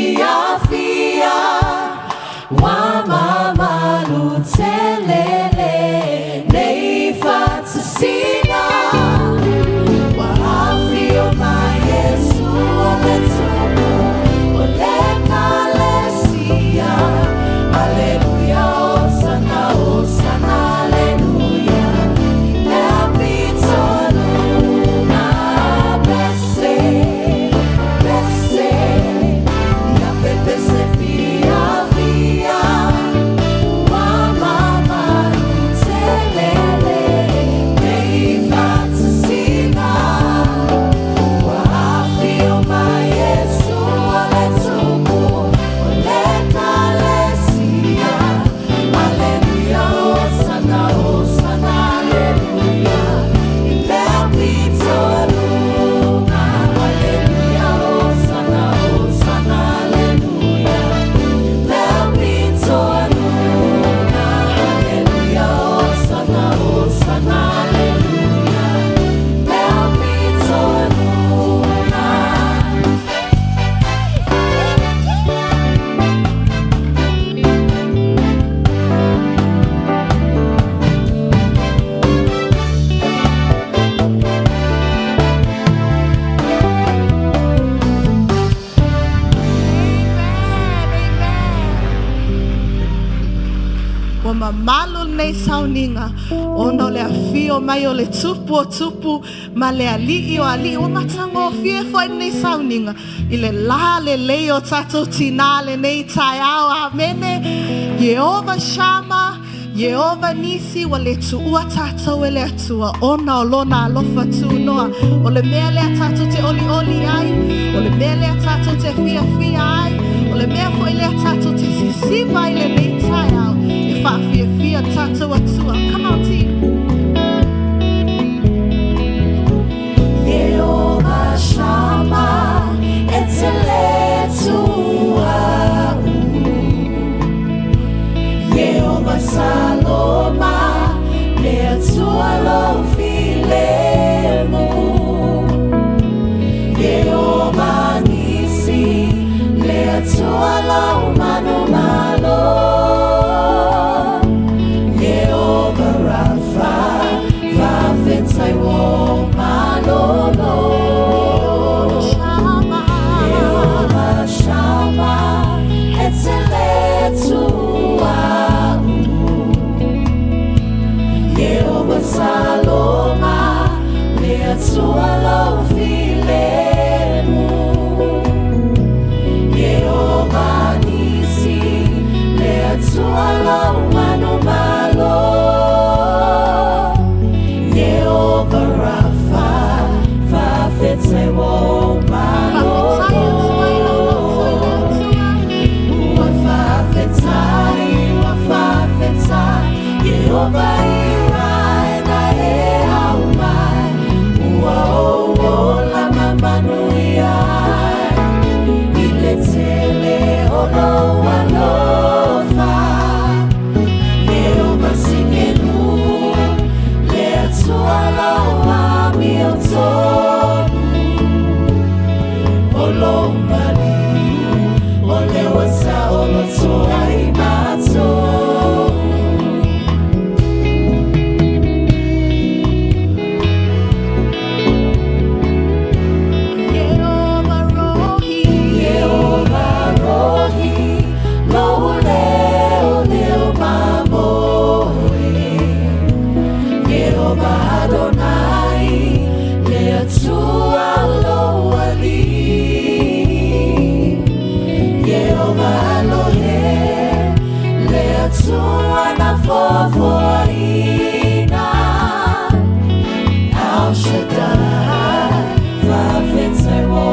fiafia ua mamalu tele lenei faatasiga ua afio mai Iesu o le Tupu o le Ekalesia. Aleluia, hosana, hosana, aleluia. I le pito luga. Pese, pese, ia pepese fiafia ua mamalu tele lenei faatasiga ua afio mai Iesu o le Tupu o le Ekalesia. Aleluia, hosana, hosana, aleluia. I le pito luga. Aleluia, hosana, hosana, aleluia. I le pito luga. Aleluia, hosana, hosana, aleluia. I le pito luga. Ua mamalu lenei sauniga ona o le afio mai o le Tupu o Tupu ma le Alii o Alii. Ua matagofie foi lenei sauniga i le lalelei o tatou tinā lenei taeao. Amene. Ieova Shama, Ieova Nisi, ua le tuua tatou e le Atua ona o lona alofa tunoa. O le mea lea tatou te olioli ai, o le mea lea tatou te fiafia ai, o le mea foi lea tatou te sisiva ai lenei taeao e faafiafia tatou Atua. Come on, team. Ieova Shama, e te le tua'u. Ieova Saloma, le Atua lou filemu. Ieova Nisi, le Atua lou manumalo. Ieova Rafa, faafetai ua malolo. Shama. Ieova Shama, e te le tua'u. Ieova Saloma, le Atua lou filemu. Ieova Nisi, le Atua lou manumalo. Ieova Rafa, faafetai ua Faafetai Atua i lau loto i le malolo. Atua. Ua faafetai, ua faafetai, Ieova i waena e au mai. Ua ou ola ma manuia ai, i le tele o lou alofa. Ieova Tsidkenu, le Atua lau amiotonu. O lou maliu, o lea ua taoloto ai matou. Ieova Rohi. Ieova Rohi, lou leo lea ua mamoe. Ieova Adonai, le Atua lou Alii. Ieova Elohe, le Atua na foafoaina. El Shaddai, faafetai ua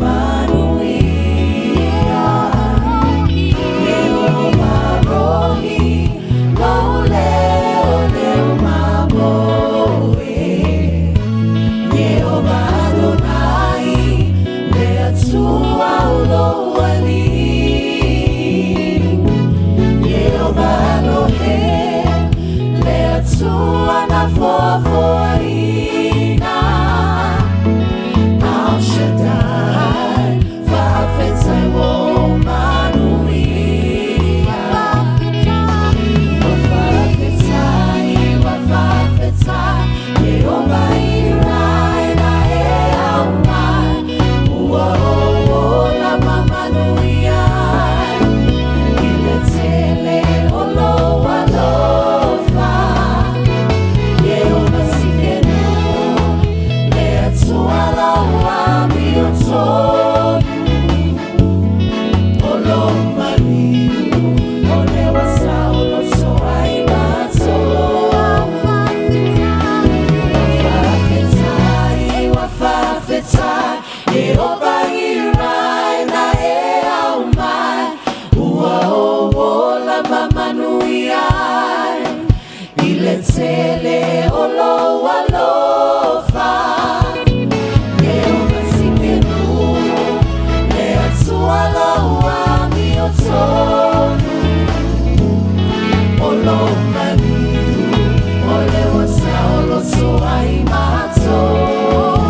manuia. Ieova Rohi, lou leo lea ua mamoe. Ieova Adonai, le Atua lou Alii. Ieova Elohe, Tele o lou alofa E o masikenu Le atua lau amio tonu O lou maliu O le wasa o loto ai matou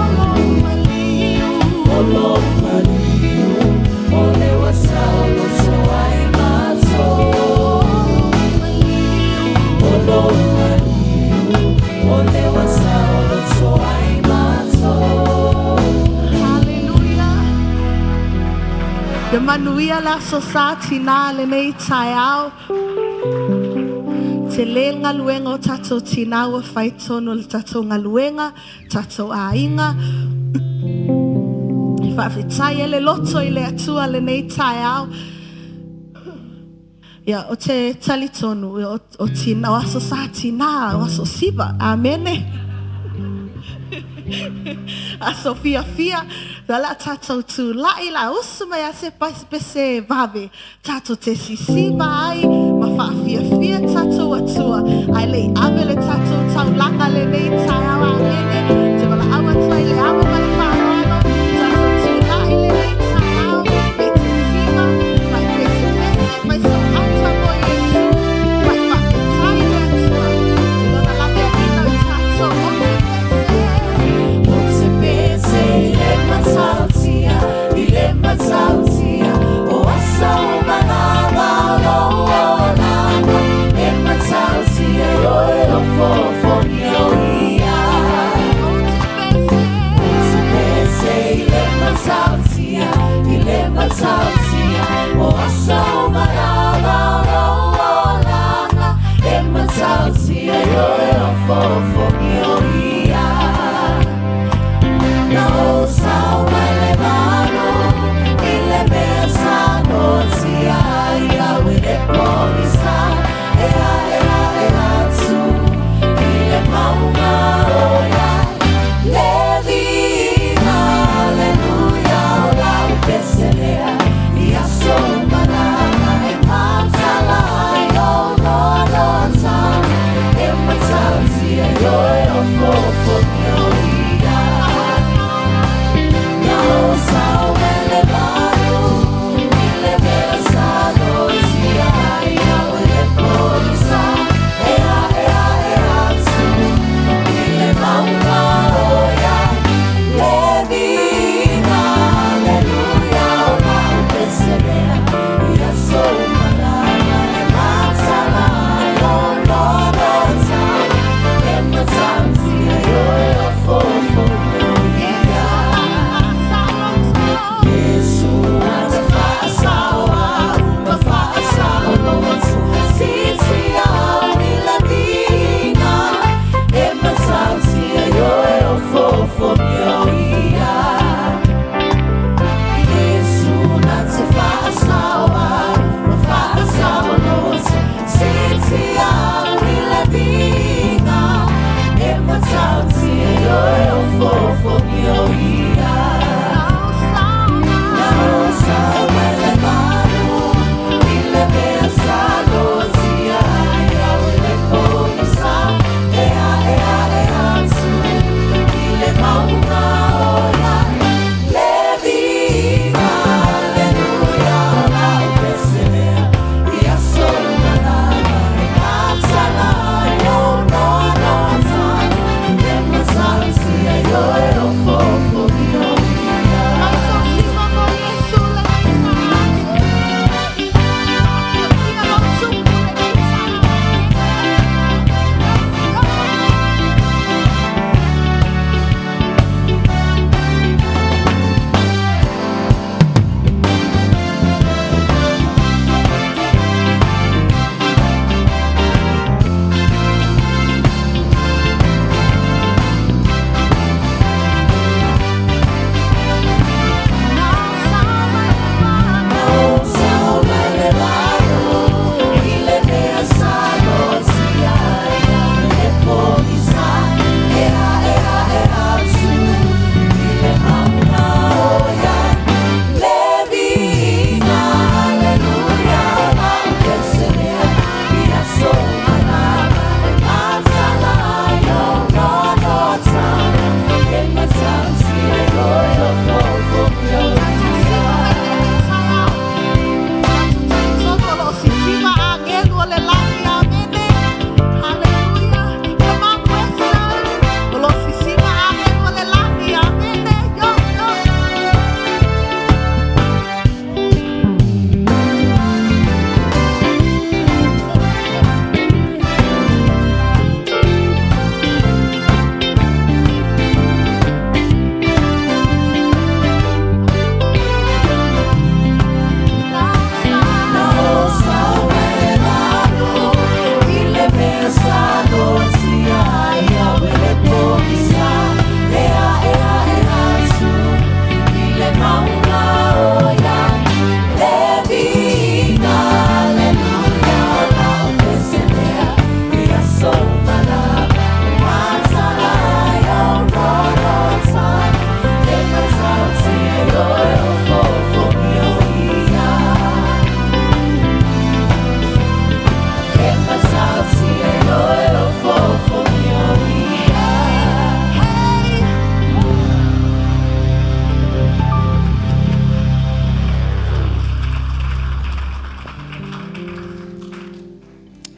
O lou maliu O le wasa o loto ai matou O lou maliu O le wasa o loto ai matou. Haleluia. Ia manuia le Aso Sa tinā lenei taeao. Tele le galuega o tatou tinā ua fai tonu o le tatou galuega, tatou aiga. E faafetai ai le loto i le Atua lenei taeao. Ia, o te talitonu, o, o, tina, o Aso Sa tinā, o Aso Siva. Amene. Aso fiafia, la la tatou tula'i la usu mai a se pese vave. Tatou te sisiva ai ma faafiafia tatou Atua. Ae le i ave le tatou taulaga lenei taeao. Amene. Te valaau atu ai le ava ma le faaaloalo. Tatou tula'i lenei taeao. E te siva, mai pese pese, mai so ata mo Iesu. Mai faafetai le Atua. I lona laveaiina o i tatou o te pese. O te pese i le matautia, i le matautia, o asa o manava o lou olaga, e matautia i oe o fofogi o ia. O te pese. O te pese i le matautia, i le matautia, o asa o manava o lou olaga, e matautia i oe o fofogi o ia. No sao mai le valo i le mea sa noatia ai au e le pogisa e a e a e atu i le mauga o ia le viiga aleluia o lau pese lea i aso uma lava e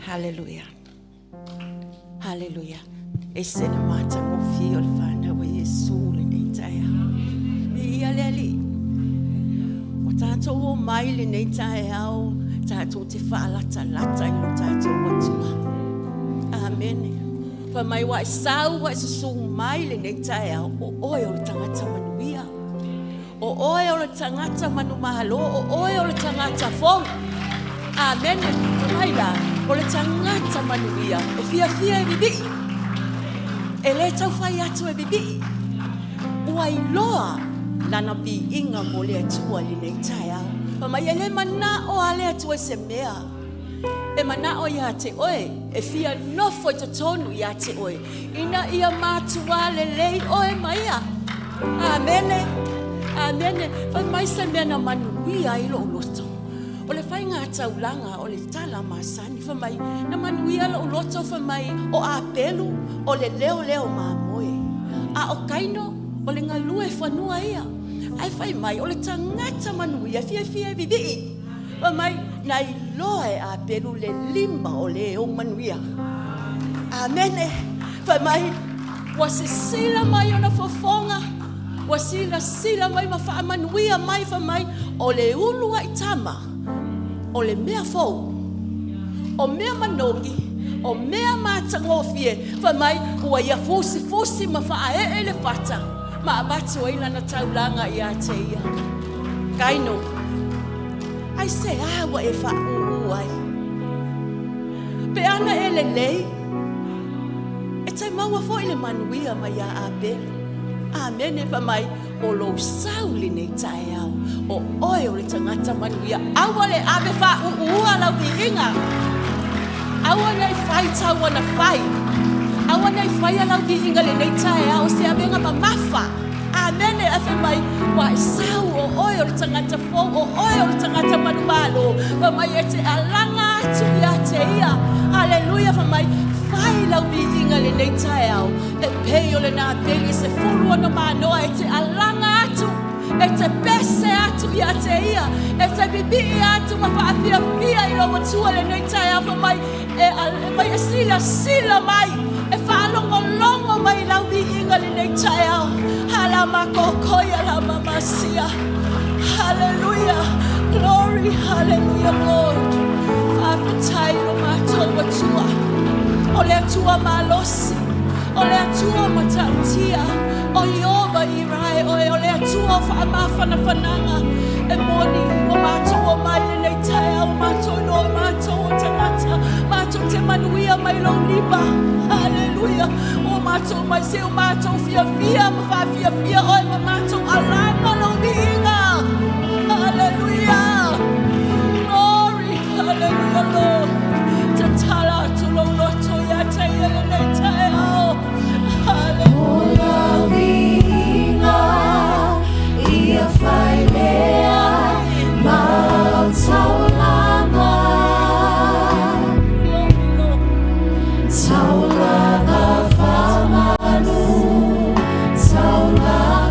Haleluia. Haleluia. E ese le matagofie o le fanau a Iesu lenei taeao. Viia le Alii. Ua tatou omai lenei taeao tatou te faalatalata i lo tatou Atua. Amene. Fai mai ua e sau ua e susu mai lenei taeao, o oe o le tagata manuia. O oe o le tagata manumalo, o oe o le tagata fou. Amene. Fai mai la, o le tagata manuia e fiafia e vivii. E le tau fai atu e vivii. Ua iloa lana viiga mo le Atua i lenei taeao. Fai mai e le manao lava le Atua i se mea. E manao ia te oe, e fia nofo i totonu ia te oe, ina ia matua lelei oe ma ia. Amene. Amene. Fai mai se mea na manuia ai lou loto. O le faiga taulaga o le tala masani. Fai mai, na manuia lou loto, fai mai, o Apelu, o le leo lea o mamoe. A o Kaino, o le galue fanua ia. Ae fai mai, o le tagata manuia, fiafia e vivii. Fai mai, na iloa e Apelu le lima o le ou manuia. Amene. Fai mai, ua sisila mai ona fofoga, ua silasila mai ma faamanuia mai, fai mai, o le ulu ai tama, o le mea fou, o mea manogi, o mea matagofie, fai mai, ua ia fusifusi ma faaee le fata, ma avatu ai lana taulaga ia te ia. Kaino, aisea ua e faaūū ai? Pe ana e lelei, e te maua foi le manuia mai ia Apelu. Amene. Fai mai, o lou sau lenei taeao, o oe o le tagata manuia. Aua le ave faaūūa lau viiga. Aua nei fai tau ona fai. Aua nei faia lau viiga lenei taeao se avega mamafa. Amene. Ae fai mai, ua e sau o oe o le tagata fou, o oe o le tagata manumalo. Fai mai e te alaga atu ia te ia. Haleluia. Fai mai, fai lau viiga lenei taeao. E pei o le napeli e 16 ona manoa e te alaga atu, e te pese atu ia te ia, e te vivii atu ma faafiafia i lou Atua lenei taeao. Fai mai, e mai e silasila mai, e faalogologo mai lau viiga lenei taeao. Halamakokoia la mamasia. Hallelujah. Glory, hallelujah, Lord. Faafetai lo matou Atua. O le Atua malosi, o le Atua matautia, o Iova i rae oe, o le Atua o faamafanafanaga. E moni ua matou omai lenei taeao, matou iloa matou o tagata, matou te manuia mai lou lima. Haleluia. Ua matou mai se o matou fiafia ma faafiafia oe ma matou alaga lou viiga. Haleluia. Glory, hallelujah, Lord. Tatala atu lou loto ia te ia lenei taeao. Hallelujah. O lau viiga ia fai lea mau taulaga. Glory, Lord. Taulaga faamalu, taulaga.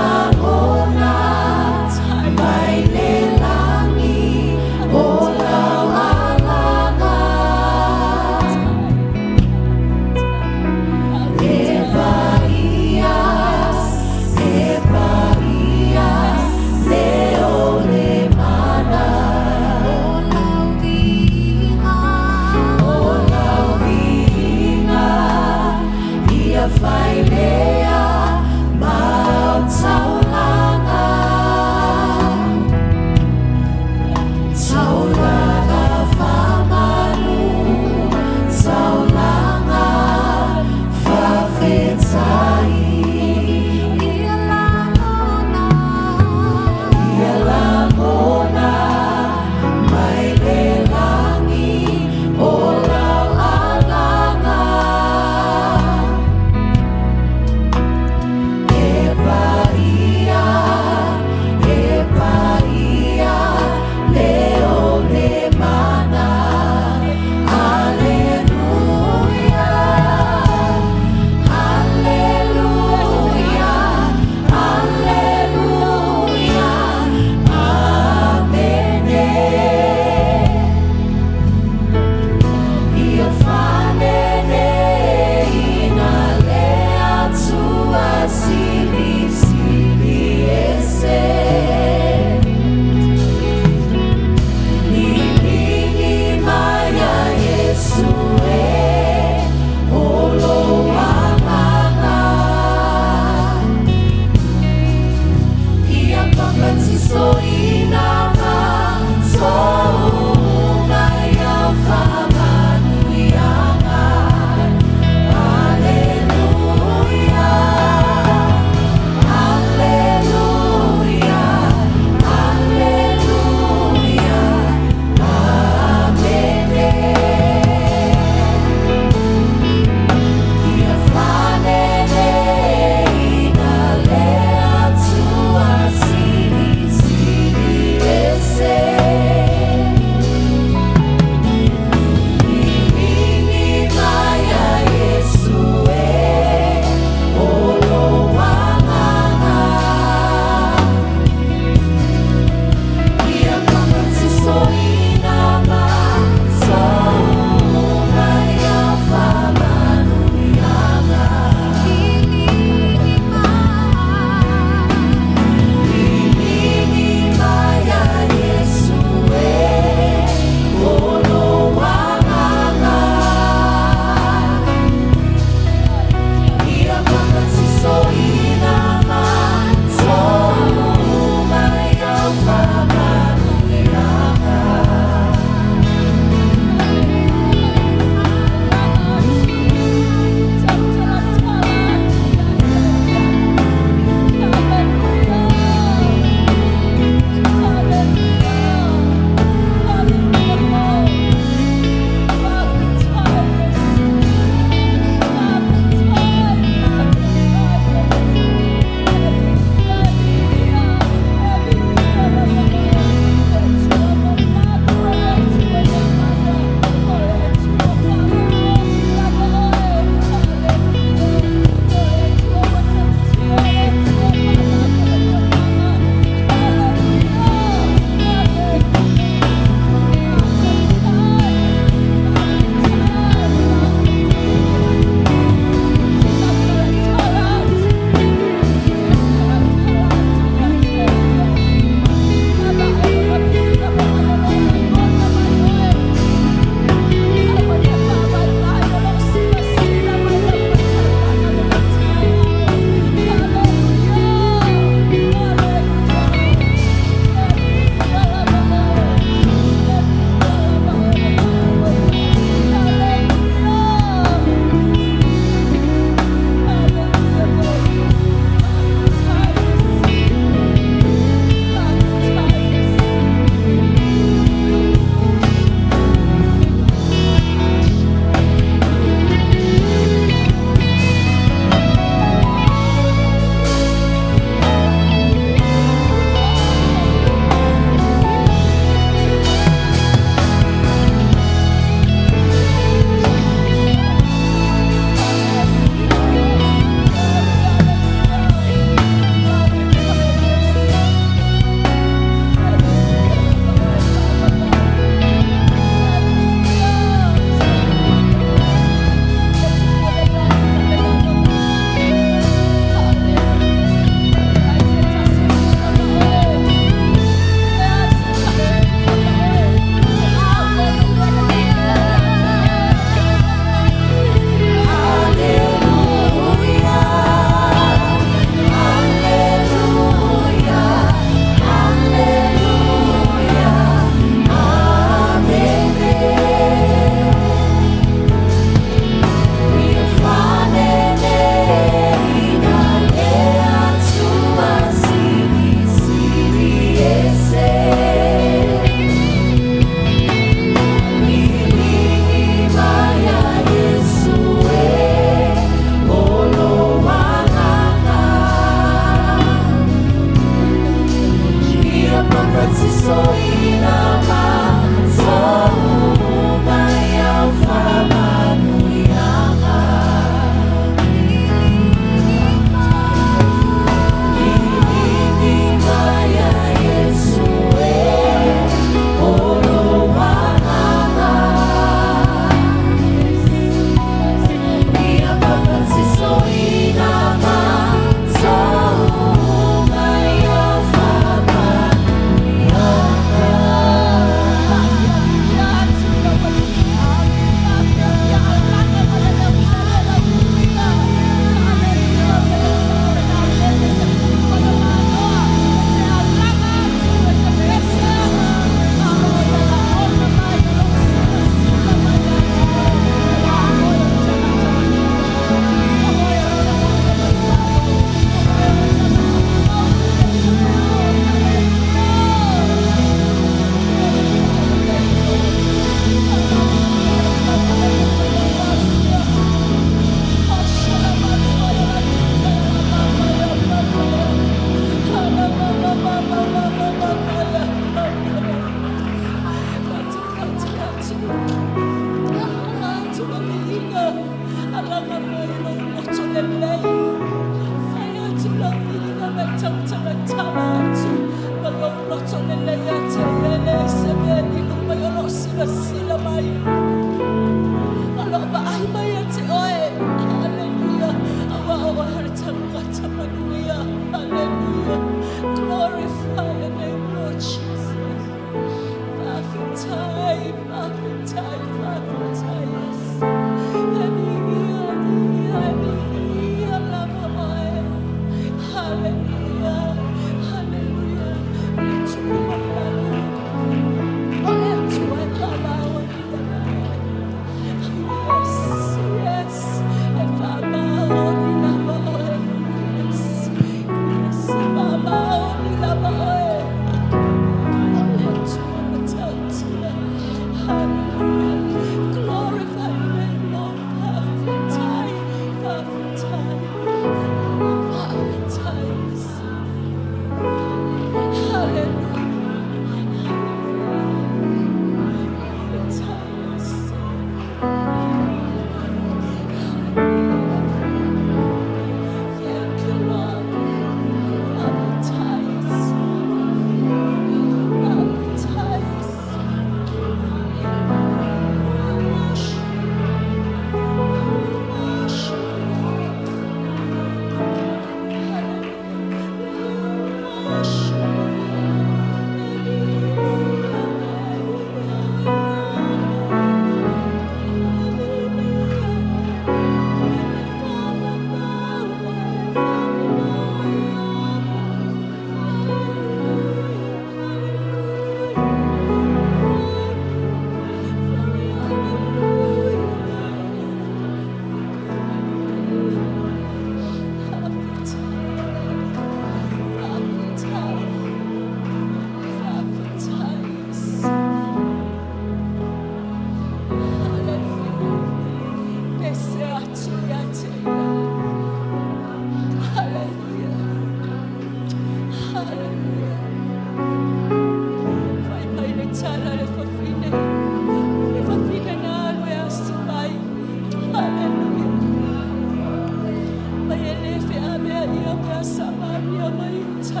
Ia Samaria mai uta.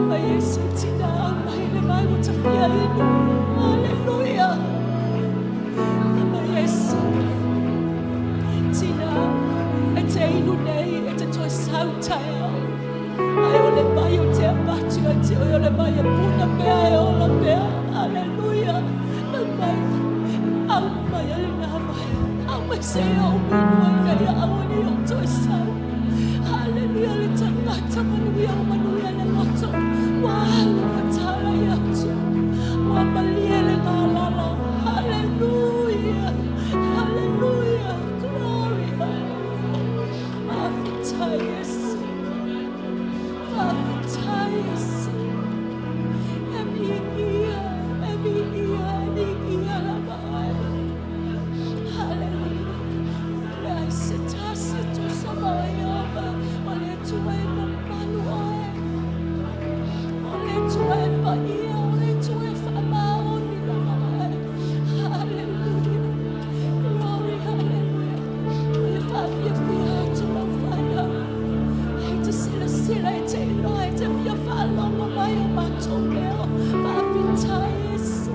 Mai Iesu tina mai le mai o tafia inu. Hallelujah. Mai Iesu tina e te inu nei e te toe sau taeao. Ai o le mai o te apatu ai te oi o le mai e puna pea e ola pea. Hallelujah. Mai au mai ale nā mai. Au mai se au minu ai nei au ani o toe sau. Hallelujah le tangata manuia o manuia le loto. Wa alu wa tala i atu. Wa malie le ngā. Hallelujah. Hallelujah. Glory. Faafetai Iesu. Faafetai Iesu. E miia, e miia, e miia lava ai. Hallelujah. Le ai se tasi tu sa mai ova. O le Atua e mamalu oe. O le Atua e paia, o le Atua e faamaoni lava ai. Hallelujah. Glory, hallelujah. O le faafiafia atu lau whanau. Ai te sila sila e te iloa e te fia whaalogo mai o matou leo. Faafetai Iesu.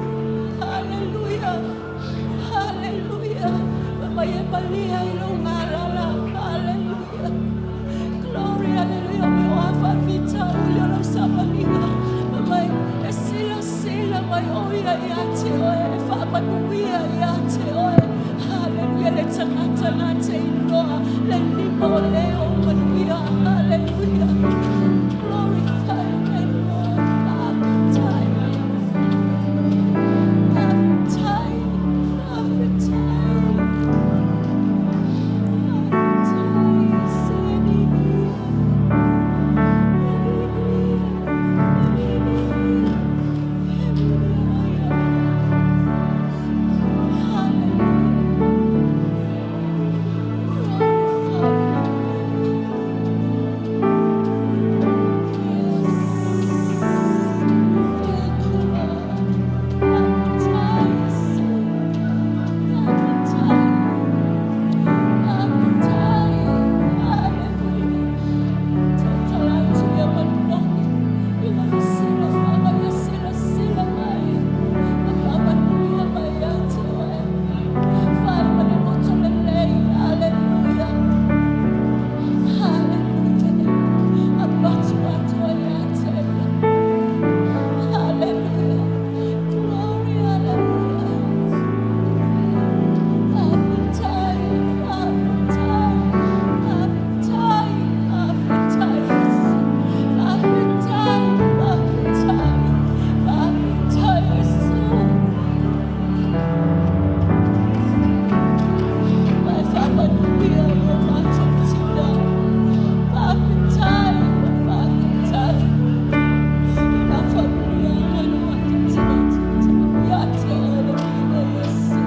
Hallelujah. Hallelujah. Mai e malia i lou galala. Hallelujah. Glory, hallelujah. Me o afa fita uli o lau savaliga. Mai e sila sila mai o ia ia te oe. E whaamanuia ia te oe. Hallelujah. Le tangata nā te iloa. Le lima o le o manuia. Hallelujah. Glorify your name, Lord. Faafetai. Faafetai. Faafetai. Faafetai. Seni. Hallelujah. Hallelujah. Hallelujah. Glory, hallelujah. Faafetai, faafetai, faafetai, faafetai, faafetai, faafetai, faafetai, Iesu. Mai faamanuia i o matou tina. Faafetai, faafetai. I la familia mai no matou tina ia te oe le viiga Iesu.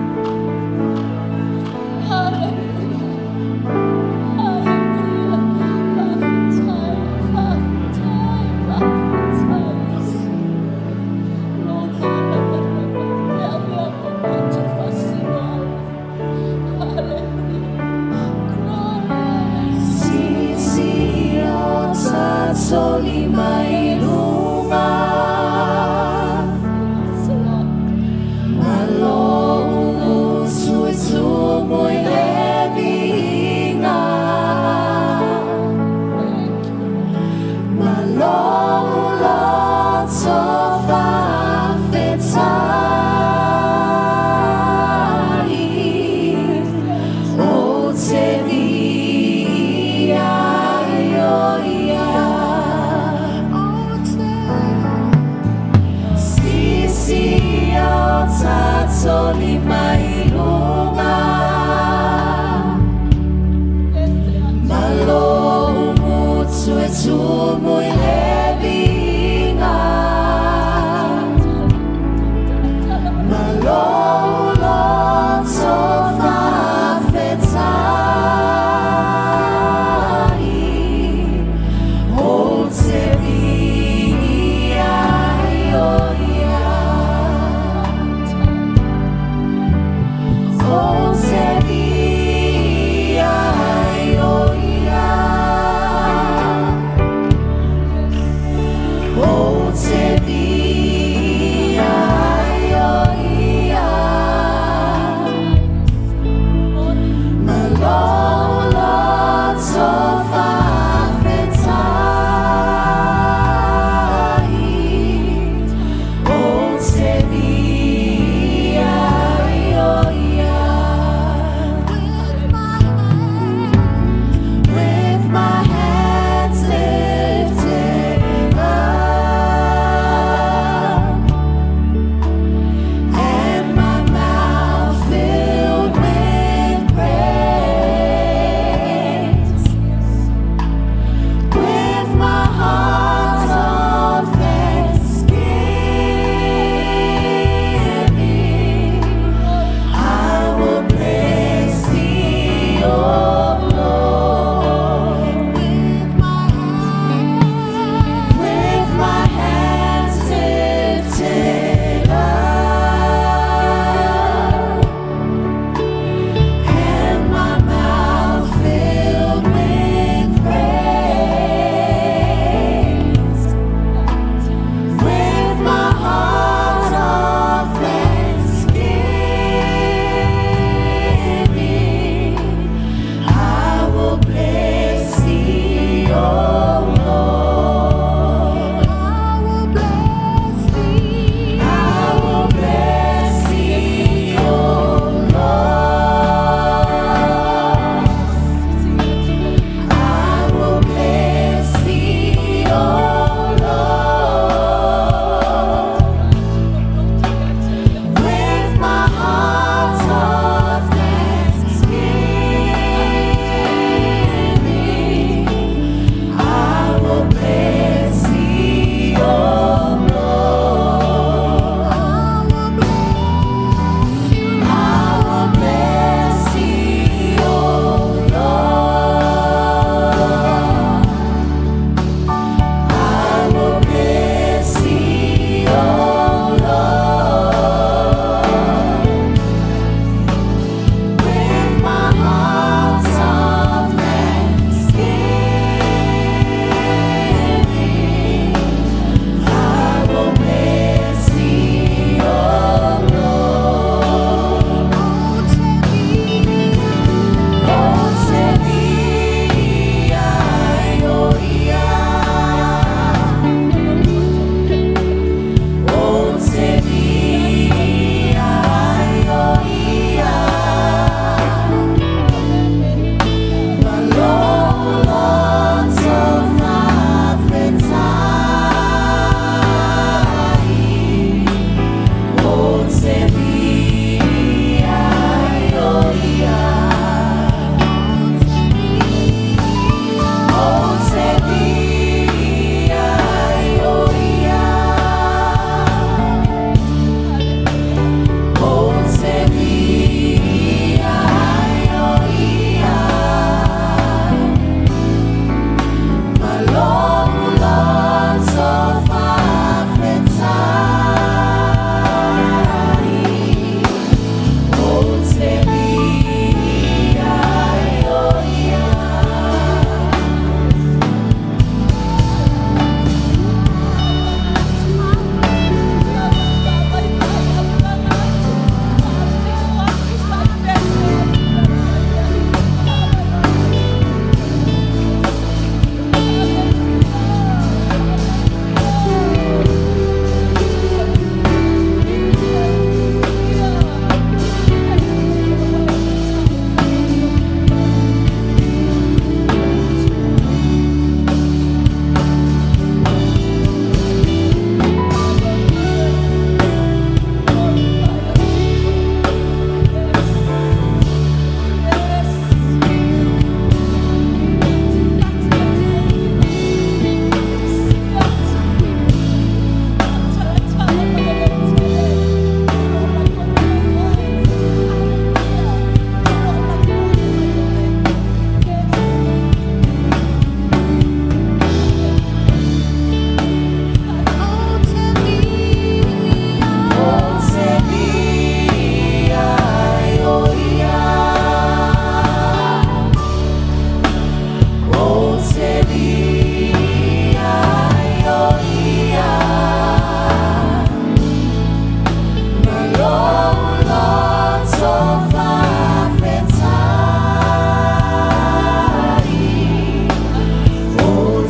Hallelujah. Hallelujah. Faafetai, faafetai, faafetai, Iesu. Lo ngala lava le au o matou faasinoala. Hallelujah. Glory. Sisi o tatou lima i luga. Yes, Lord. Malo usu e tumu i le viiga. Thank you, Lord. Malo loto faafetai. O te viia ai o ia. O te Sisi o tatou lima i luga. Yes, Malo umutu e tumu i le viiga. Malo loto faafetai. O te viia ai o ia. O te viia ai o ia.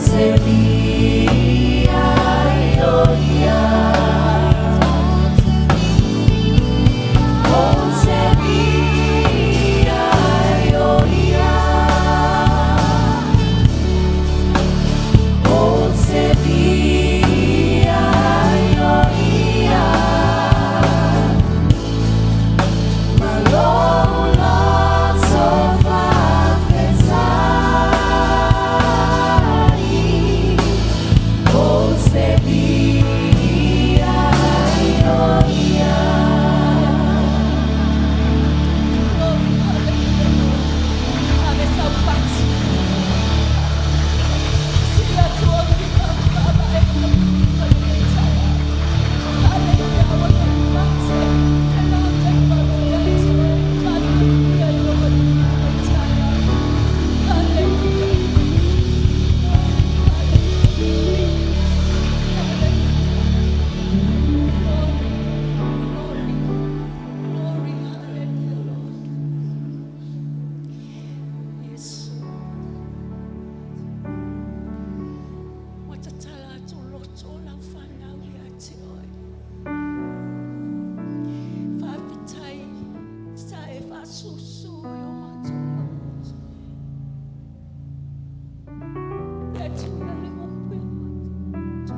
te viia ai o ia. Ou te viia ai o ia. Ou te viia ai o ia. Ma lou loto faafetai, ou te viia ai o ia. Glory, hallelujah, Lord. Ave sau pati. Sili atu au i ka whaavae o ka puka i lenei taeao. Hallelujah, aua ne i mate. E la tai malo ia te oe, whaafiafia i lou alii i lenei taeao. Hallelujah. Hallelujah. Glory, glory, glory, hallelujah, Lord. Yesu. Ua tatala atu loto o lau fanau ia te oe. Faafetai sa e faasusu i o matou mautu. Le Atua le upu i o matou loto.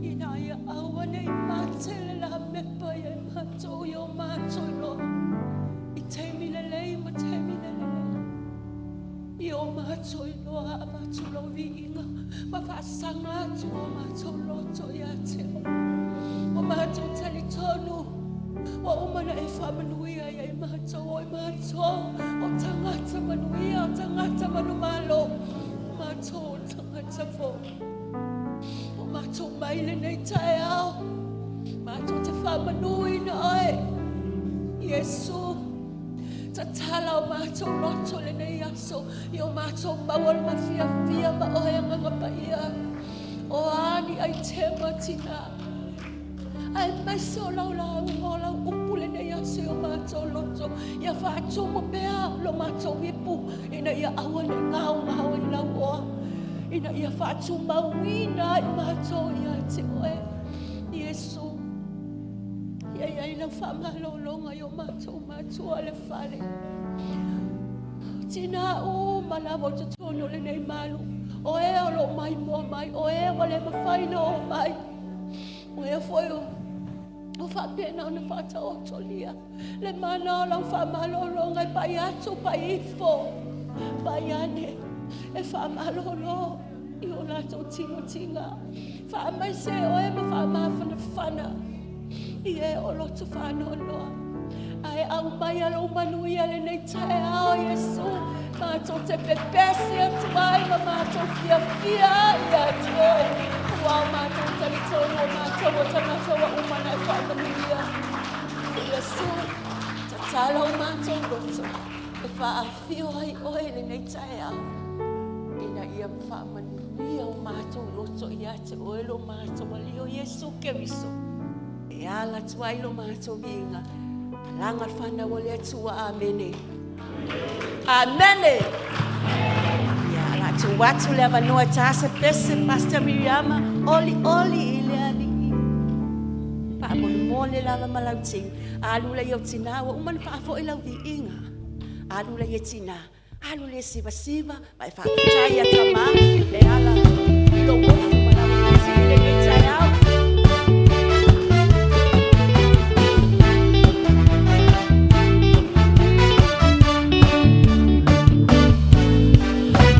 Ina ia aua ne i mate le lamepa ia i matou i o matou iloa i taimi lelei ma taimi le lelei. I o matou iloa avatu lou viiga ma faasaga atu o matou loto ia te oe. Ua matou talitonu ua uma ona e faamanuia ia i matou, o i matou o tagata manuia, o tagata manumalo, o matou o tagata fou. O matou mai lenei taeao, matou te faamanuina oe, Iesu. Tatala o matou loto lenei aso i o matou maua le mafiafia ma oe Agaga Paia. O a ni aitema tina, aemaise o lau lauga o lau upu lenei aso i o matou loto, ia faatumu pea lo matou ipu ina ia aua ne i gaogao i lauoa, ina ia faatumauina ai matou ia te oe, Iesu. Ia i ai lau faamalologa i o matou matua le fale. Tina uma lava o totonu o lenei malu, o e o lo o maimoa mai, o e ua le mafai ona oo mai, o e foi o o faapena ona faataotolia le mana o lau faamalologa e pai atu, pai ifo, pai ane, e faamalolo i o latou tinotiga. Faamaise oe ma faamafanafana i e o loto faanoanoa. Ae aumaia lou manuia lenei taeao, Iesu, matou te pepesi atu ai ma matou fiafia ai ia te oe. Ua o matou talitonu o matou o tagata ua uma ona e faamanuia. Iesu, tatala o matou loto e faaafio ai oe i lenei taeao, ina ia faamanuia o matou loto ia te oe lo matou Alii o Iesu Keriso. E ala atu ai lo matou viiga. Alaga le fanau a le Atua. Amene. Amene. Ia, o le a tuu atu le avanoa e ta se pese, Pastor Miriama, oli oli i le Alii. Faamolemole lava ma lau tini. Alu laia o tina, ua uma ona faafoi lau viiga. Alu laia tina, alu laia sivasiva, ma e faafetai ia tama e ala i lou ofu ma lau agatini i lenei taeao.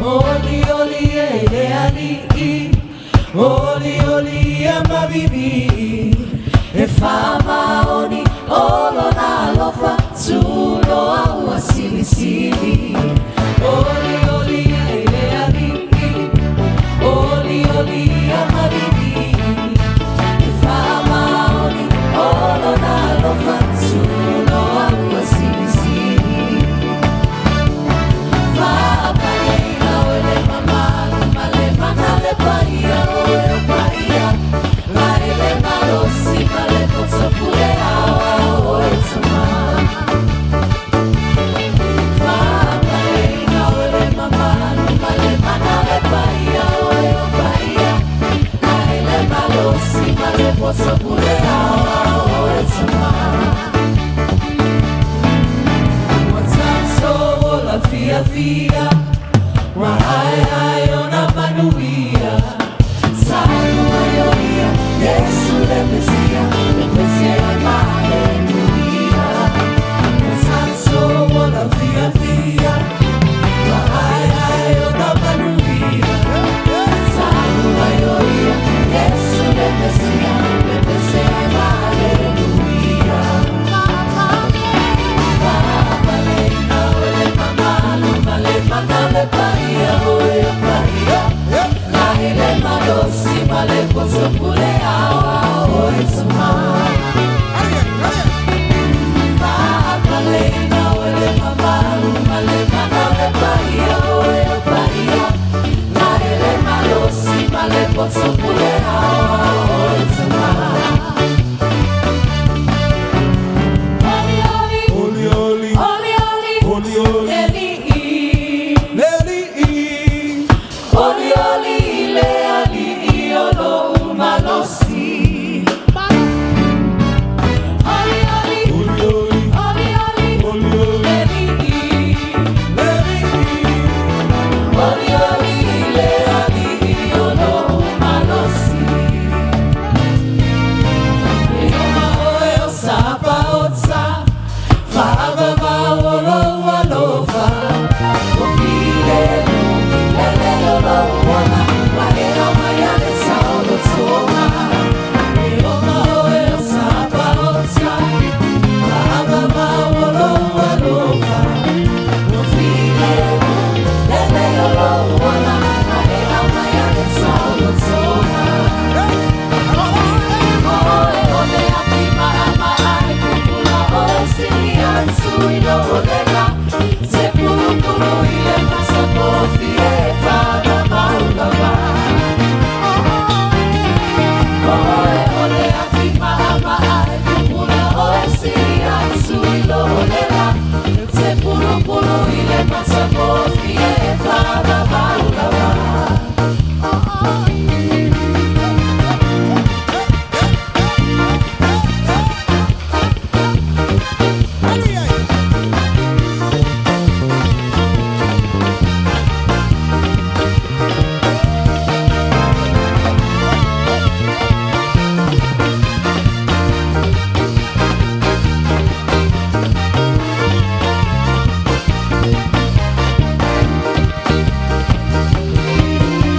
Oli oli e le Alii, oli oli ia mavivi, e faamaoni o lona alofa, tuloa ua silisili. Oli oli e le Alii, oli oli ia mavivi, e faamaoni o lona alofa, tuloa ua silisili. Faapaleina oe le mamalu ma le mana le paia oe o paia Lae le malosi ma le poto pule aoao oe tama. Faapaleina oe le Oli oli, oli oli, oli leli'i. Oli oli i le ali'i o lo'u malosi. Oli oli, oli oli, oli oli, leli'i, leli'i. Oli oli i le ali'i o lo'u malosi. E oma oe o Sapaota, fa'avavau o lou alofa, ua filemu lelei o lou ola, ua e aumaia le saolotoga. E oma oe o Sapaota, fa'avavau o lou alofa, ua filemu lelei o lou ola, ua e aumaia le saolotoga. O oe o le afi ma'ama'a e pupula oe sili atu i lou olega te pulupulu i le matagofie e faavavau lava. O oe o le afi ma'ama'a e pupula oe sili atu i lou olega te pulupulu i le matagofie e faavavau lava.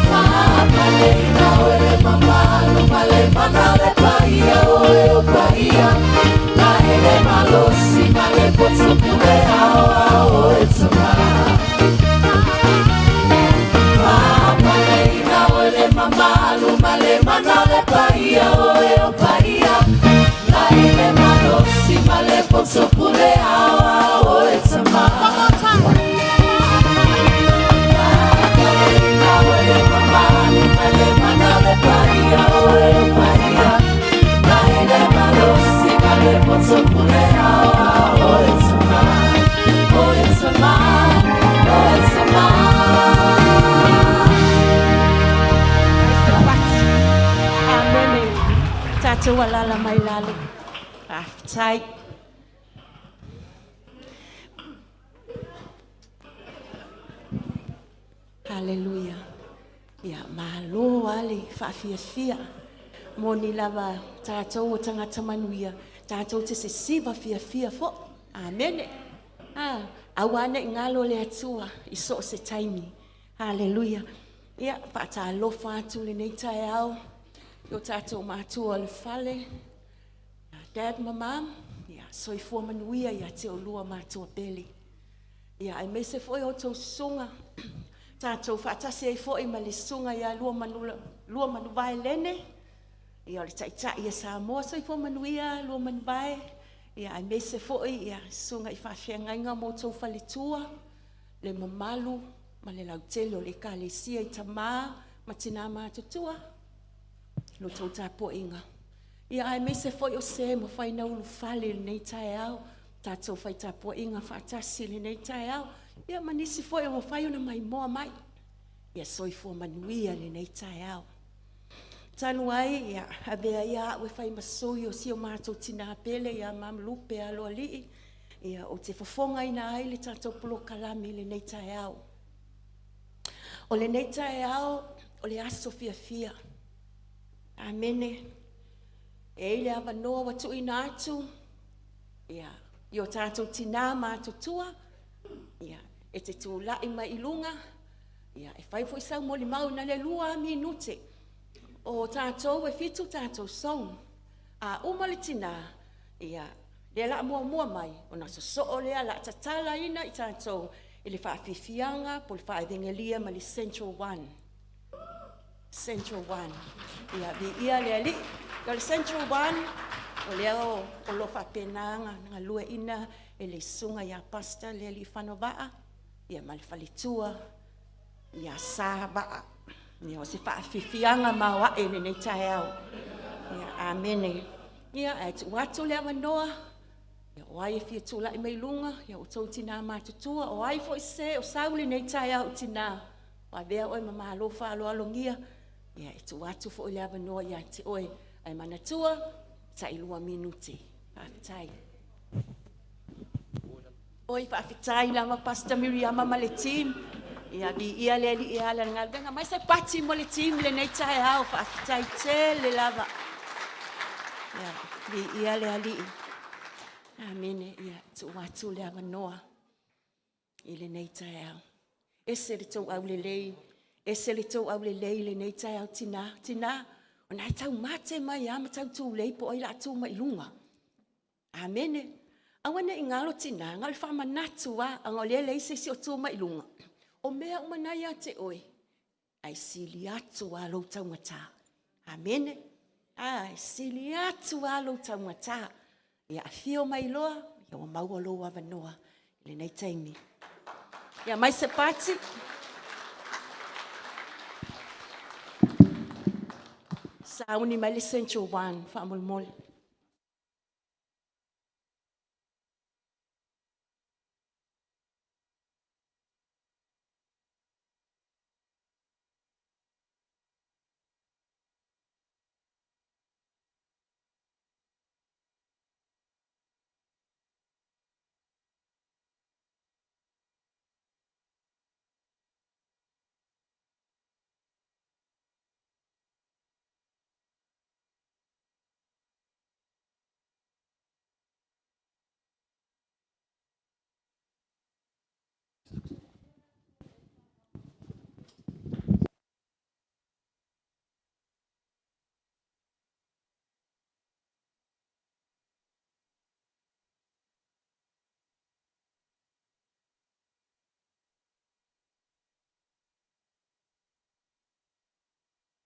Faapaleina oe le mamalu ma le mana o le paia o e o paia na e le malosi ma le poto pule aoao o e tama. Faapaleina oe le mamalu ma le mana o le paia o e o paia na e le malosi ma le poto pule aoao o e tama. One more time. Faapaleina oe le mamalu ma le mana o le paia o e o paia na e le malosi ma le poto pule aoao o e tama. O e tama, o e tama. Pati. Amene. Tatou alala mai lalo. Faafetai. Haleluia. Ia, malo lava le faafiafia. Moni lava tatou o tagata manuia, tatou te sesiva fiafia foi. Amene. Ah, aua ne i galo le Atua i so o se taimi. Haleluia. Ia, faatalofa atu lenei taeao i o tatou matua o le fale, Dad ma Mom, ia, soifua manuia ia te oulua matua pele. Ia, aemaise foi o outou susuga, tatou faatasi ai foi ma le susuga ia Luamanuvae Lene, ia o le taitai ia Samoa, soifua manuia Luamanuvae, ia aemaise foi ia susuga i faafeagaiga ma outou faletua, le mamalu ma le lautele o le ekalesia i tamā ma tinā matutua, lo outou tapuaiga. Ia aemaise foi o se mafai na ulufale i lenei taeao, tatou fai tapuaiga faatasi i lenei taeao, ia ma nisi foi o mafai ona maimoa mai. Ia soifua manuia lenei taeao. Talu ai, ia, avea ia au e fai ma sui o si o matou tinā pele ia Mam Lupe Aloalii, ia, ou te fofogaina ai le tatou polokalame i lenei taeao. O lenei taeao, o le aso fiafia. Amene. E i le avanoa ua tuuina atu, ia, i o tatou tinā matutua, ia, e te tula'i mai i luga, ia, e fai foi sau molimau na le 2 minute. O tatou e 7 tatou zone. A uma le tinā, ia, lea la muamua mai, ona sosoo lea la tatalaina i tatou i le faafiafiaga po o le faaevegelia ma le Central One. Central One. Ia, viia le Alii. O le Central One, o lea o lo faapena galueaiina e le susuga ia Pastor le Alii Fanova'a, ia ma le faletua ia Sa Va'a. Ia, o se faafiafiaga maoae i lenei taeao. Amene. Ia, ae tuu atu le avanoa, o ai e fia tulai mai i luga, o outou tina matutua, o ai foi se o sau i lenei taeao i tina, ua avea oe ma malo faaaloalogia, e tuu atu foi le avanoa ia te oe. Ae manatua, e tailua minute. Faafetai. Oi, faafetai lava Pastor Miriama ma le team. Ia viia le Alii e ala i le galuega. Aumai se pati mo le team i lenei taeao, faafetai tele lava. Ia, viia le Alii. Amene. Ia, e tuu atu le avanoa i lenei taeao. E ese le tou aulelei, ese le tou aulelei i lenei taeao tina. Tina, o lena e taumate mai lava ma tau tulei po o ai o le a tu mai i luga. Amene. Aua ne i galo tina, na o le faamanatu lava, ona o lea e leai se isi o tu mai i luga, o mea uma na e ia te oe, ae sili atu lava lou taugata. Amene. E sili atu lava lou taugata. Ia afio mai loa ua maua lou avanoa i lenei taimi. Ia aumai se pati. Sauni mai le Central One faamolemole.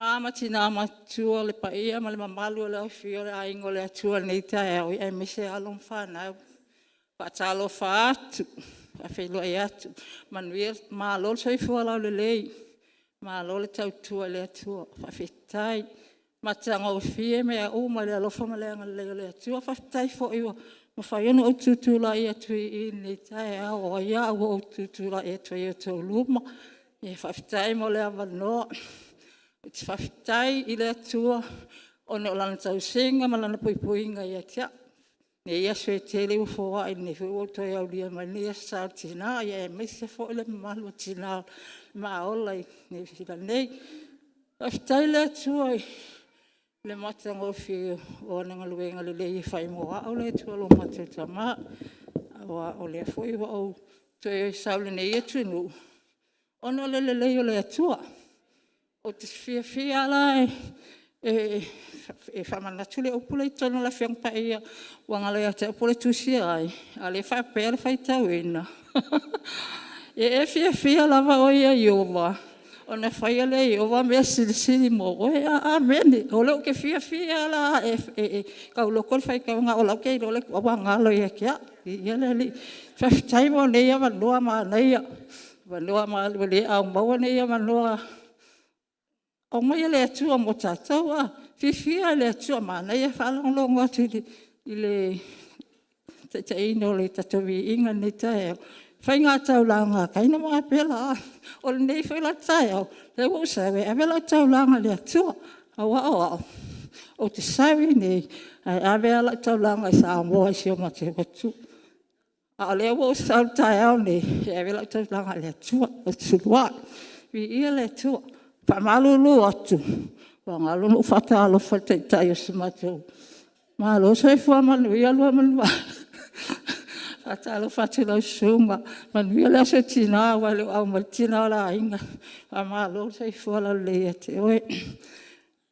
Ma tina matutua, le paia ma le mamalu o le aofia o le Aiga o le Atua i lenei taeao, aemaise alo ma fanau. E faatalofa atu, faafeiloai atu, malo le soifua laulelei, malo le tautua i le Atua, faafetai. Ua matagofie mea uma i le alofa ma le agalelei o le Atua. Faafetai foi ua mafai ona ou tutulai atu i lenei taeao, o ai au ua ou tutulai atu ai i outou luma. Faafetai mo le avanoa. Ou te faafetai i le Atua ona o Lana tausiga ma Lana puipuiga ia te au i nei aso e tele ua foai, o lenei foi ua ou toe aulia mai lenei Aso Sa o Tina, aemaise foi le mamalu o tina ma ola i Niu Sila nei. Faafetai i le Atua i le matagofie o ana galuega lelei e fai mo au le Atua lo matou Tama, aua o lea foi ua ou toe sau i lenei atunuu ona o le lelei o le Atua. Ou te fiafia lava la e faamanatu le upu lea i totonu o le Afioaga Paia, ua galo ia te au po o le tusia ai, a o lea e faapea le faitauina, “Ia e fiafia lava oe ia Ioova, ona faia lea e Ieova mea silisili mo oe.” Amene. O lea ou te fiafia lava la e tauloko le faitauga a o la e ou te iloa le ua galo ia te au. Viia le Alii. Faafetai mo lenei avanoa manaia, avanoa ua le au maua nei avanoa, aumai e le Atua mo tatou. Fiafia i le Atua, manaia le faalogologo atu i le taitaiina o le tatou viiga i lenei taeao, faiga taulaga a Kaina ma Apela. O lenei foi la taeao, lea ua ou sau e ave lau taulaga i le Atua, aua o au, ou te sau i inei ae ave lava lau taulaga i Samoa i si o matou atunuu. A o lea ua ou sau i le taeao lenei e ave lau taulaga i le Atua, ou te uluai. Viia le Atua. E faamalulu atu, ua galo ona ou faatalofa i le Taitai o si o matou Malo. Soifua manuia Luamanuvao. E faatalofa atu i lau susuga, manuia le Aso Tina aua e le o au mai le tina o le aiga. Faamalo le soifua laulelei ia te oe.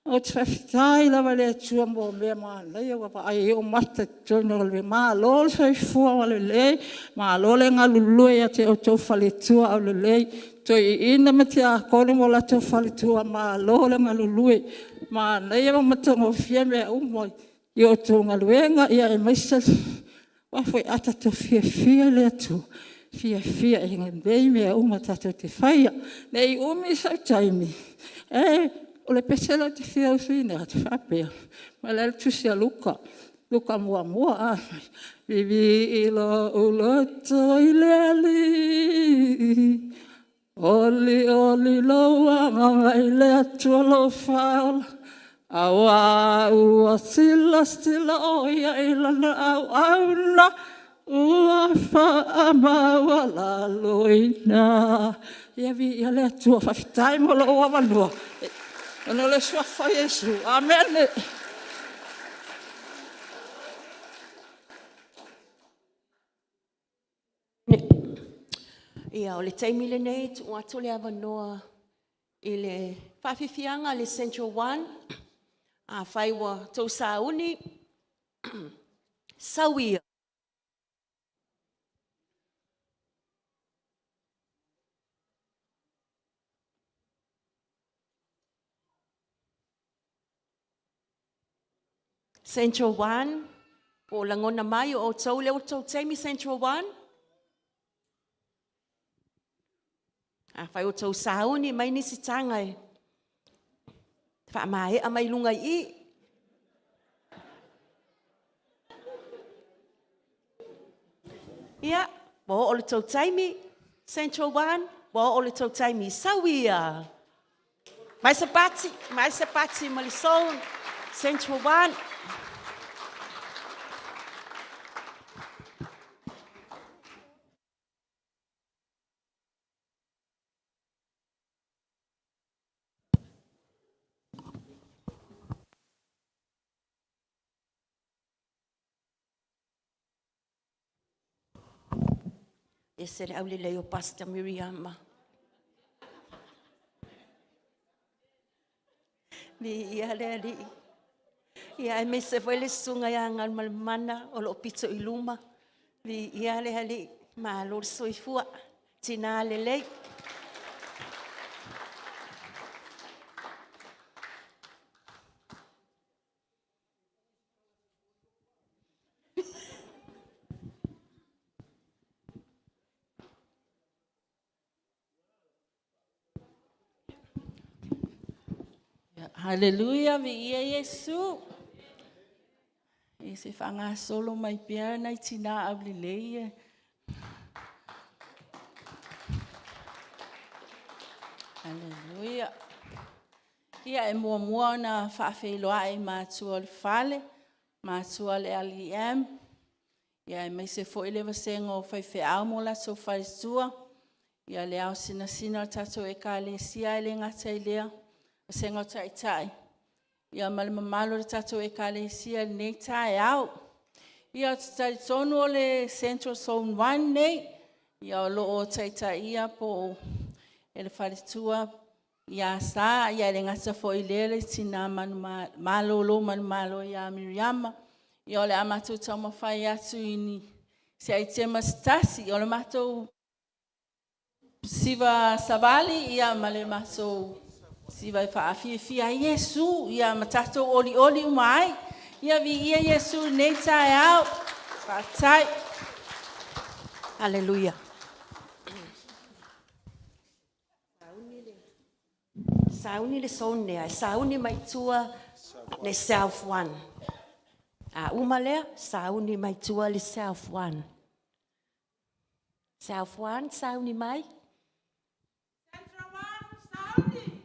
Ou te faafetai lava i le Atua mo mea manaia ua vaai ai ou mata i totonu o le… Malo le soifua lelei, malo le galulue ia te outou faletua aulelei, toeaiina ma tiakono ma o latou faletua, malo le galulue, manaia ma matagofie mea uma i a outou galuega, aemaise… Aua foi a tatou fiafia i le Atua, e fiafia e lelei mea uma tatou te faia. Ne i umi sou taimi, E o le pese lea ou te fia usuina ou te faapea, o le a le tusi a Luka, Luka 1. Vivii lou loto i le Alii, Olioli lou agaga i le Atua lou Faaola, Aua ua silasila o Ia i lana auauna, Ua faamaualaloina. Ia viia le Atua, faafetai mo lou avanoa ona o le suafa o Iesu. Amene. Ia, o le taimi lenei e tuu atu le avanoa i le faafiafiaga a le Central One, afai ua outou sauni, sau ia. Central One, po o lagona mai o outou lea ua outou taimi Central One? Afai ua outou sauni, aumai nisi taga e faamaea mai luga i i. Ia, ua oo i le tou taimi Central 1, ua oo i le tou taimi, sau ia. Aumai se pati, aumai se pati ma le zone Central 1. E ese le aulelei o Pastor Miriama. Viia le Alii, aemaise foi le susuga ia Galumalemana o lo o pito i luma, viia le Alii, malo le soifua, tina lelei. Haleluia, viia Iesu. Ia se i faagasolo mai pea nai tina aulelei ia. Haleluia. Ia e muamua ona faafeiloai i matua o le fale, matua o le LEM, aemaise foi le vasega o faifeau ma o latou faletua, le ao sinasina o le tatou Ekalesia, ae le gata i lea, vasega o taitai ma le mamalu o le tatou Ekalesia i lenei taeao. Ia, ou te talitonu o le Central Zone 1 lenei, o lo o taitaia e le faletua ia Sa, ae le gata foi i lea o le tina malolo manumalo ia Miriama. Ia o le a matou taumafai atu i se aitema se tasi. O le matou siva savali ma le matou siva e faafiafia ai Iesu ma tatou olioli uma ai. Ia viia Iesu i lenei taeao. Faafetai. Haleluia. Sauni le zone lea e sauni mai tua le South 1. A uma lea, sauni mai tua le South 1. South 1, sauni mai. Central 1, sauni!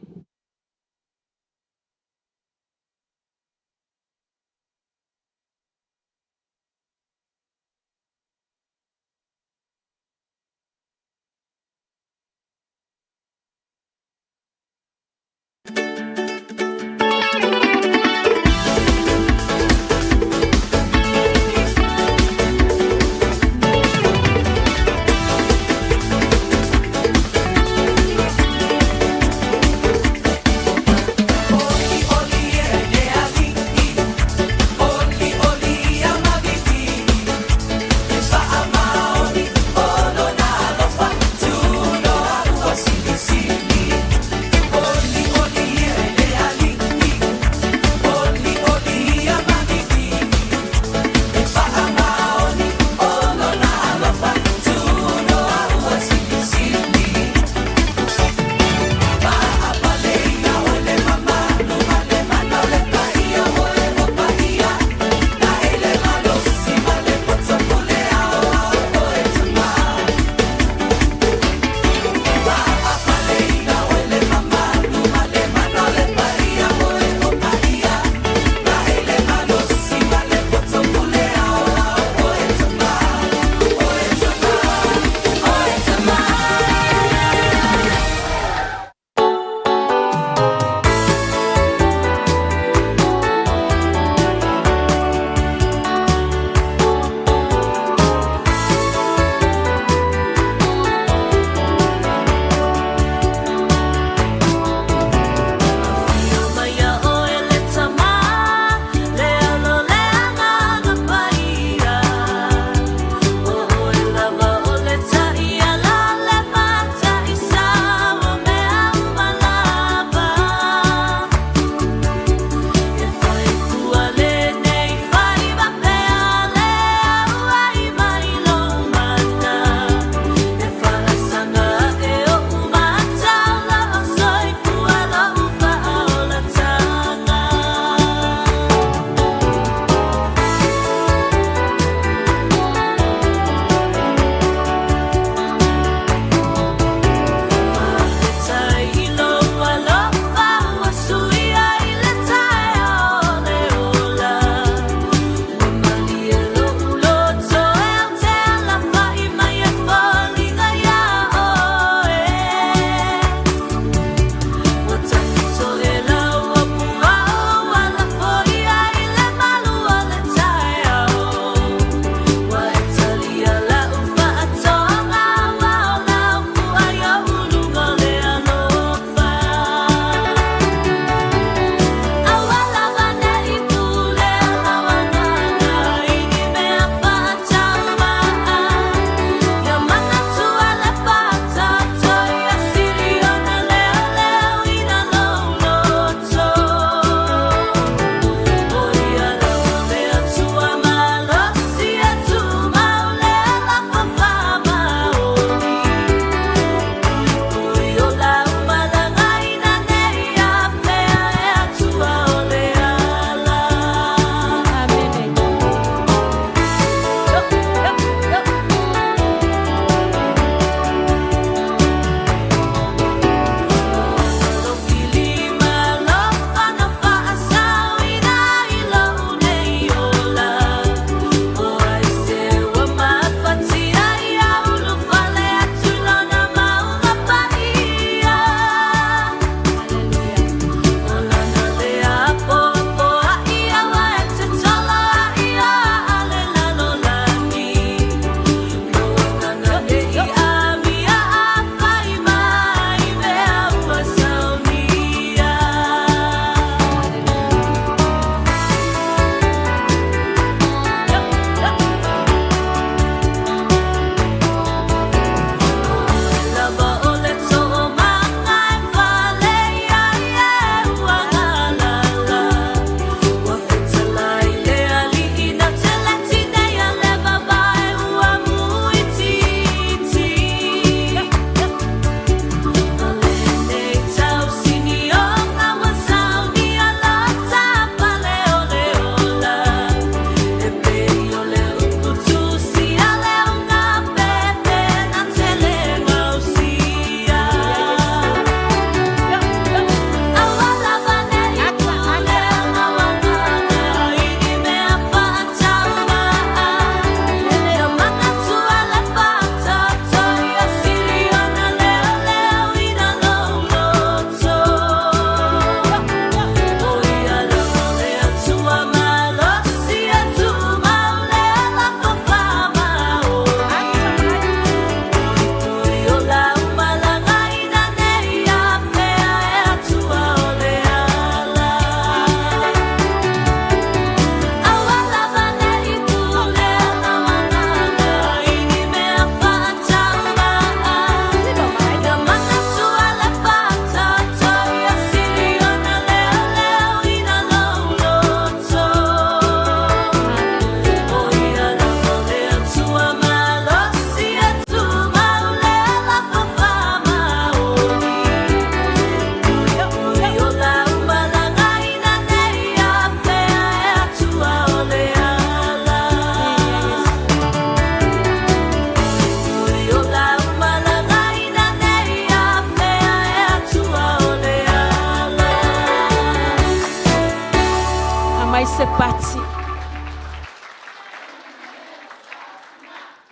Mai se pati.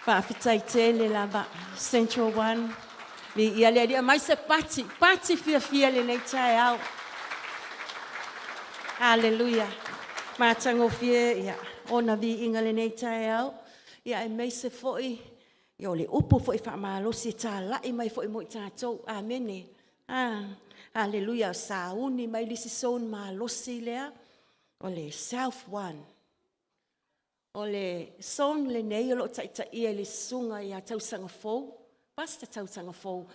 Faafetai tele lava Central 1. Viia le Alii. Aumai se pati, pati fiafia i lenei taeao. Haleluia! Matagofie Ona viiga i lenei taeao aemaise foi o le upu foi faamalosi e talai mai foi mo i tatou. Amene. Haleluia! Sauni mai le isi soul malosi lea, o le Self 1. O le soul lenei o lo o taitaia e le Susuga ia Tausaga-fou, Pastor Tausaga-fou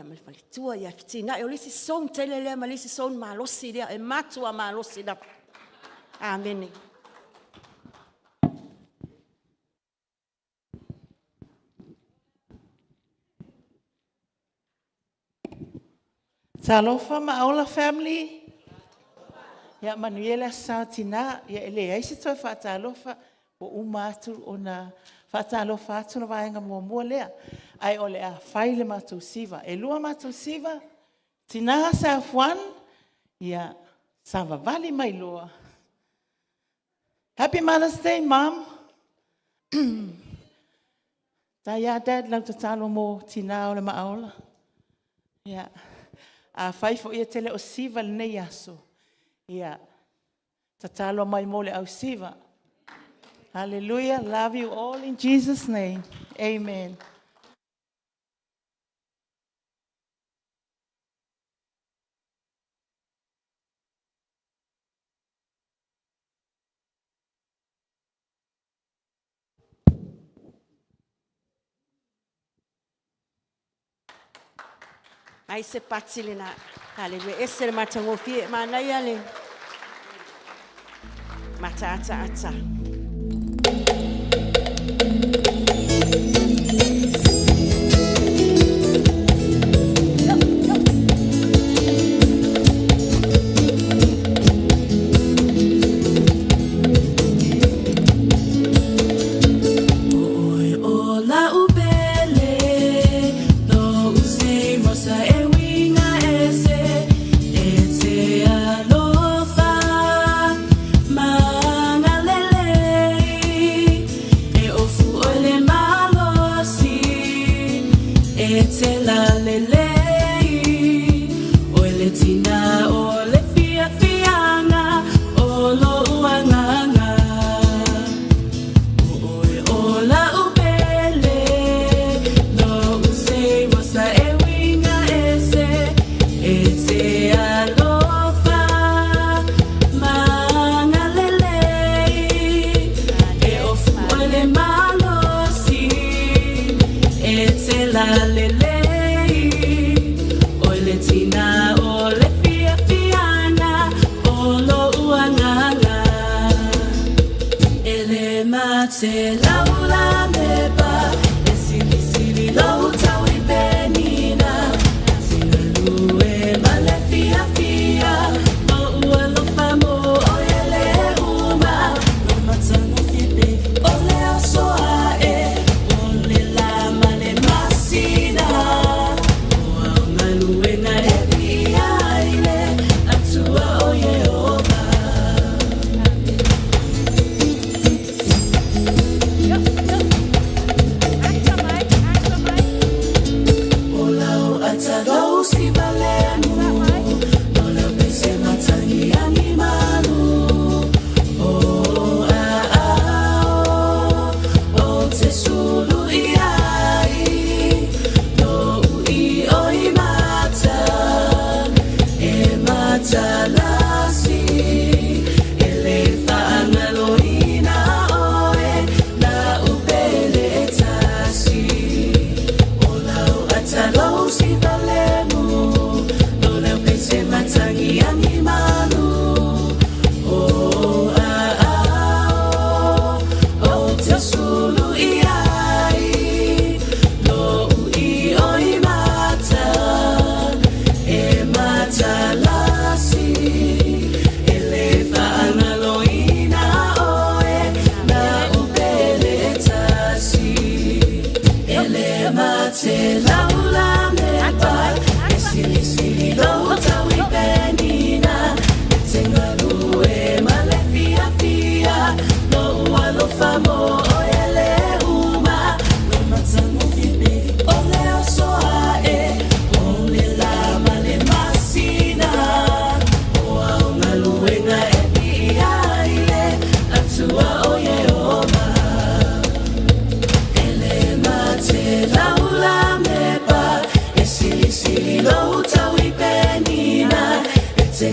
ma le faletua ia Fetinai. O le isi soul tele lea ma le isi soul malosi lea, e matua malosi lava. Amene. Talofa Maaola family. Ia manuia le Aso Sa o Tina. Ia e leai se toe faatalofa ua uma atu ona faatalofa atu le vaega muamua lea, ae o le a fai le matou siva. E 2 matou siva, Tina Self 1, ia savavali mai loa. Happy Mothers Day Mom. Faafetai lava dad i lau tatalo mo tina o le Maaola. Ia, afai foi e te le o siva i lenei aso, ia tatalo mai mo le au siva. Hallelujah love you all in Jesus name, amen. Ai se pati lena. Haleluia. E ese le matagofie. Manaia le mataataata.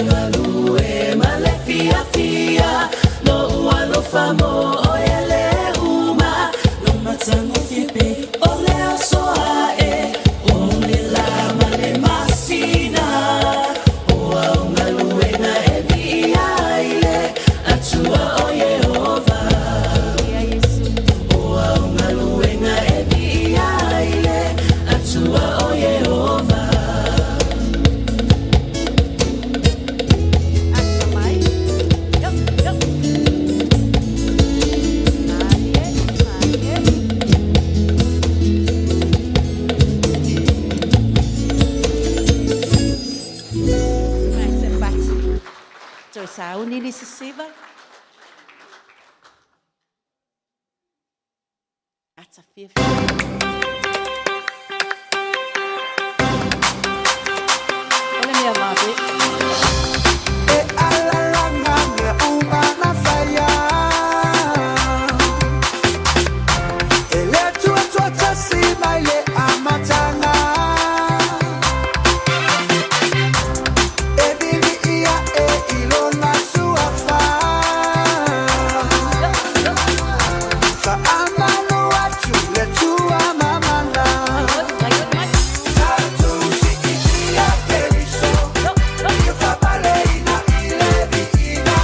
galue ma le fiafia Lo'u alofa mo oe e lē uma Lou matagofie pei o le aso a'e O le lā ma le masina O au galuega e viia ai le Atua o Ieova O au galuega e viia ai le Atua o Ieova. Mai se pati. Toe sauni le sisiva. Ata fiafia. O le mea vave. E alalanga mea uma na faia. E le Atua toatasi mai le amataga. E viviia e i lona suafa. Faamalo atu le Atua mamana. Tatou siitia Keriso, ia faapaleina i le viiga.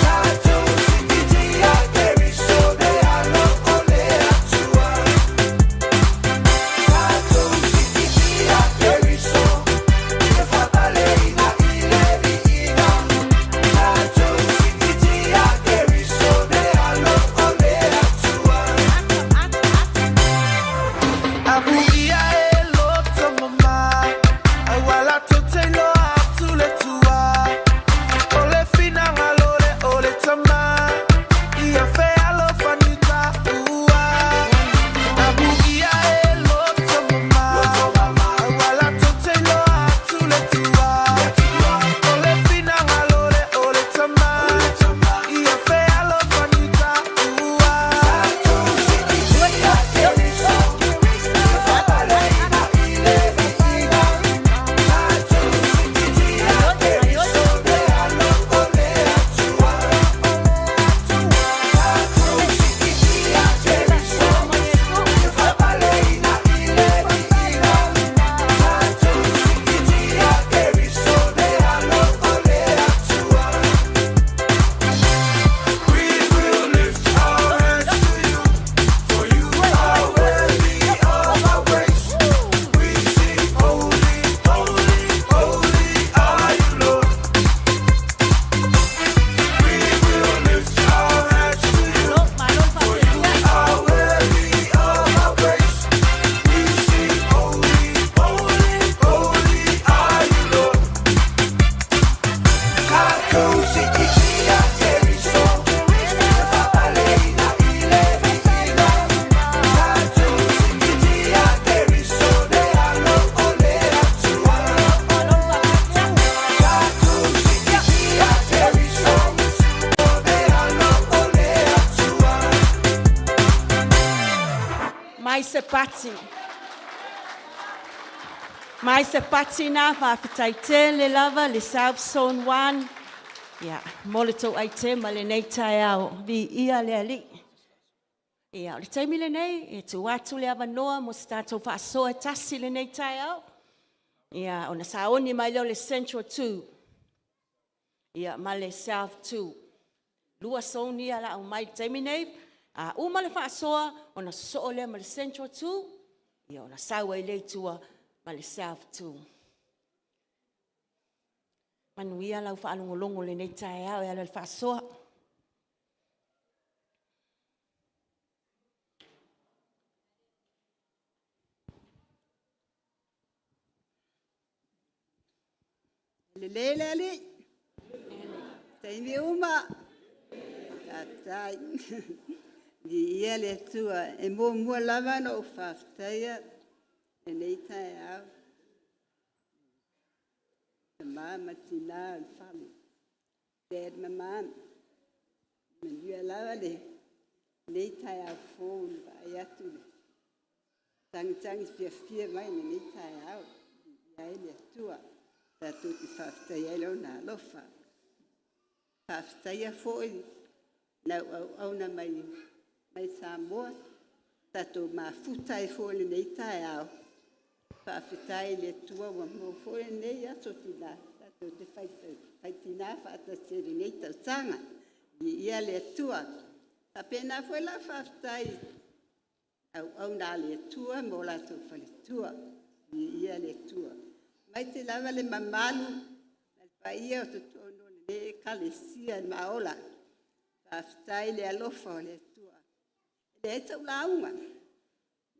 Tatou siitia Keriso, le Alo o le Atua. Tatou siitia Keriso, ia faapaleina i le viiga. Tatou siitia Keriso, le Alo o le Atua. Amuia e loto mama, aua latou te iloa atu le Atua. O le finagalo lea o le Tama, ia fealofani taua. Amuia e loto mama, aua latou te iloa atu le Atua. O le finagalo lea o le Tama, ia fealofani taua. Tatou siitia Keriso, ia faapaleina i le viiga. Tatou siitia Keriso, le Alo o le Atua. Tatou siitia Keriso, ia faapaleina i le viiga. Tatou siitia Keriso, le Alo o le Atua. We will lift our hands to you, for you are worthy of our praise. We sing holy, holy, holy are you, Lord. We will lift our hands to you, for you are worthy of our praise. We sing holy, holy, holy are you, Lord. Tatou siitia Keriso, ia faapaleina i le viiga. Tatou siitia Keriso, le Alo o le Atua. Tatou siitia Keriso, le Alo o le Atua. Mai se pati. Mai se pati na faafetai tele lava le South Zone 1. Ia, mo le tou aite ma lenei taeao. Viia le Alii. Ia, o le taimi lenei, e tuu atu le avanoa mo se tatou faasoa e tasi lenei taeao. Ia, ona sauni mai lea o le Central 2. Ia, ma le South 2. Lua zone ia la aumai i le taimi nei. A uma le faasoa, ona sosoo lea ma le Central 2, ia ona sau ai lea i tua ma le South 2. Manuia lau faalogologo i lenei taeao e ala i le faasoa. Lelei le Alii, taimi uma. Faafetai. Viia le Atua. E muamua lava ona ou faafetaia lenei taeao. Tama ma tina o le fale, Dad ma Mom. Manuia lava lenei taeao fou i le vaai atu i le tagitagi fiafia mai lenei taeao. Viia ai le Atua. Tatou te faafetaia ai Lona alofa. Faafetaia foi lau auauna mai Samoa, tatou mafuta ai foi i lenei taeao. Faafetai i le Atua ua maua foi lenei aso tina, tatou te faitina faatasi ai i lenei tausaga. Viia le Atua. E faapena foi lau faafetai i auauna a le Atua ma o latou faletua. Viia le Atua. Aemaise lava le mamalu ma le paia o totonu o lenei Ekalesia Maola. Faafetai i le alofa o le Atua. E leai sau lauga,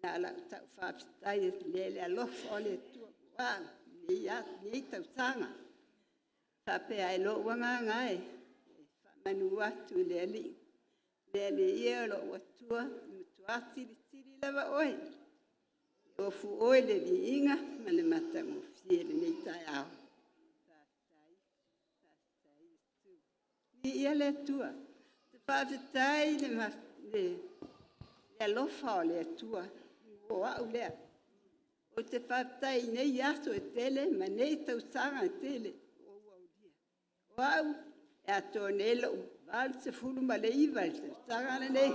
na o lau tau faafetai i le alofa o le Atua ua au i lenei tausaga. E faapea ai lou agaga e, e faamanu atu i le Alii, Le Alii e o lou Atua, e matua silisili lava oe, e ofu oe le viiga ma le matagofie i lenei taeao. Faafetai, faafetai Iesu. Viia le Atua. Faafetai i le alofa o le Atua mo au lea. Ou te faafetai i nei aso e tele ma nei tausaga e tele ua ou aulia. O au, e atoa nei lou 89 i le tausaga lenei.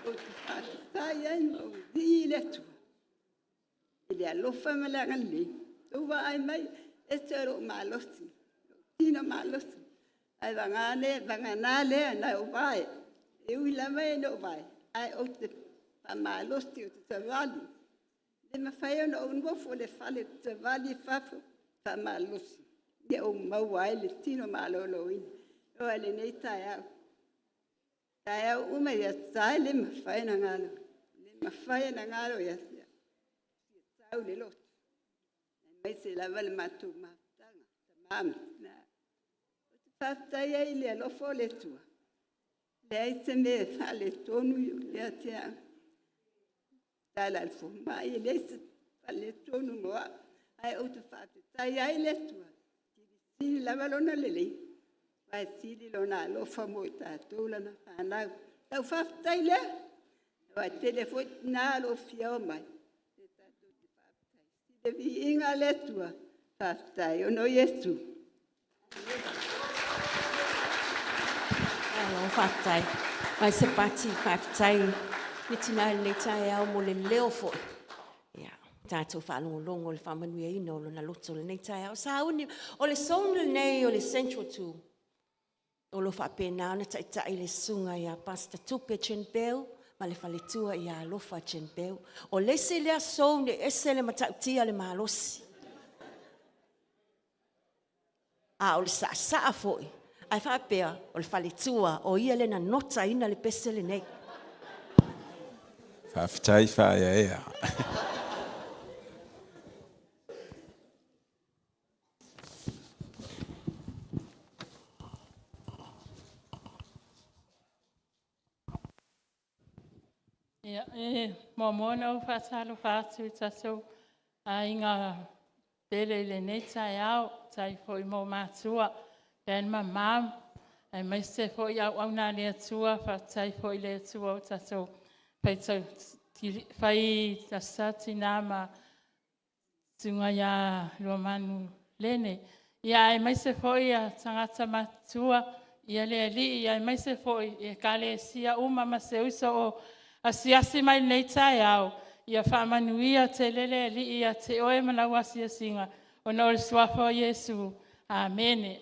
Ou te faafetai ai ma ou vivii i le Atua i le alofa ma le agalelei. Ua outou vaai mai, e ese lou malosi, lou tino malosi, ae vagana lea na ou vae, e ui lava ina ou vae, ae ou te faamalosi, ou te savali. E le mafai ona ou nofo i le fale, ou te savali i fafo faamalosi ina ia ou maua ai le tino maloloina. Oo lava i lenei taeao, o taeao uma i aso Sa e le mafai ona galo, le mafai ona galo ia te au, e fia sau i le lotu, aemaise lava le matou mafutaga, tama ma tina. Ou te faafetai ai i le alofa o le Atua, e leai se mea e faaletonu ia te au. E tala a le fomai, e leai se faaletonu mo au, ae ou te faafetai ai i le Atua, e silisili lava Lona lelei, aua e sili Lona alofa mo i tatou lana fanau. O lau faafetai lea, aua e tele foi tina o lo o fia omai, ia tatou faafetai. Le viiga i le Atua, faafetai ona o Iesu. Malo faafetai. Mai Sepati, faafetai i le tina i lenei taeao mo le leo foi. Ia, tatou faalogologo i le faamanuiaina o lona loto i lenei taeao. Sauni, o le zone lenei o le Central 2, o lo o faapena ona taitai e le Susuga ia Pastor Tupe Jane Beale ma le faletua ia Alofa Jane Beale. O le isi lea zone e ese le matautia o le malosi. A o le saasaa foi, ae faapea o le faletua o ia lea na notaina le pese lenei. Faafetai faaeaea. Ia, e muamua ona ou faatalofa atu i tatou aiga pele i lenei taeao. Faafetai foi mo matua, Dan ma Mom, aemaise foi auauna a le Atua. Faafetai foi i le Atua ua tatou fai Tasa Tina ma le Susuga ia Luamanu Lene, aemaise foi tagata matutua, le alii aemaise foi Ekalesia uma ma se uso o asiasi mai i lenei taeao. Ia faamanuia tele le Alii ia te oe ma lau asiasiga ona o le suafa o Iesu. Amene.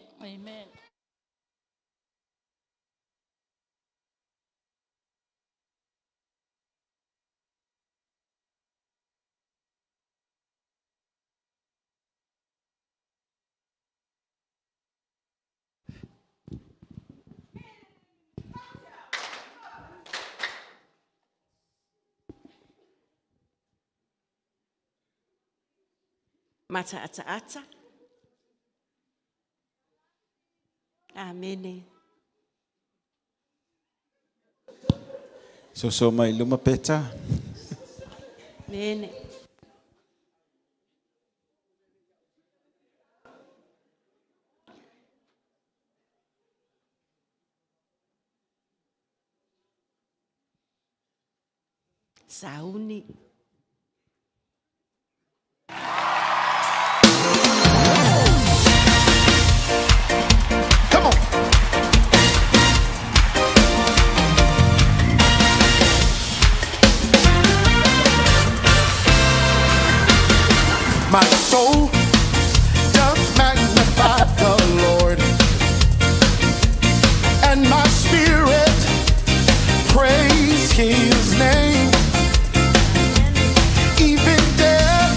Mataataata. Amene. Soso mai luma Peta. Amene. sauni. Come on. My soul doth magnify the Lord, and my spirit praise his name. Even death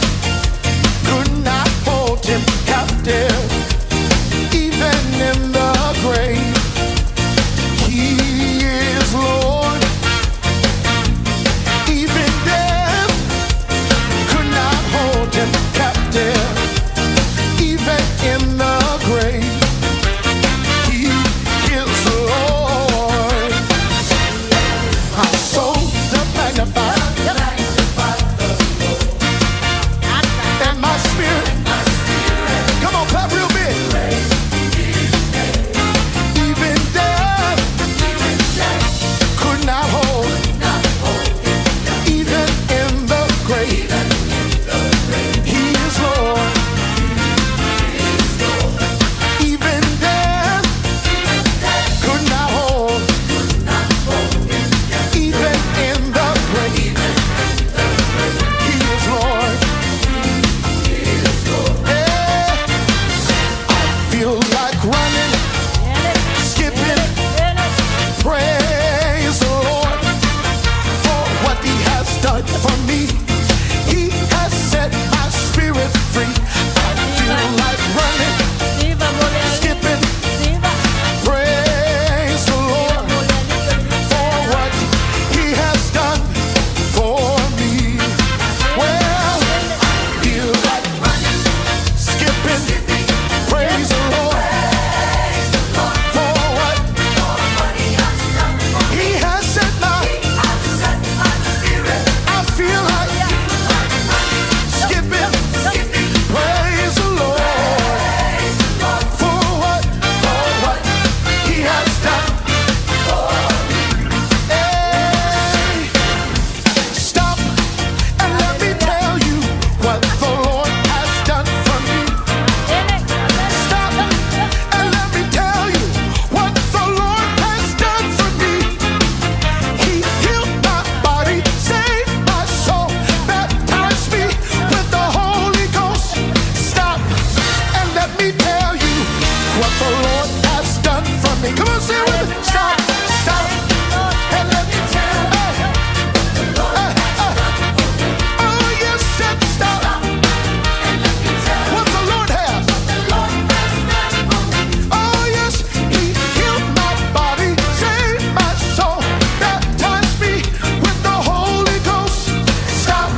could not hold him captive, even in the grave. He is Lord. Even death could not hold him captive, even in the grave. He is Lord. My soul doth magnify, and my spirit. Come on, clap real big. Even death could not hold, even in the grave. He is Lord. Even death could not hold, even in the grave. He is Lord. Yeah. I feel like running, skipping, praise the Lord for what He has done for me. He has set my spirit free. I feel like running, skipping, praise the Lord for what He has done for me. Well, I feel like running, skipping, praise the Lord for what He has set my. I feel like skipping, praise the Lord for what He has done. Hey, stop and let me tell you what the Lord has done for me. Stop and let me tell you what the Lord has done for me. He healed my body, saved my soul, baptized me with the Holy Ghost. Stop and let me tell you what the Lord has done for me. Come on, say it with me. Stop, stop, and let me tell you. Oh, yes, said stop. What the Lord has. Oh, yes, He healed my body, saved my soul, baptized me with the Holy Ghost. Stop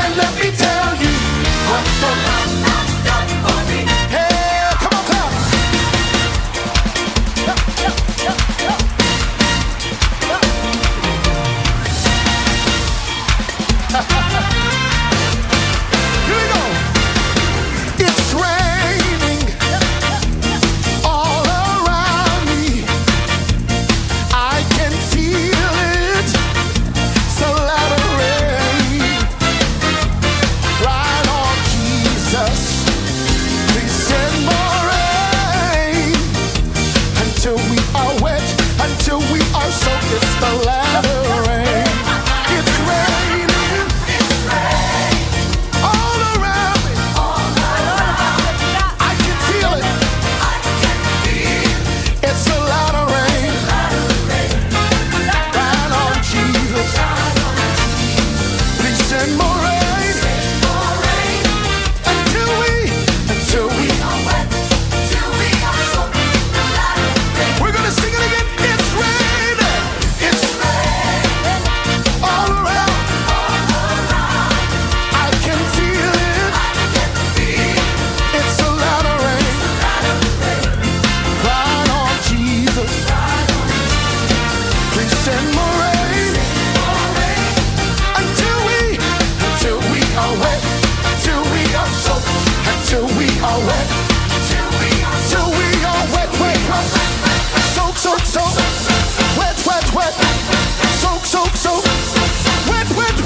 and let me tell you what the Lord has done for me. Hey, come on, clap. Here we go. It's raining all around me. I can feel it. It's a lot of rain. Right on, Jesus. Please send more rain until we are wet, until we are soaked. It's the latter rain. It's raining. All around me. I can feel it. It's a lot of rain. Right on, Jesus. Please send more rain. Until we, until we, we're gonna sing it again. It's raining. It's all around. I can feel it. It's a lot of rain. Right on, Jesus. Please send more rain. Until we, until we are wet, until we are soaked, until we are wet, till we are wet, wet, soak, soak, soak, wet, wet, wet, soak, soak, soak, wet, wet,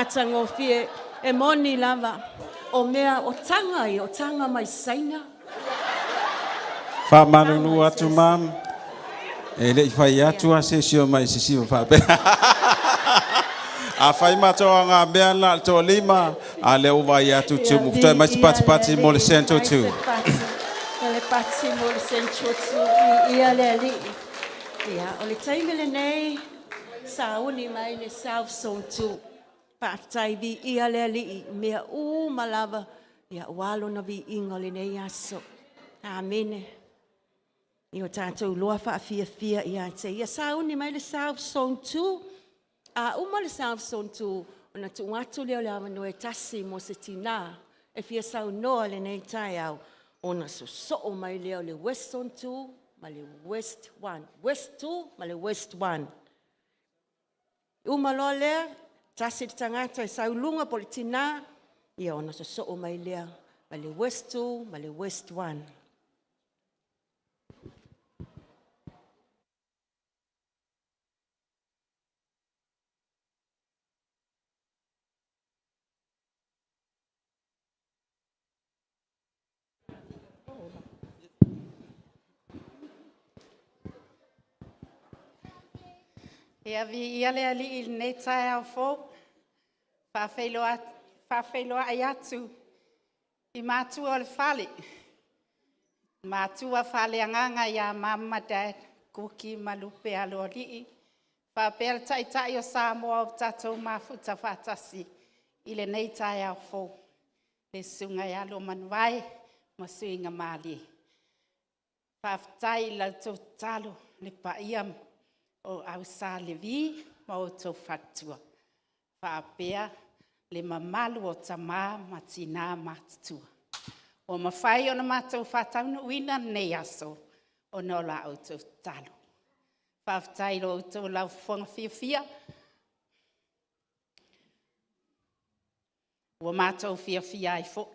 Matagofie, e moni lava, o mea o taga ia, o taga mai Saina. Faamalulu atu ma'am, e le i fai atu lava se isi o mai sisiva faapea. Afai matou agamea na o le toalima, a lea ua vaai atu tumu Ia, toe mai se viia le patipati mo le Alii, Central mai se 2. pati, o le pati mo le Central 2, viia le Alii. Ia, o le taimi lenei, sauni mai le South Zone 2. Faafetai, viia le Alii i mea uma lava, ia aua lona viiga o lenei aso. Amene. Ia o tatou iloa faafiafia ia te ia. Sauni mai le South Zone 2. A uma le South Zone 2, ona tuu atu lea o le avanoa e tasi mo se tina e fia saunoa i lenei taeao, ona sosoo mai lea o le West Zone 2 ma le West 1. West 2 ma le West 1. Uma loa lea, tasi le tagata e sau i luga po o le tina, ia ona sosoo mai lea ma le West 2 ma le West 1. Ia, viia le Alii i lenei taeao fou. Faafeiloai atu i matua o le fale, matua faaleagaga ia Mum ma Dad, Kuki ma Lupe Aloalii, faapea le Taitai o Samoa ua tatou mafuta faatasi i lenei taeao fou, le Susuga ia Luamanuvae ma Suigamalie. Faafetai i la outou tatalo le paia o au Sa Levi ma outou faletua, faapea le mamalu o tama ma tina matutua. Ua mafai ona matou faataunuuina lenei aso ona o la outou tatalo. Faafetai i lo outou laufofoga fiafia, ua matou fiafia ai foi. Ou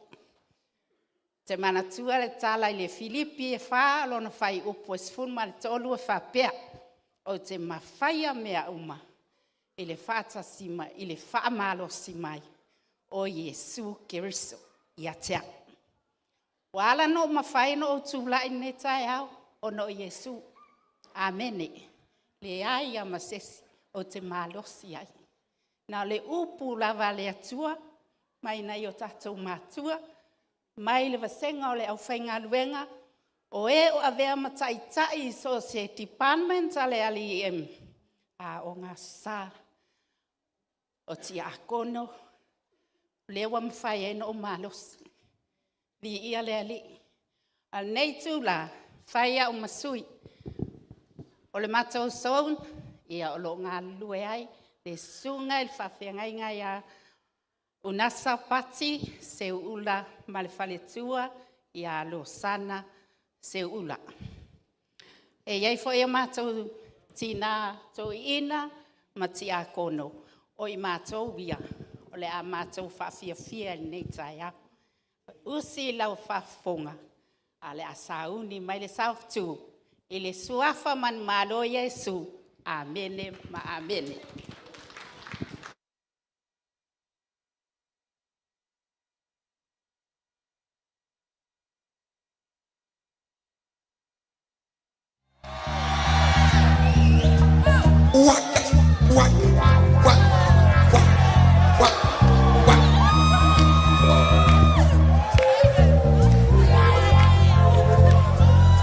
te manatua le tala i le Filipi 4 lona fuaiupu 13 e faapea, ou te mafaia mea uma i le faamalosi mai o Iesu Keriso ia te au. Ua ala ona ou mafai ona ou tulai i lenei taeao, ona o Iesu. Amene. E leai lava ma se isi ou te malosi ai, na o le upu lava a le Atua mai nai o tatou matua, mai le vasega o le aufaigaluega, o e o avea ma taitai i so o se department a le LEM, Aoga Aso Sa, o Tiakono, lea ua mafai ai ona ou malosi. Viia le Alii. A o lenei itula, e fai au ma sui o le matou zone, o lo o galulue ai le susuga i le faafeagaiga ia Unasa Pati Seuula ma le faletua ia Losana Seuula. E i ai foi a matou tina toeaina ma tiakono, o i matou ia o le a matou faafiafia i lenei taeao. Usi lau faafofoga, ae o le a sauni mai le South 2 i le suafa manumalo o Iesu. Amene ma amene.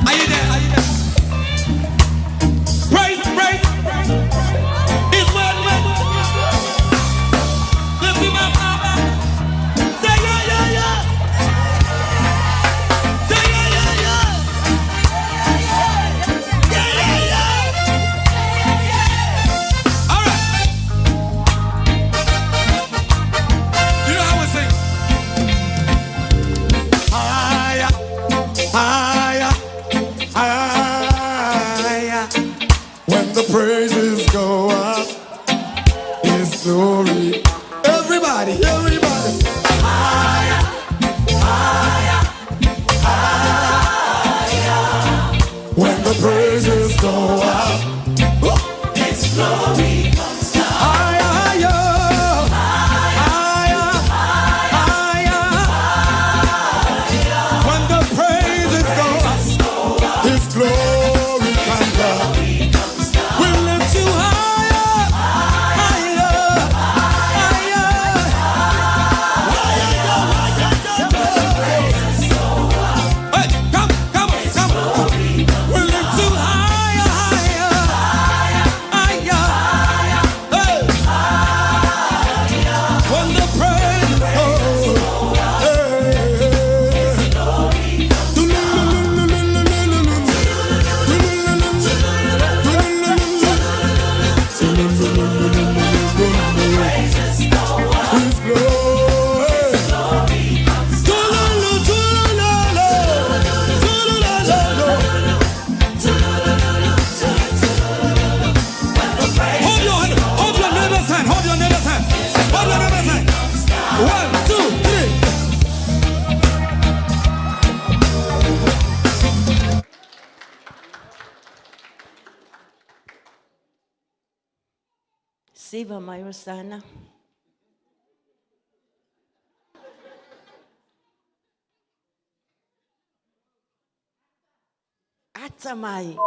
Are you there? Are you there? Praise, praise. It's well. Siva mai Rosana. Ata mai.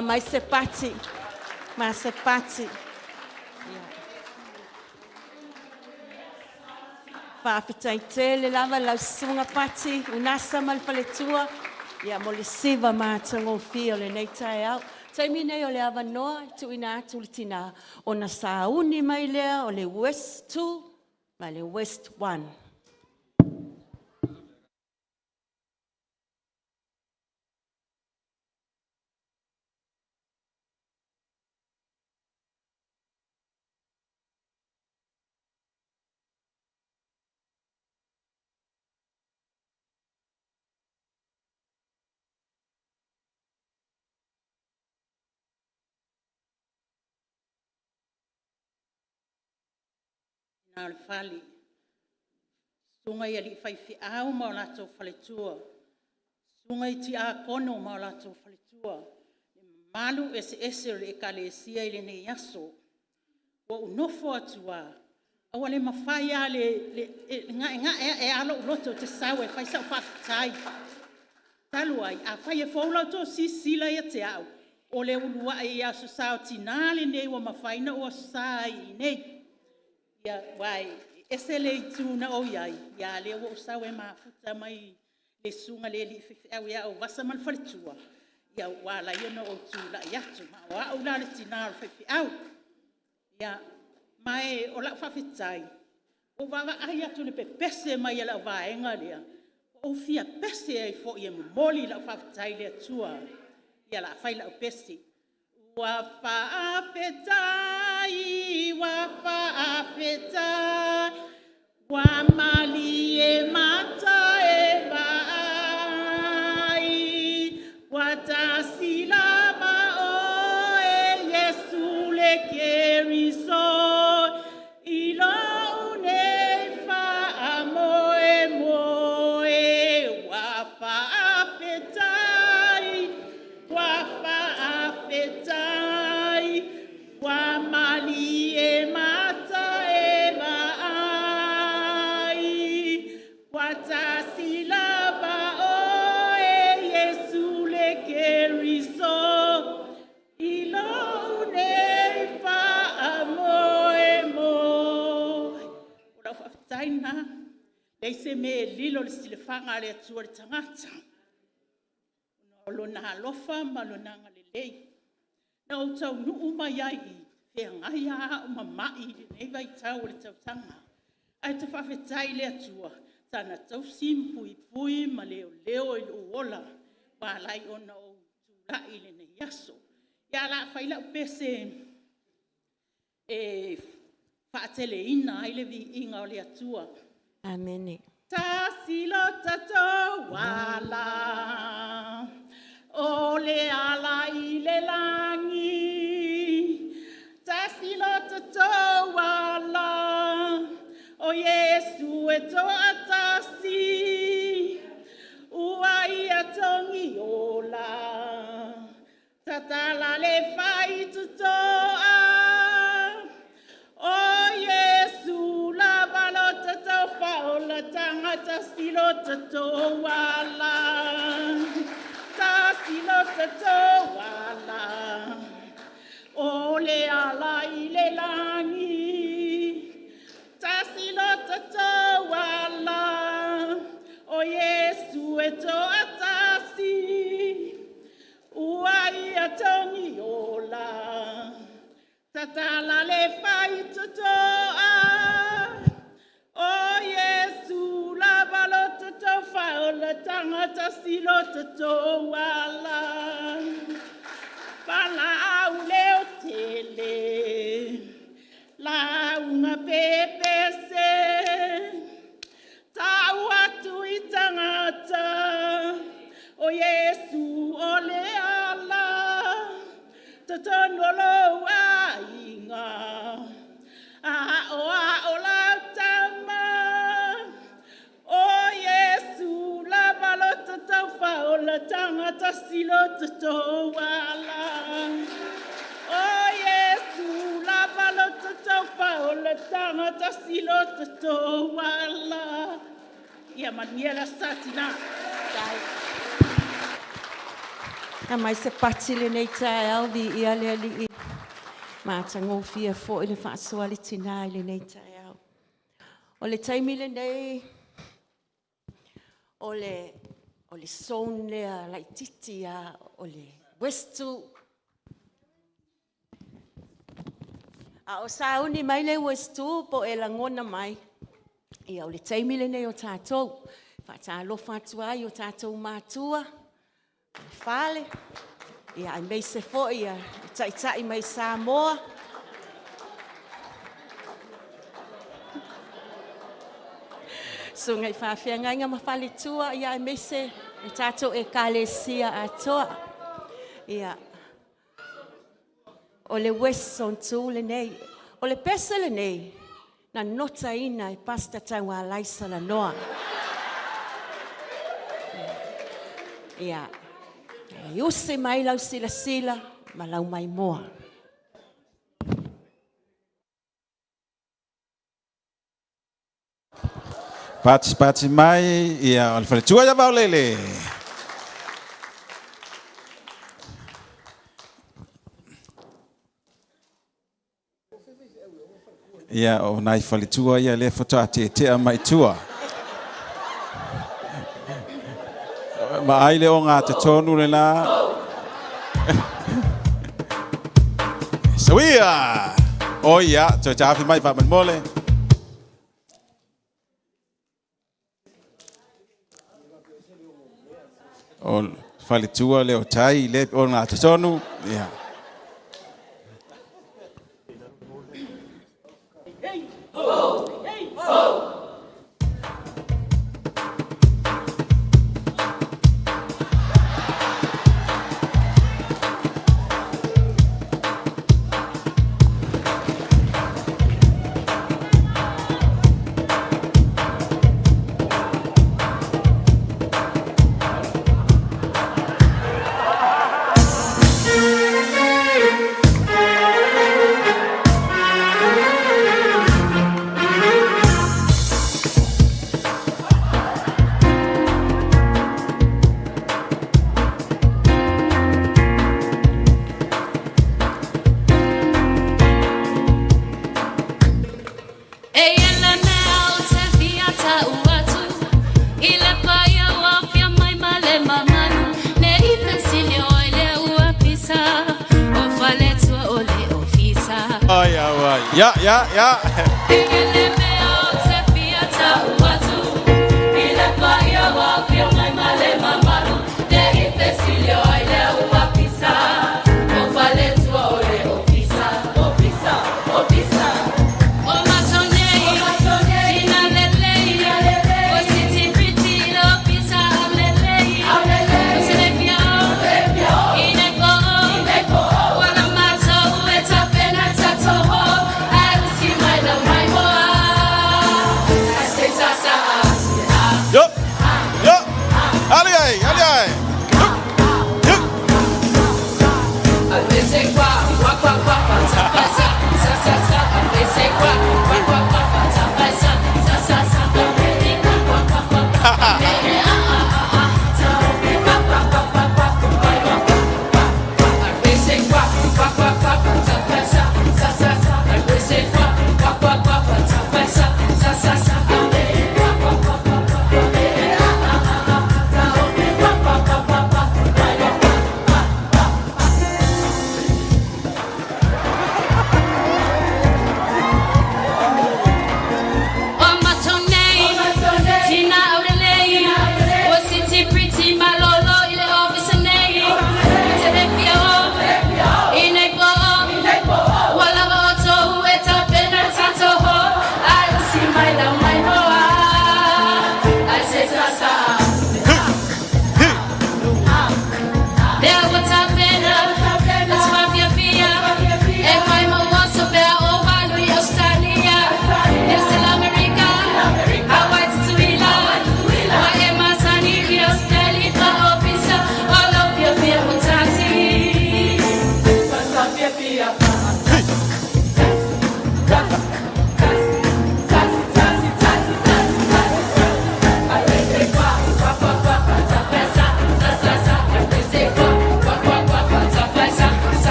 Aumai se pati. Ma se pati. Faafetai tele lava i lau Susuga Pati Unasa ma le faletua mo le siva matagofie o lenei taeao. O le taimi lenei o le avanoa e tuuina atu i le tina ona sauni mai lea o le Waist 2 ma le Waist 1. O le fale, susuga i alii faifeau ma o latou faletua, susuga i tiakono ma o latou faletua, le mamalu eseese o le Ekalesia i lenei aso. Ua ou nofo atu lava, ae ua le mafai lava e gaegae ae lava lou loto ou te sau e fai sau faafetai. Talu ai, afai e fou la outou silasila ia te au, o le uluai Aso Sa o Tina lenei ua mafai ona ou Aso Sa ai i inei, aua e ese le itu na ou i ai, a o lea ua ou sau e mafuta mai i le susuga i le alii faifeau ia Ovasa ma le faletua, ua ala ai ona ou tulai atu. Ma o au la le tina o le faifeau. Ma o lau faafetai, ua ou vaavaai atu i le pepese mai a le vaega lea, ua ou fia pese ai foi e momoli lau faafetai i le Atua. Ia o le a fai lau pese. Ua faafetai ua faafetai, ua malie mata e vaai, ua tasi lava oe Iesu le Keriso i lou nei faamoemoe. Ua faafetai, ua faafetai, ua malie mata e vaai, ua tasi lava oe Iesu le Keriso i lou nei faamoemoe. O lau faafetai lena. E leai se mea e lilo i le silafaga a le Atua i le tagata, o Lona alofa ma Lona agalelei. Na ou taunuu mai ai i i, feagai lava au ma mai i lenei vaitau o le tausaga. Ae ou te faafetai i le Atua sa na tausi ma puipui ma leoleo i lou ola ua ala ai ona ou tulai i lenei aso. Ia, o le a fai lau pese e faateleina ai le viiga o le Atua. Amene. Tasi lo tatou ala, o le ala i le lagi, Tasi lo tatou ala, o Iesu e toatasi, Ua Ia togiola, tatala le faitotoa, O Iesu lava lo tatou faaolataga, Tasi lo tatou ala, tasi lo tatou ala, O le ala i le lagi. Tasi lo tatou ala, o Iesu e toatasi, Ua Ia togiola, tatala le faitotoa, O Iesu lava lo tatou faaolataga, Tasi lo tatou ala. Valaau leotele, lauga pepese, tau atu i tagata, o Iesu o le ala. Totonu o lou aiga, aoao lau tama, o Iesu lava lo tatou faaolataga, Tasi lo tatou ala. O Iesu lava lo tatou faaolataga, Tasi lo tatou ala. Ia manuia le Aso Sa Tina. Aumai se pati lenei taeao, viia le Alii. Matagofie foi le faasoa a le tina i lenei taeao. O le taimi lenei, o le zone lea laititi lava o le West 2. A o sauni mai le West 2 po o e lagona mai, ia o le taimi lenei o tatou. E faatalofa atu ai i o tatou matua i le fale, aemaise foi le taitai mai Samoa. Susuga i faafeagaiga ma faletua, aemaise le tatou Ekalesia atoa. Ia, o le West Zone 2 lenei. O le pese lenei, na notaina e Pastor Taualai Salanoa. Ia, e use mai lau silasila ma lau maimoa. Pati pati mai ia o le faletua ia Vaulele. Ia o nai faletua ia lea faatoa tietia mai tua. Ma ai le o ngā te tonu le la. Sawia! O ia, toe tāwhi mai wha mole. O faletua le o tai le o ngā te tonu. Ia. Hey, ho! Hey, ho! E ia le mea ou te fia tau atu i le paia ua afio mai ma le mamalu ne i fesili o ai lea ua pisa o faletua o le ofisa. Ai, ai, ai. Ya, ya, ya. E ia le mea ou te fia tau atu i le paia ua afio mai ma le mamalu ne i fesili o ai lea ua pisa o faletua o le ofisa. Ofisa, ofisa. O matou nei, tina lelei, o siti piti i le ofisa aulelei. O se le fia o, i nei po o, ua na matou e tapena tatou ho, ae usi mai lau maimoa. Ae se i sasa a. Yo! Yo! Ali ai, ali ai.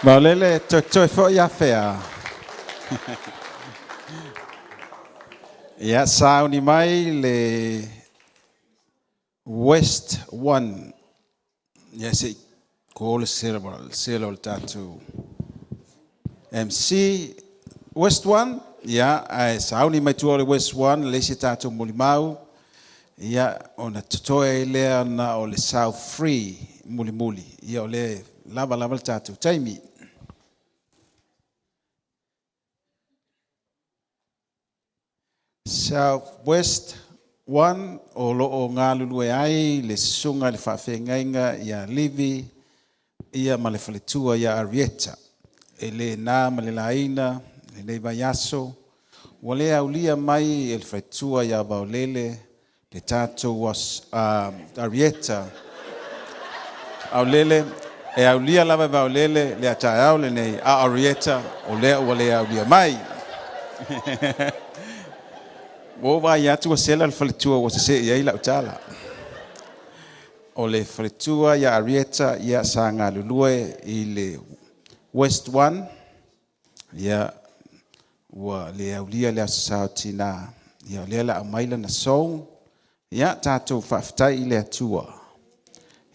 Vaolele toetoe foi afea. Ia, sauni mai le West 1. Ia, se i ko le sela o le tatou MC. West 1, ia, ae sauni mai tua o le West 1, le isi tatou molimau. Ia, ona totoe ai lea na o le South 3 mulimuli. Ia, o le lava lava le tatou taimi. South West 1, o loo galulue ai le susuga i le faafeagaiga ia Livi ia ma le faletua ia Arieta. E le na ma le laina lenei vaiaso, ua le aulia mai e le faletua ia Vaolele le tatou Arieta. Aulele, e aulia lava e Vaolele le taeao lenei, a Arieta o lea ua le aulia mai. Ua ou vaai atu ua sela le faletua ua sese i ai lau tala. O le faletua ia Arieta ia sa galulue i le West 1, ia ua le aulia le aso Sa o tina. Ia o lea la aumai lana song. Ia tatou faafetai i le Atua.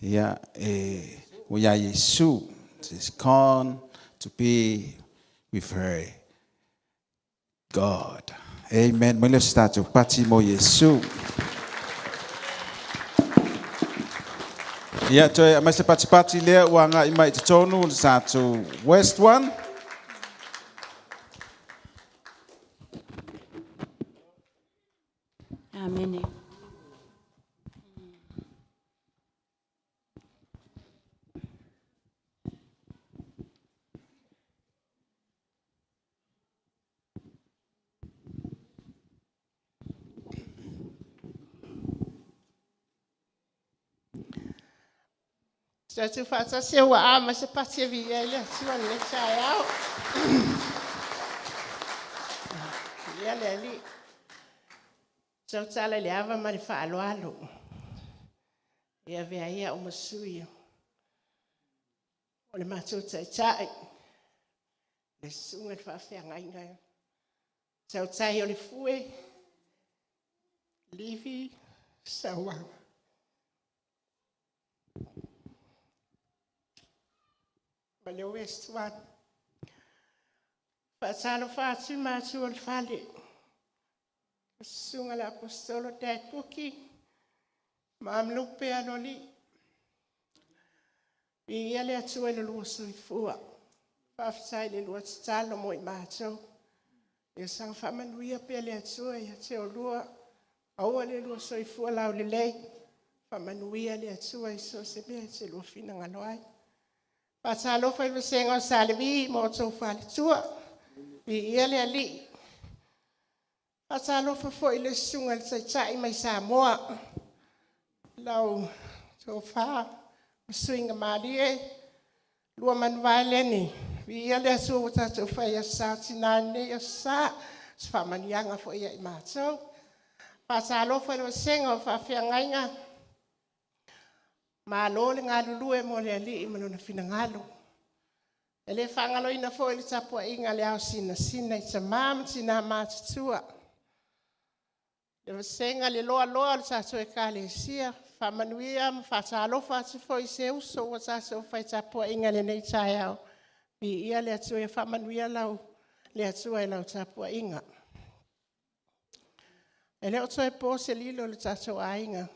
Ia e ua ia Iesu is gone to be with her God. Amen. Mai le se tatou pati mo Iesu. Ia, toe aumai se patipati lea ua agai mai i totonu le tatou West 1. Amene. Tatou faatasi e ua a ma se pati e viia i le Atua lenei taeao. Ia le Alii. Tautala i le ava ma le faaaloalo. E avea ai au ma sui o le matou taitai, le susuga i le faafeagaiga tautai o le fue, Livi Sauaga. Ma le West One. Faatalofa atu i matua o le fale. Susuga le Aposetolo Dad Puki, ma Amlupe Aloalii. Viia le Atua i le lua soifua. Faafetai i le lua tatalo mo i matou. Ia saga faamanuia pea le Atua ia te oulua. Aua le lua soifua laulelei. Faamanuia le Atua i so o se mea e te lua finagalo ai. Faatalofa i le vasega o Salevi ma outou faletua. Viia le Alii. Faatalofa foi i le susuga i le Taitai mai Samoa. Lau tofa ma suiga malie, lua manuvaeleni. Viia le Atua ua tatou fai aso sa tina i lenei aso sa. Se faamanuiaga foi ia i matou. Faatalofa i le vasega o faafeagaiga. Malo le galulue mo le Alii ma lona finagalo. E le faagaloina foi le tapuaiga a le ao sinasina i tama ma tina matutua. Le vasega le loaloa o le tatou Ekalesia, faamanuia ma faatalofa atu foi i se uso ua tatou fai tapuaiga i lenei taeao. Viia le Atua ia faamanuia lau le Atua i lau tapuaiga. E le o toe po se lilo i le tatou aiga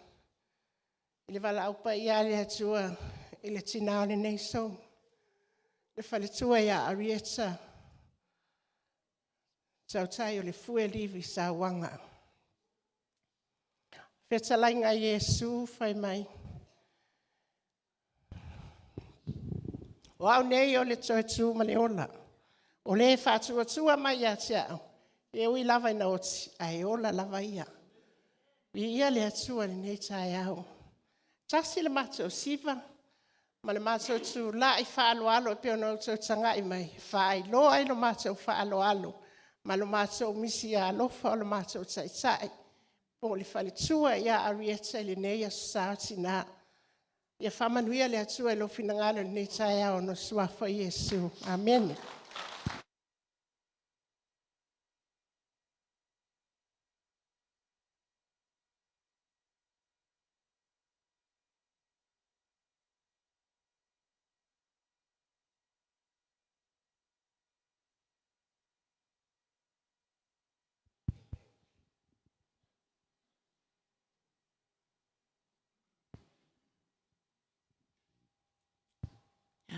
i le valaau paia a le Atua i le tina o lenei sou, le faletua ia Arieta, tautai o le fue Livi Sauaga. Fetalaiga a Iesu fai mai, o au nei o le toe tu ma le ola, o le faatuatua mai ia te au, e ui lava ina oti, ae ola lava ia. Viia le Atua i lenei taeao. Tasi le matou siva ma le matou tulai faaaloalo e pei ona outou tagai mai, faailoa ai lo matou faaaloalo ma lo matou misi alofa o lo matou taitai po o le faletua ia Arieta i lenei aso Sa o tina. Ia faamanuia le Atua i lou finagalo i lenei taeao ona o le Suafa o Iesu. Amene.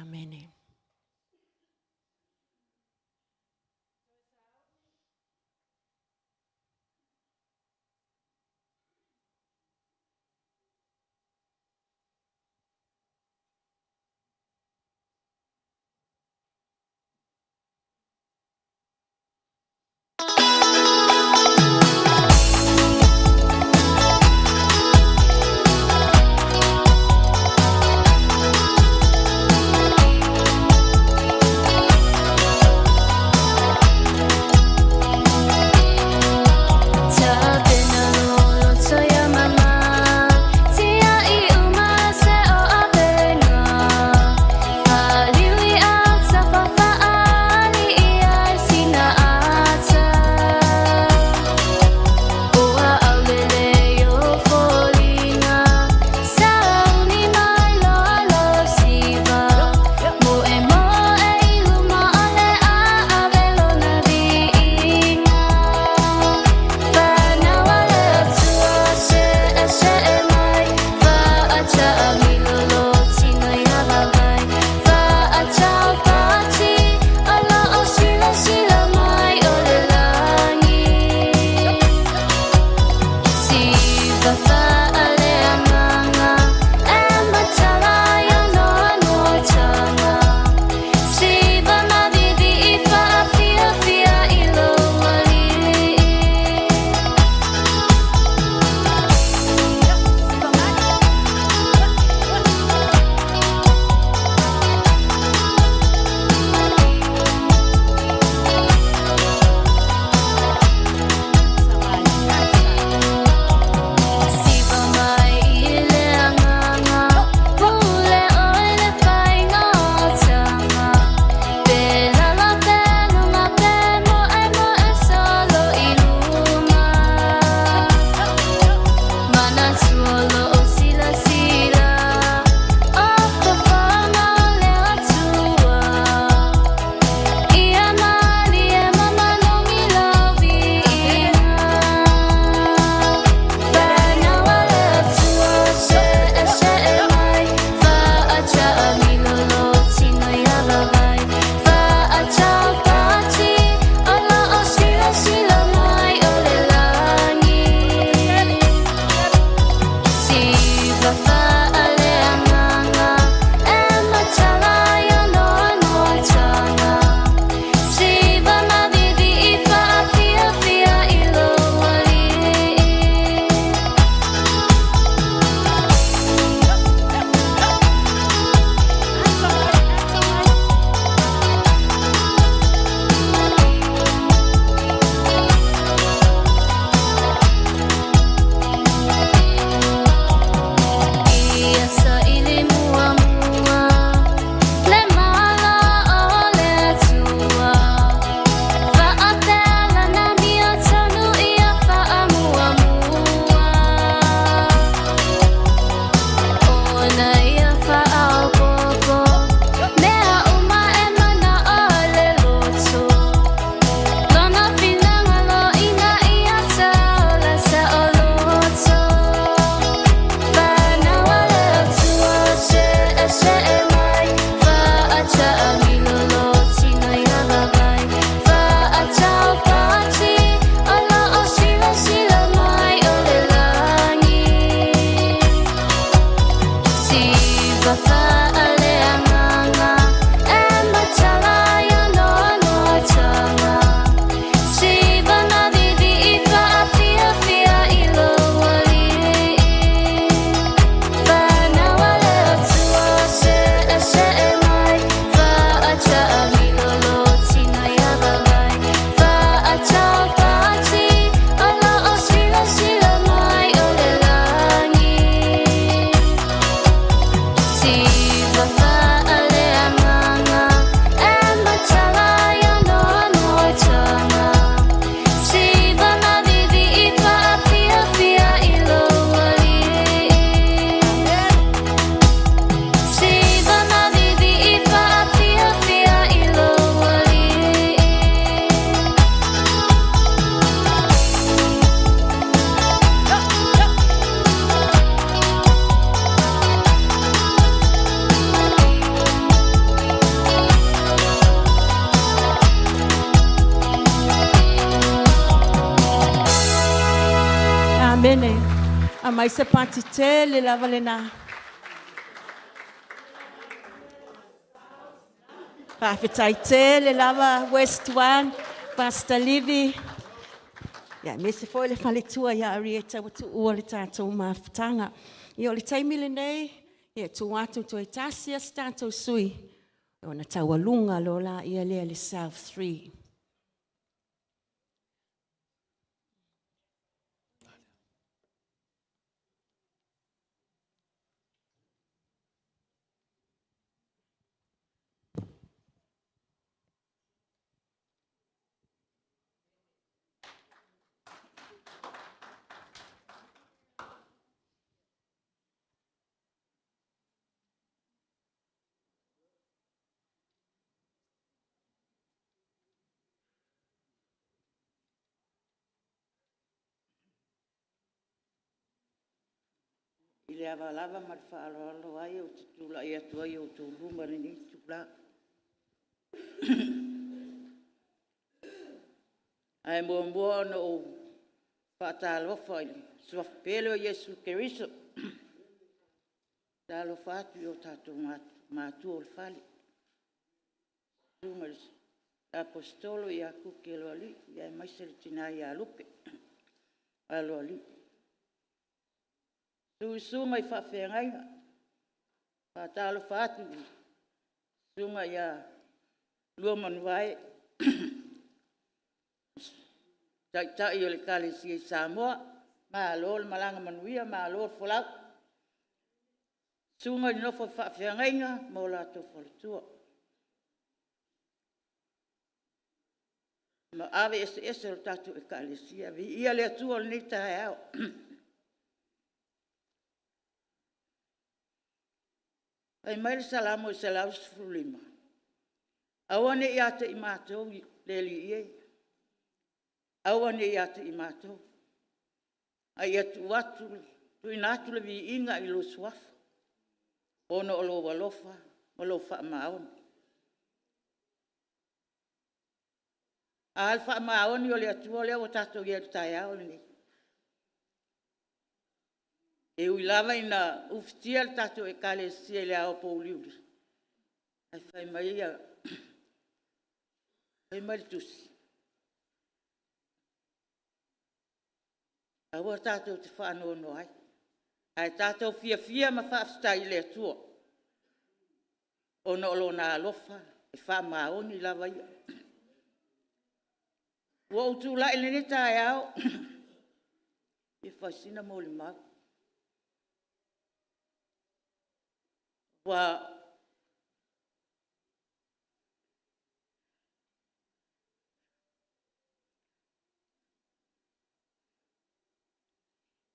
Amene. Amene. Aumai se pati tele lava lena. Faafetai tele lava West 1, Pastor Livi, aemaise foi le faletua ia Arieta ua tuua le tatou mafutaga. Ia o le taimi lenei, e tuu atu toe tasi lava se tatou sui ona taualuga loa lea o le South 3. I le ava lava ma le faaaloalo ai ou te tulai atu ai i o outou luma i lenei itula. Ae muamua ona ou faatalofa i le Suafa Pele o Iesu Keriso. Talofa atu i o tatou matua o le fale, susuga i le Aposetolo ia Kuki Aloalii aemaise le tina ia Lupe Aloalii. Susu susuga i faafeagaiga, faatalofa atu i le susuga ia Luamanuvae, Taitai o le Ekalesia i Samoa, malo le malaga manuia malo le folau. Susuga i le nofo a faafeagaiga ma o latou faletua. Le maave eseese o le tatou Ekalesia. Viia le Atua i lenei taeao. Fai mai le Salamo 115, aua ne i ia te i matou le Alii e, aua ne i ia te i matou, a ia tuuina atu le viiga i lou suafa, ona o lou alofa ma lou faamaoni. A le faamaoni o le Atua lea ua tatou i ai i le taeao lenei. E ui lava ina ufitia le tatou Ekalesia i le ao pouliuli, ae fai mai le tusi, aua tatou te faanoanoa ai, ae tatou fiafia ma faafetai i le Atua, ona o lona alofa e faamaoni lava ia. Ua ou tulai i lenei taeao e fia fai sina molimau. Ua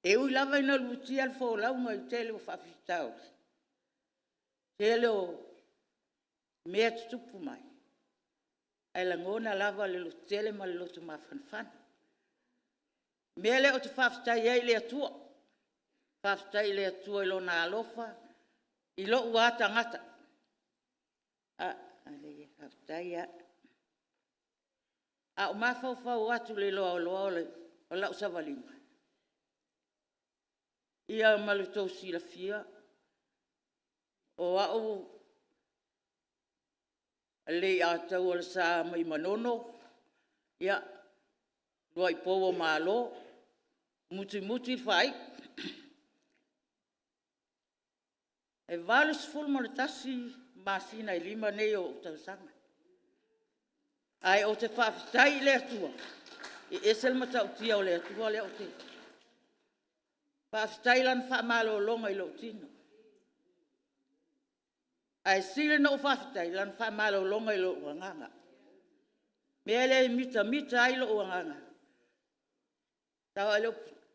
E ui lava ina lutia le folauga i le tele o faafitauli, tele o mea tutupu mai, ae lagona lava le lototele ma le loto mafanafana. O le mea lea ou te faafetai ai i le Atua, faafetai i le Atua i Lona alofa i lou lava tagata. Faafetai lava. A ou mafaufau atu i le loaloa o lau savaliga, ia ma lo outou silafia, o au o le Leiataualesa mai Manono, ia, luai pou o Malo, mutimuti le faaiu. E 81 masina e 5 nei o ou tausaga, ae ou te faafetai i le Atua, e ese le matautia o le Atua lea ou te... Faafetai i Lana faamalologa i lou tino, ae sili ona ou faafetai i Lana faamalologa i lou agaga. O le mea lea e mitamita ai lou agaga,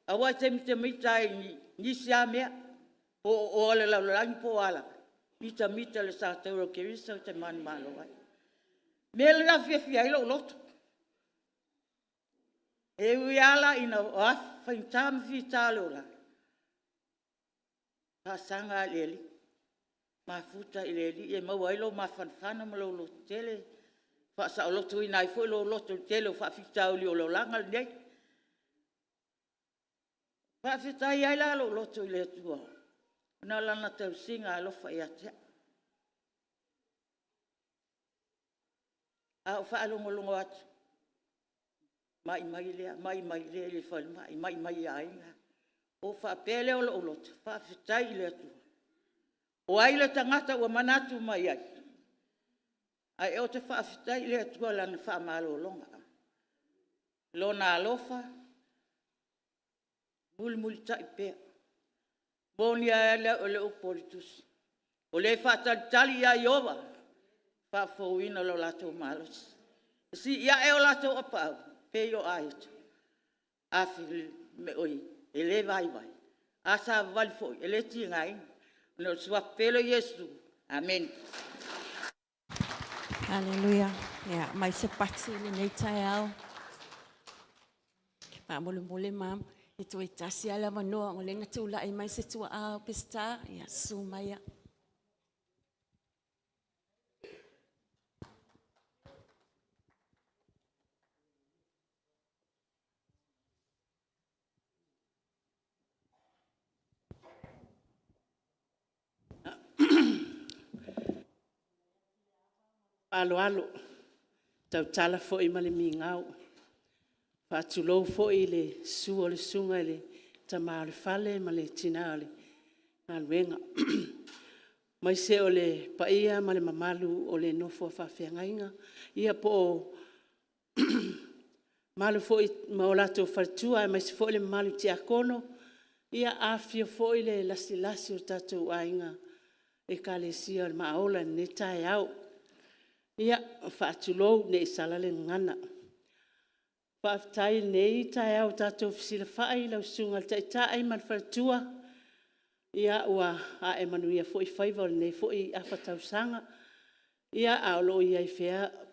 aua e te mitamita lava i nisi lava mea, po o oa o le lalolagi po o a lava, mitamita i le sa taua o Keriso e te manumalo ai. O le mea lena e fiafia ai lou loto. E ui lava la ina o a faigata ma fita o le olaga, faasaga lava i le Alii, mafuta i le Alii e maua ai lou mafanafana ma lou lototele, faasaolotoina ai foi lou loto i le tele o faafitauli o le olaga lenei. Faafetai ai la lou loto i le Atua ona o Lana tausiga alofa ia te au. A ou faalogologo atu, mai mai lea, mai mai lea i le falemai, mai mai i aiga, ona faapea lea o lou loto, faafetai i le Atua, o ai le tagata ua manatu mai ai? Ae ou te faafetai i le Atua i Lana faamalologa, Lona alofa e mulimulitai pea. E moni lava le upu a le Tusi, o le faatalitali ia Ieova, e faafouina lo latou malosi, e sii ae o latou apaau pei o aeto, e le vaivai, a savavali foi, e le tigaina. Ona o le Suafa pele o Iesu. Amene. Aleluia. Ia, aumai se pati i lenei taeao. Faamolemole ma, e toe tasi lava le avanoa o lea na tulai mai se tuaa o Peseta. Ia, susu maia. Faaaloalo tautala foi ma le migao. Faatulou foi i le susu o le Susuga i le Tama o le Fale ma le Tina o le Galuega, aemaise o le paia ma le mamalu o le nofo a faafeagaiga po o mamalu foi ma o latou faletua, aemaise foi le mamalu i tiakono, afifio foi le lasilasi o tatou aiga Ekalesia o le Maa Ola i lenei taeao. Ia, e faatulou ne i sala le gagana. Faafetai i lenei taeao ua tatou fesilafai lau Susuga i le Taitai ma le faletua, ua ae manuia foi faiva o lenei foi afa tausaga, a o lo o i ai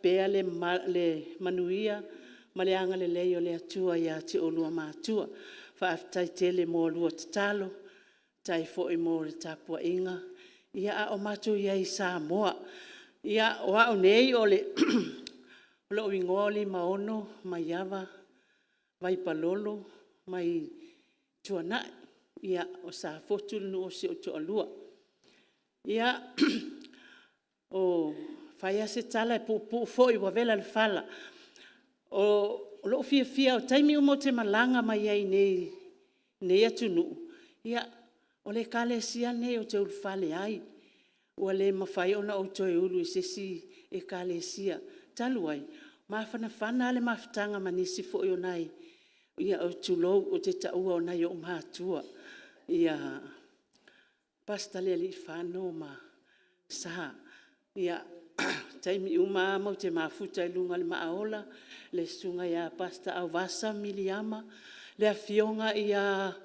pea le manuia ma le agalelei o le Atua ia te oulua ma matua. Faafetai tele mo a oulua tatalo, faafetai foi mo le tapuaiga a o matou i ai i Samoa. Ia, o au nei, o lou igoa o Limaono Maiava Vaipalolo mai Tuanai. O Safotu le nuu o si ou toalua. Ia, e fai lava se tala e puupuu foi ua vela le fala. O lou fiafia o taimi uma ou te malaga mai ai i nei atunuu, ia, o le Ekalesia lenei ou te ulufale ai, ua le mafai ona ou toe ulu i se isi Ekalesia, talu ai, e mafanafana lava le mafutaga ma nisi foi o nai, tulou, ou te taua o nai ou matua ia Pasanalealiifano ma Sa. O taimi uma lava matou te mafuta i luga o le maa ola, le Susuga ia Pastor Auvaasa Miliama, le Afioga ia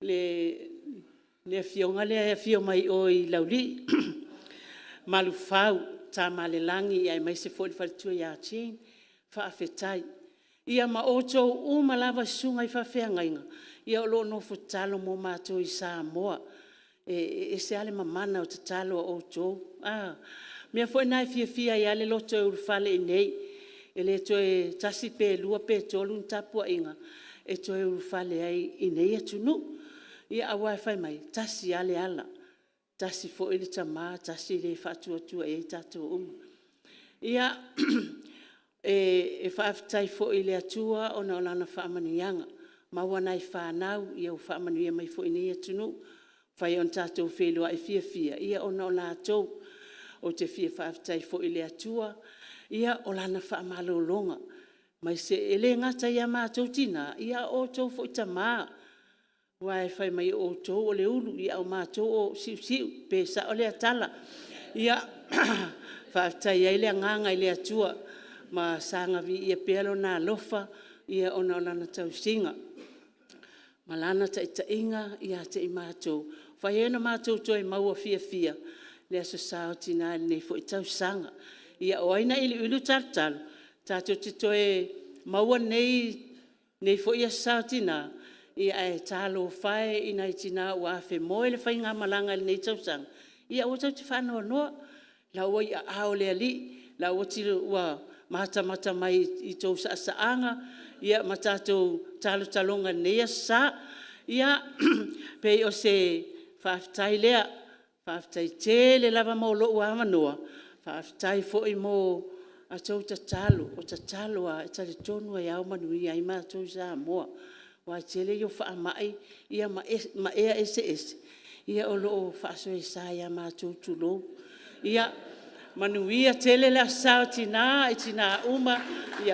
le Afioga lea e afio mai o i Laulii, Malufau Tamaalelagi aemaise foi le faletua ia Gene, faafetai. Ia ma outou uma lava susuga i faafeagaiga o lo o nofo tatalo mo matou i Samoa. E ese lava le mamana o tatalo a outou. O le mea foi lena e fiafia ai lava le loto e ulufale i inei, e le toe tasi pe lua pe tolu ni tapuaiga e toe ulufale ai i nei atunuu. Aua fai mai, e tasi lava le ala, tasi foi le Tama, tasi le faatuatua i ai tatou uma. Ia, e faafetai foi i le Atua ona o lana faamanuiaga, ua maua nai fanau ua faamanuia mai foi i nei atunuu, ua mafai ona tatou feiloai fiafia ona o latou. Ou te fia faafetai foi i le Atua o lana faamalologa, e le gata ia matou tina, a o outou foi tama, aua fai mai o outou o le ulu, a o matou o siusiu, pe sao lea tala? Ia, faafetai ai le agaga i le Atua ma saga viia pea Lona alofa ona o Lana tausiga ma Lana taitaiga ia te i matou, ua mafai ai ona matou toe maua fiafia i le Aso Sa o Tina i lenei foi tausaga. Ia o ai na iliili talutalu tatou te toe maua lenei foi Aso Sa o Tina, ae talofa e i nai tina ua afemoe le faigamalaga i lenei tausaga, ia aua tou te faanoanoa, o la e ua i aao o le Alii, o la e ua matamata mai i tou saasaaga ma tatou talotaloga i lenei Aso Sa. Ia, pei o se faafetai lea, faafetai tele lava mo lou avanoa, faafetai foi mo a outou tatalo. O tatalo lava e talitonu e ao manuia ai matou i Samoa, aua o le tele ia o faamai ma ea eseese o lo o faasoesa ia matou, tulou. Ia manuia tele le Aso Sa o Tina i tina uma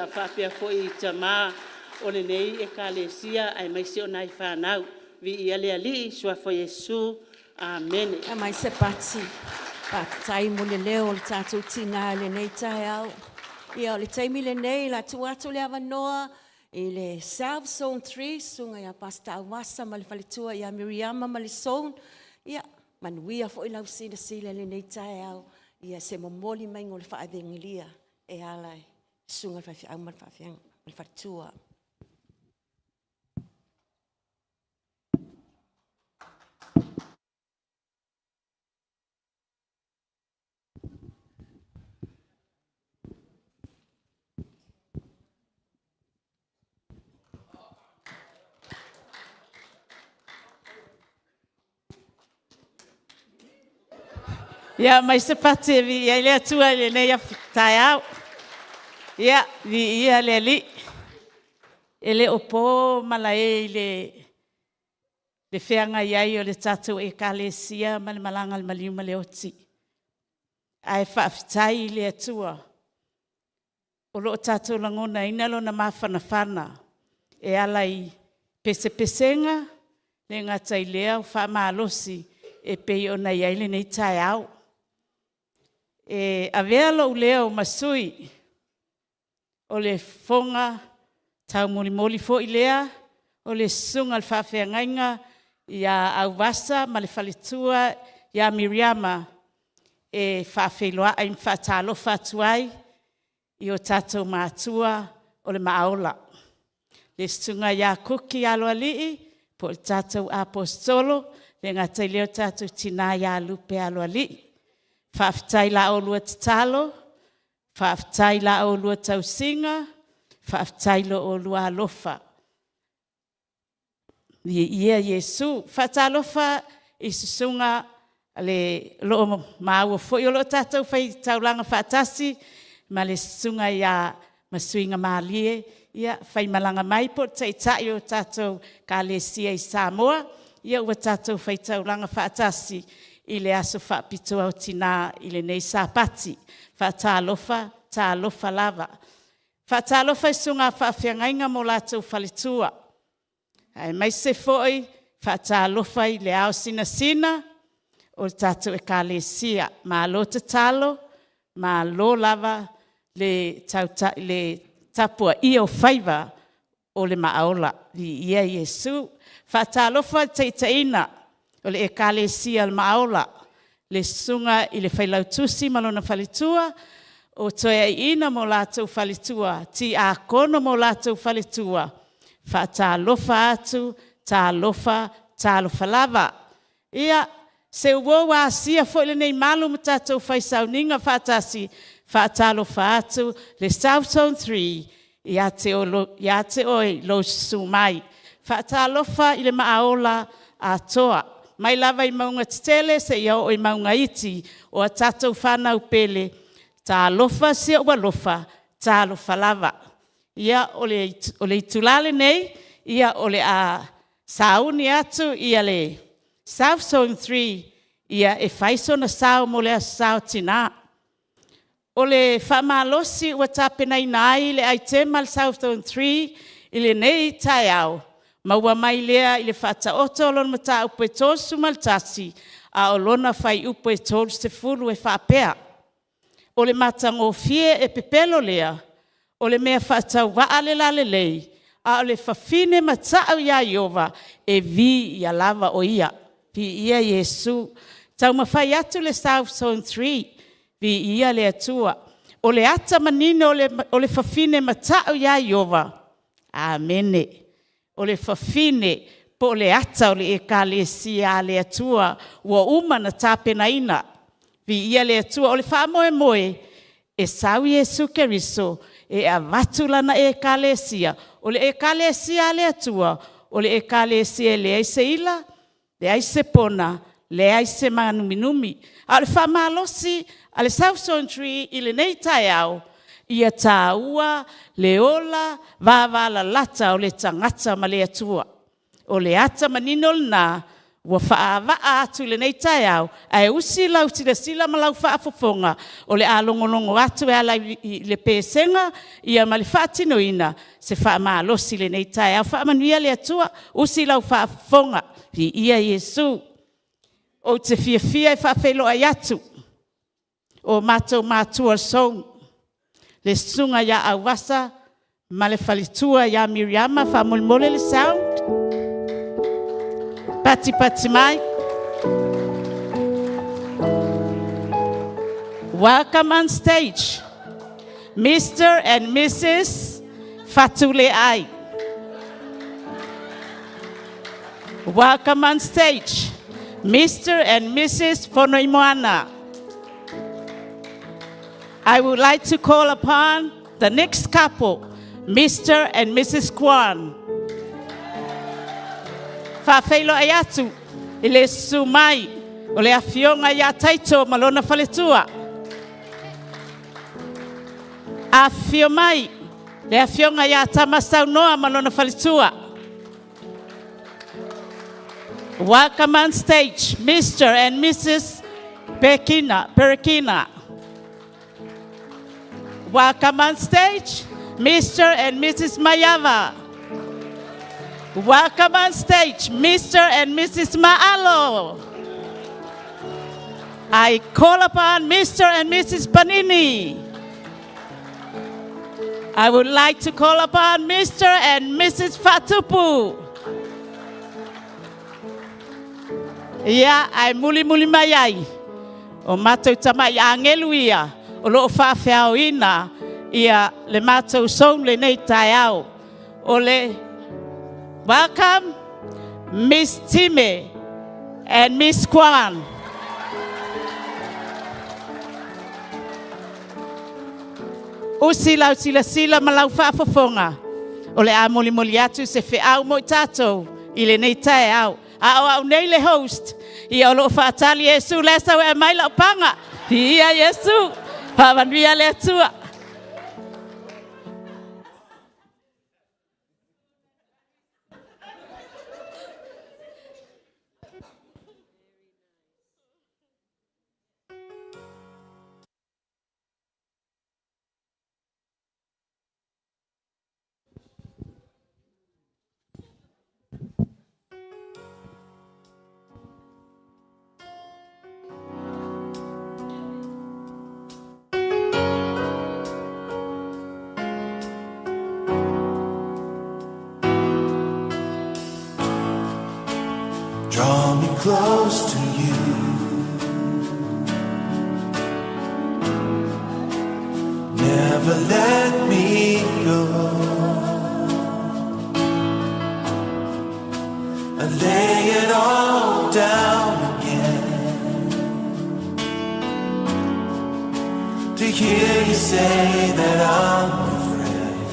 faapea foi i tama o lenei Ekalesia aemaise o nai fanau. Viia le Alii, Suafa o Iesu. Amene. Aumai se pati. Faafetai mo le leo o le tatou tina i lenei taeao. Ia o le taimi lenei o le a tuu atu le avanoa i le South Zone 3, Susuga ia Pastor Auasa ma le faletua ia Miriama ma Leson. Ia manuia foi lau silasila i lenei taeao i se momoli mai o le faavegeleia e ala i le susuga i le faifeau ma le faletua. Ia, aumai se pati e viia ai le Atua i lenei taeao. Ia, viia le Alii. E le o po malae i le feagai ai o le tatou Ekalesia ma le malaga a le maliu ma le oti. Ae faafetai i le Atua o lo o tatou lagonaina Lona mafanafana e ala i pesepesega, e le gata i lea o faamalosi e pei ona i ai lenei taeao. E avea lou leo ma sui o le fofoga taumolimoli foi lea o le susuga i le faafeagaiga ia Auasa ma le faletua ia Miriama e faafeiloai ma faatalofa atu ai i o tatou matua o le maa ola, le Susuga ia Kuki Aloalii po o le tatou Aposetolo, e le gata i lea o le tatou tina ia Lupe Aloalii. Faafetai i la oulua tatalo, faafetai i la oulua tausiga, faafetai i lo oulua alofa. Viia Iesu. E faatalofa i susuga o lo o maua foi o lo o tatou faitaulaga faatasi ma le Susuga ia Masuigamalie faimalaga mai po o le Taitai o le tatou Ekalesia i Samoa, ua tatou faitaulaga faatasi i le aso faapitoa o Tina i lenei Sapati. Faatalofa, talofa lava. E faatalofa i susuga i faafeagaiga ma o latou faletua, aemaise foi faatalofa i le ao sinasina o le tatou Ekalesia. Malo tatalo, malo lava le tapuaia o faiva o le maa ola. Viia Iesu. E faatalofa i le taitaiga o le Ekalesia o le Maa Ola, le Susuga i le Failautusi ma lona faletua, o Toeaiina ma o latou faletua, Tiakono ma o latou faletua, faatalofa atu, talofa, talofa lava. Ia, se uo ua asia foi lenei malu ma tatou fai sauniga faatasi, faatalofa atu le South Zone 3 ia te oe lou susu mai. Faatalofa i le maa ola atoa, mai lava i mauga tetele seia oo i mauga iti. O a tatou fanau pele, talofa si ou alofa, talofa lava. Ia, o le itula lenei, o le a sauni atu le South Zone 3 e fai sona sao mo le Aso Sa o Tina. O le faamalosi ua tapenaina ai le aitema a le South Zone 3 i lenei taeao, maua mai lea i le Faataoto o lona mataupu e 31, a o lona fuaiupu e 30 e faapea; “O le matagofie e pepelo lea, o le mea faatauvaa le lalelei, a o le fafine mata'u ia Ieova, e viia lava o ia.” Viia Iesu. Taumafai atu le South Zone 3, viia le Atua. O le ata manino o le fafine mata'u ia Ieova, amene. O le fafine po o le ata o le Ekalesia a le Atua ua uma ona tapenaina. Viia le Atua. O le faamoemoe E sau Iesu Keriso e avatu lana ekalesia. O le ekalesia a le Atua, o le ekalesia e leai se ila, leai se pona, leai se mānuminumi. A o le faamalosi a le South Zone 3 i lenei taeao, ia tāua le ola vavalalata o le tagata ma le Atua. O le ata manino lena ua faaavaa atu i lenei taeao, ae usi lau silasila ma lau faafofoga, o le a logologo atu e ala i le pesega ia ma le faatinoina se faamalosi i lenei taeao. Faamanuia le Atua, usi lau faafofoga, viia Iesu. Ou te fiafia e faafeiloai atu o matou matua o le Soul, le susuga ia Auasa ma le faletua ia Miriama, faamolemole le sound. Patipati mai. Welcome on stage, Mr. and Mrs. Fatuleai. Welcome on stage, Mr. and Mrs. Fonoimoana. I would like to call upon the next couple, Mr. and Mrs. Kwan. Faafeiloai atu i le susu mai o le afioga ia Taito ma lona faletua. Afifio mai le afioga ia Tamasaunoa ma lona faletua. Welcome on stage, Mr. and Mrs. Pekina, Perekina. Welcome on stage, Mr. and Mrs. Mayava. Welcome on stage, Mr. and Mrs. Ma'alo. I call upon Mr. and Mrs. Panini. I would like to call upon Mr. and Mrs. Fatupu. Ia, ae mulimuli mai ai, o matou tama'i agelu ia, o loo faafeaoina ia le matou zone lenei taeao. O le welcome Miss Time and Miss Kwan. Usi lau silasila ma lau faafofoga, o le a molimoli atu se feau mo i tatou i lenei taeao. A o au nei le host, ia o loo faatali Iesu le sau e mai lau paga. Ia Iesu, faamanuia le Atua. Draw me close to you. Never let me go. I lay it all down again to hear you say that I'm your friend.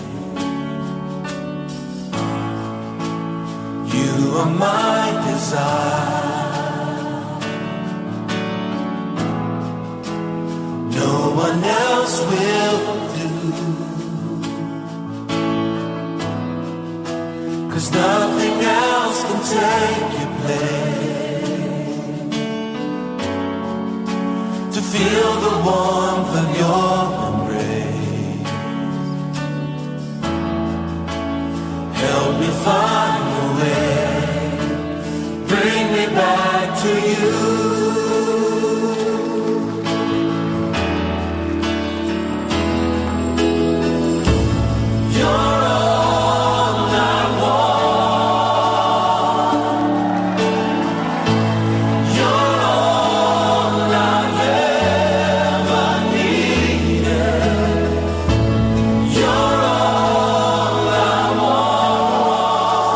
You are my desire. No one else will do. 'Cause nothing else can take your place. To feel the warmth of your embrace. Help me find a way. Bring me back to you. You're all I want. You're all I've ever needed. You're all I want.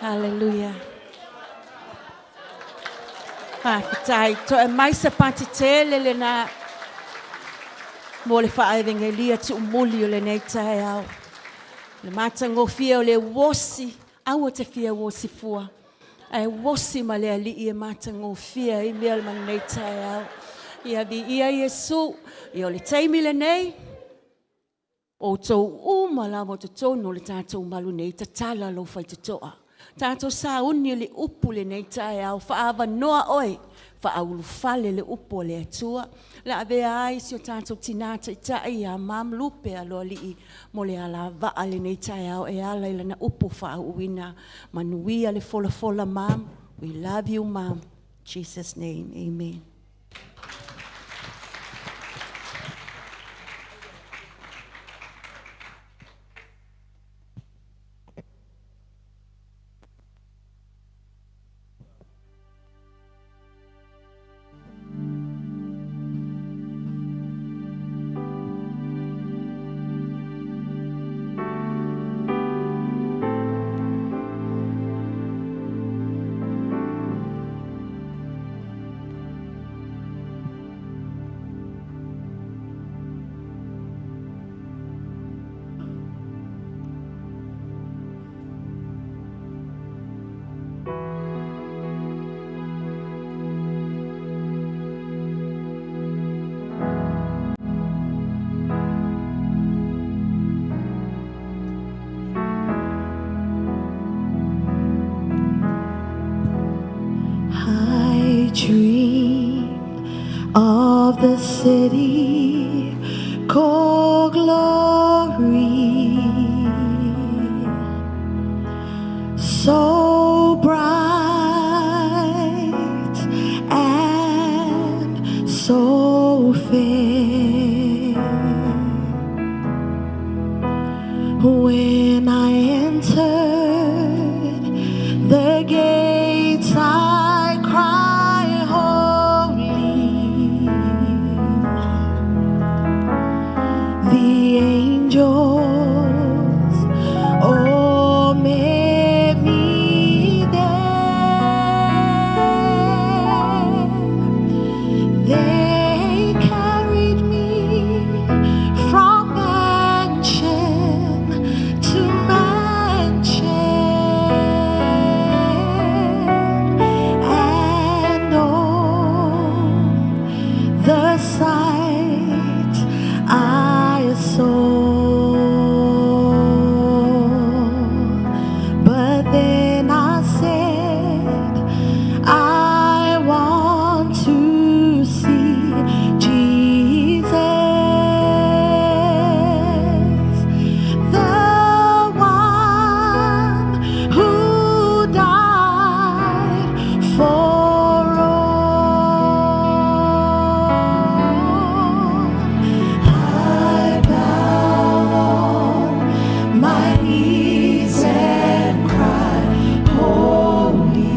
Hallelujah. Faafetai. Toe mai se pati tele lena mo le faaevegelia tuumuli o lenei taeao. Le matagofie o le uosi, aua te fia uosi fua, ae uosi ma le Alii e matagofie ai mea ma lenei taeao. Ia viia Iesu. Ia o le taimi lenei, o outou uma lava o totonu o le tatou malu nei, tatala lou faitotoa, tatou sauni i le upu i lenei taeao, faaavanoa oe, faaulufale le upu a le Atua. O le a avea ai si o tatou Tina Taitai ia Mom Lupe Aloalii mo le alavaa i lenei taeao e ala i lana upu faauuina. Manuia le folafola Mom, we love you Mom. In Jesus name, amen. I dream of the city called glory, so bright and so fair. When I entered the gates, I cry, holy. The angels all met me there. They carried me from mansion to mansion, and all the sight I saw. But then I said, I want to see Jesus, the one who died for all. I bow on my knees and cry, holy,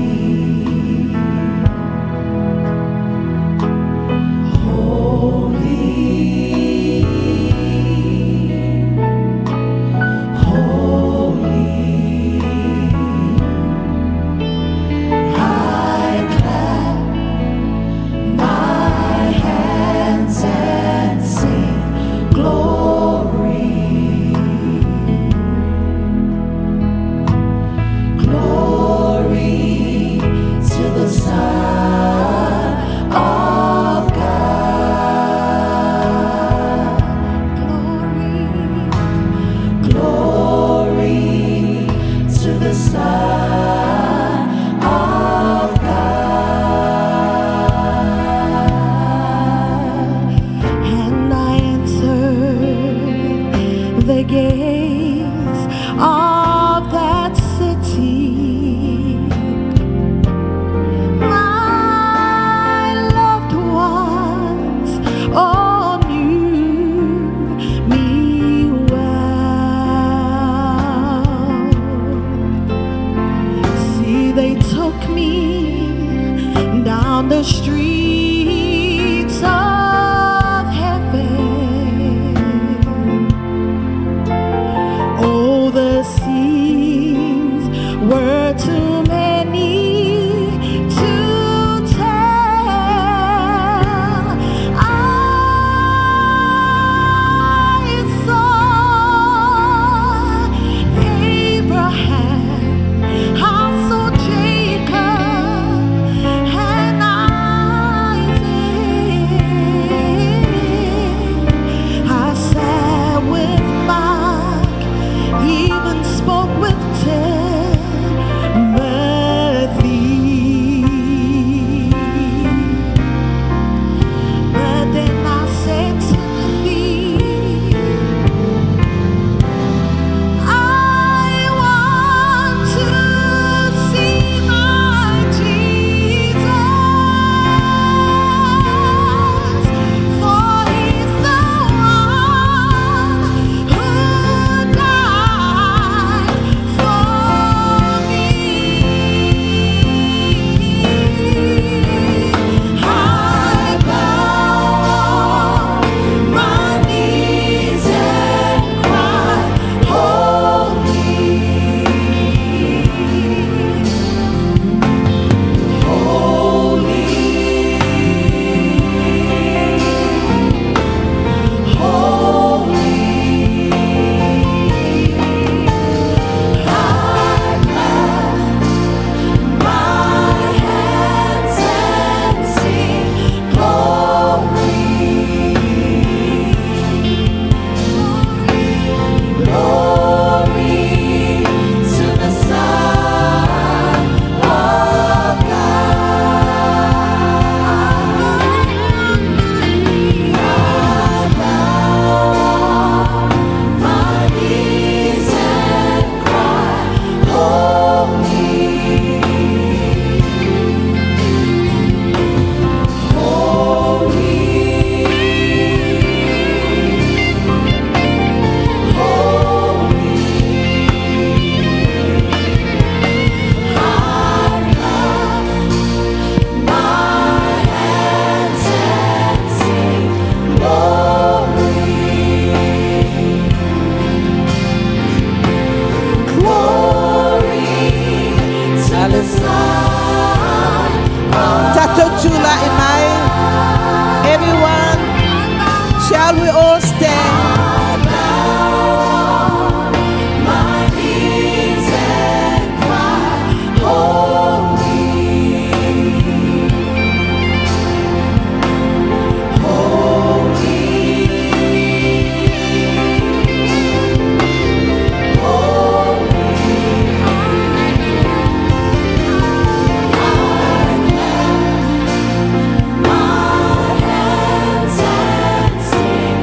holy, holy. I clap my hands and sing glory, glory to the Son of God. Glory, glory to the Son of God. And I entered the gates of that city. My loved ones all knew me well. See, they took me down the streets of heaven. Oh, the scenes were There are too many to tell. I saw Abraham, I saw Jacob, and Isaac. I sat with Mark, even spoke with Timothy. But then I said, Timothy, I want to see my Jesus, for he's the one who died for me. I bow my knees and cry, Holy, holy, holy. I clap my hands and sing glory, glory to the Son of God. I bow my knees and cry, Holy. Tato Tula Imai. Everyone, shall we all stand? My knees and cry, Holy, holy, holy. My hands and sing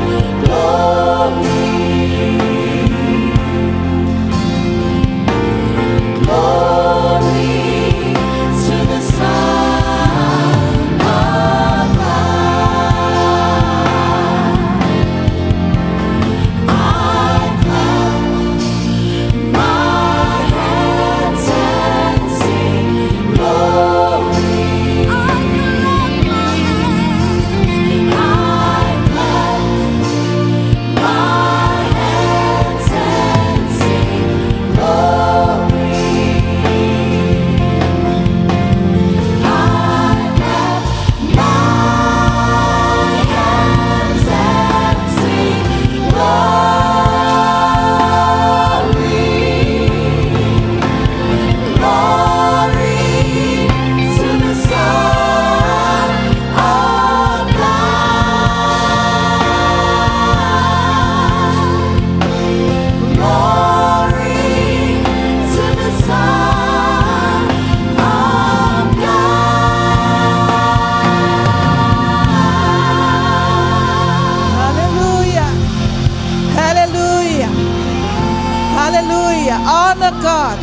Honor God.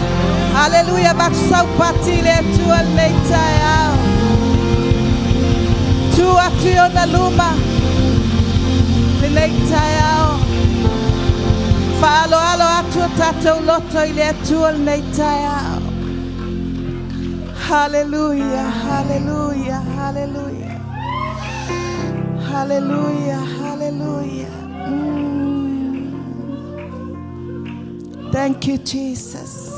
Hallelujah. Batu le Atua lenei taeao. Tu atu i ona luma lenei taeao. Whaaloalo atu o tātou loto i le Atua lenei taeao. Hallelujah, hallelujah, hallelujah. Hallelujah, hallelujah. Thank you, Jesus.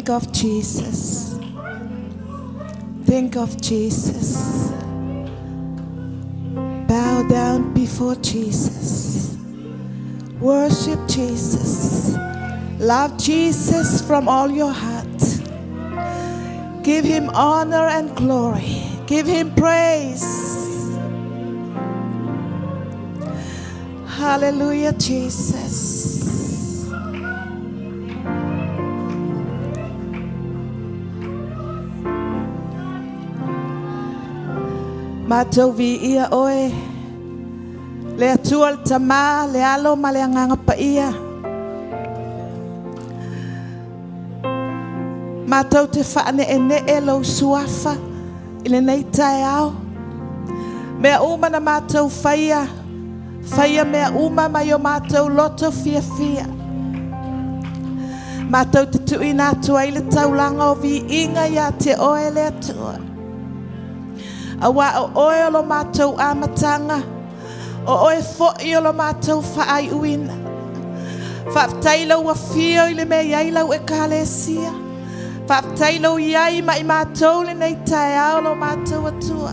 Think of Jesus. Think of Jesus. Bow down before Jesus. Worship Jesus. Love Jesus from all your heart. Give him honor and glory. Give him praise. Hallelujah, Jesus. Mātou vi ia oe, le atua le tamā, le alo ma le anganga pa ia. Mātou te whaane e ne e lau suafa i le nei tae ao. Mea uma na mātou whaia, whaia mea uma mai o mātou loto fia fia. Mātou te tui nā tua i le taulanga o vi inga ia te oe le atua. A wā o oe o lo mātou amatanga, o oe fo i o lo mātou whaai uina. Whaaftai lau a fio i le mea iai lau e kalesia. Whaaftai lau iai mai mātou le nei tae ao lo mātou atua.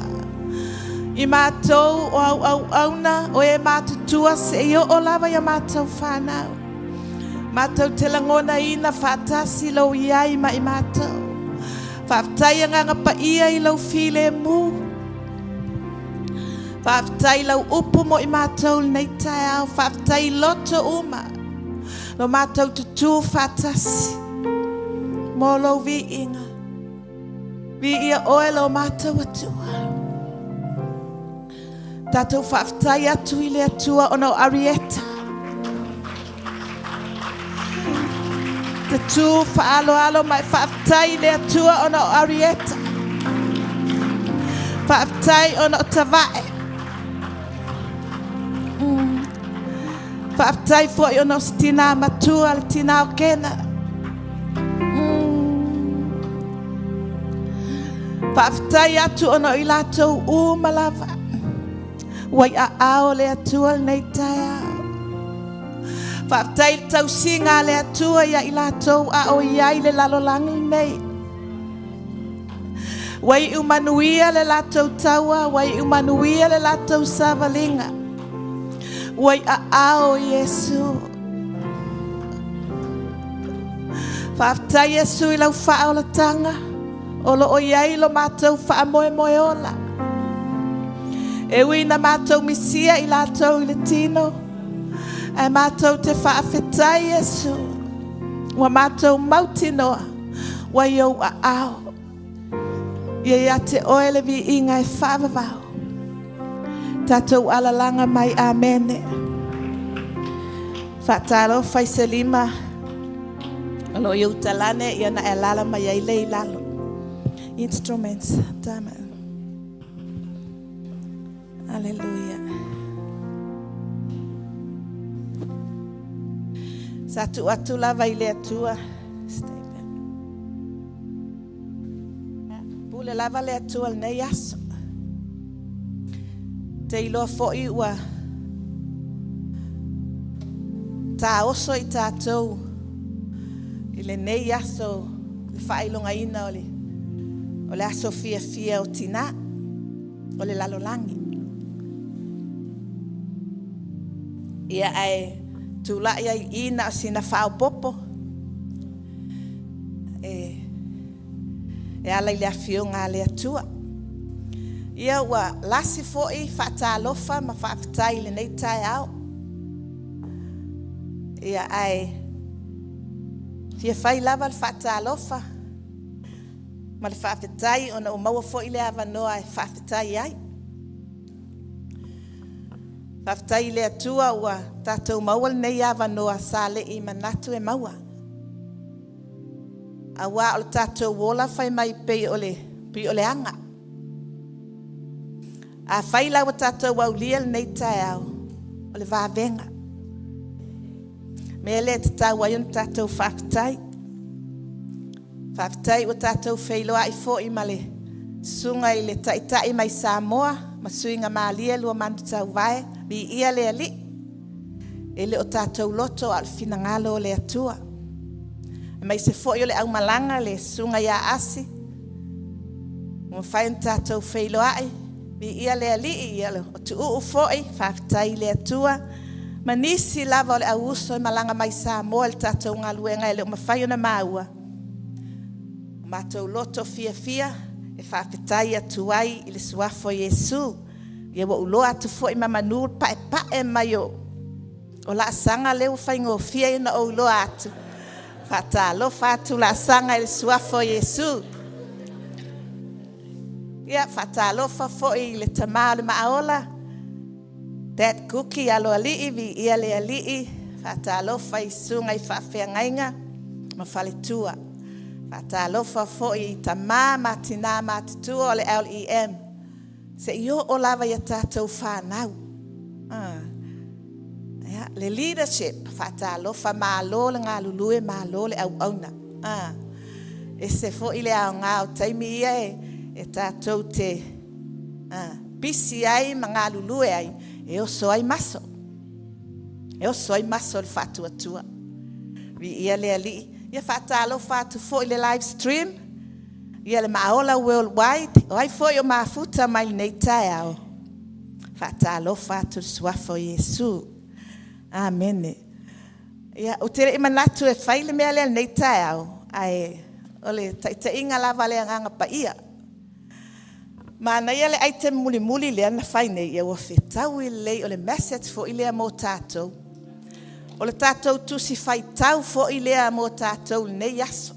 I mātou o au au auna o e mātutua se i o o lava ia mātou whanau. Mātou te langona ina whaatasi lau iai mai mātou. Whaaftai anganga pa ia i lau file mu. Whaaftai lau upu mo i mātou le nei tae ao. Whaaftai loto uma. Lo mātou tutu whaatasi. Mō lou viiga. Viia oe lo mātou atua. Tātou whaaftai atu i le atua ona o Arieta. Te tū whaaloalo mai whaaftai i le atua ona o Arieta. Whaaftai ona o Tavae. Whaaftai foi ona o se tina matua le tina o Kena. Whaaftai atu ona o i lātou u malava. Wai a ao le atua le nei tae ao. Whaaftai le tausinga le atua ia i lātou a o iai le lalolangi nei. Wai umanuia le lātou taua, wai umanuia le lātou savalinga. Wai a ao Iesu. Whaaftai Iesu i lau whaolatanga, o lo o iai lo mātou whaamoe moe ola. E ui na mātou misia i lātou i le tino, e mātou te whaafetai Iesu. Ua mātou mautinoa, wai au a ao. Ia ia te oe le vi inga e whaavavao. Tātou alalanga mai amene. Whaatalo whai se lima. O lo i utalane ia na e lala mai ai le i lalo. Instruments. Tama. Hallelujah. Sa tu atu lava i le atua. Stay back. Pule lava le atua le nei aso. Te iloa foi ua tā oso i tātou i le nei aso le whailonga ina o le aso fia fia o tina o le lalolangi. Ia ai tūlai ai ina o sina whaopopo. E ala i le afioga a le Atua. Ia ua lasi foi whaatalofa ma whaafetai i le nei tae ao. Ia ai fia whai lava le whaatalofa ma le whaafetai ona o maua foi le avanoa e whaafetai ai. Whaafetai i le Atua ua tātou maua le nei avanoa sa le i manatu e maua. A wā o le tātou ola whai mai pei o le, pei o le anga. A whai lawa tātou au lia le nei tae au, o le vāvenga. Mea le te tau ai ona tātou whaafetai. Whaafetai o tātou wheiloa i fo i male sunga i le taitai mai Samoa, ma suinga mālia lua manu tau vae, vi ia le ali. E le o tātou loto a le finangalo o le atua. Aemaise foi o le aumalaga le susuga ia Asi, ua mafai ona tatou feiloai, viia le Alii, ia o Tuuu foi, faafetai i le Atua, ma nisi lava o le au uso e malaga mai Samoa i le tatou galuega e le o mafai ona maua. Ua matou loto fiafia e faafetai atu ai i le suafa o Iesu. Ia ua ou iloa atu foi ma manu le paepae mai o laasaga lea ua faigofie ona ou iloa atu. Faatalofa atu laasaga i le suafa o Iesu. Ia, faatalofa foi i le Tama o le Maaola, Dad Kuki Aloalii, viia le Alii. Faatalofa i susuga i faafeagaiga ma faletua. Faatalofa foi i tama ma tina matutua o le LEM, seia oo lava i a tatou fanau. Ia, le leadership, faatalofa, malo le galulue, malo le auauna. E ese foi le aoga o taimi ia e tatou te pisi ai ma galulue ai, e oso ai maso. E oso ai maso o le faatuatua. Viia le Alii. Ia faatalofa atu foi i le live stream, ia le Maaola Worldwide, o ai foi o mafuta mai lenei taeao. Faatalofa atu i le suafa o Iesu. Amene. Ia, ou te le i manatu e fai le mea lea i lenei taeao, ae o le taitaiga lava a le Agaga Paia. Manaia le item mulimuli lea na fai nei, ia ua fetaui lelei, o le message foi lea mo tatou. O le tatou tusi faitau foi lea mo tatou i lenei aso.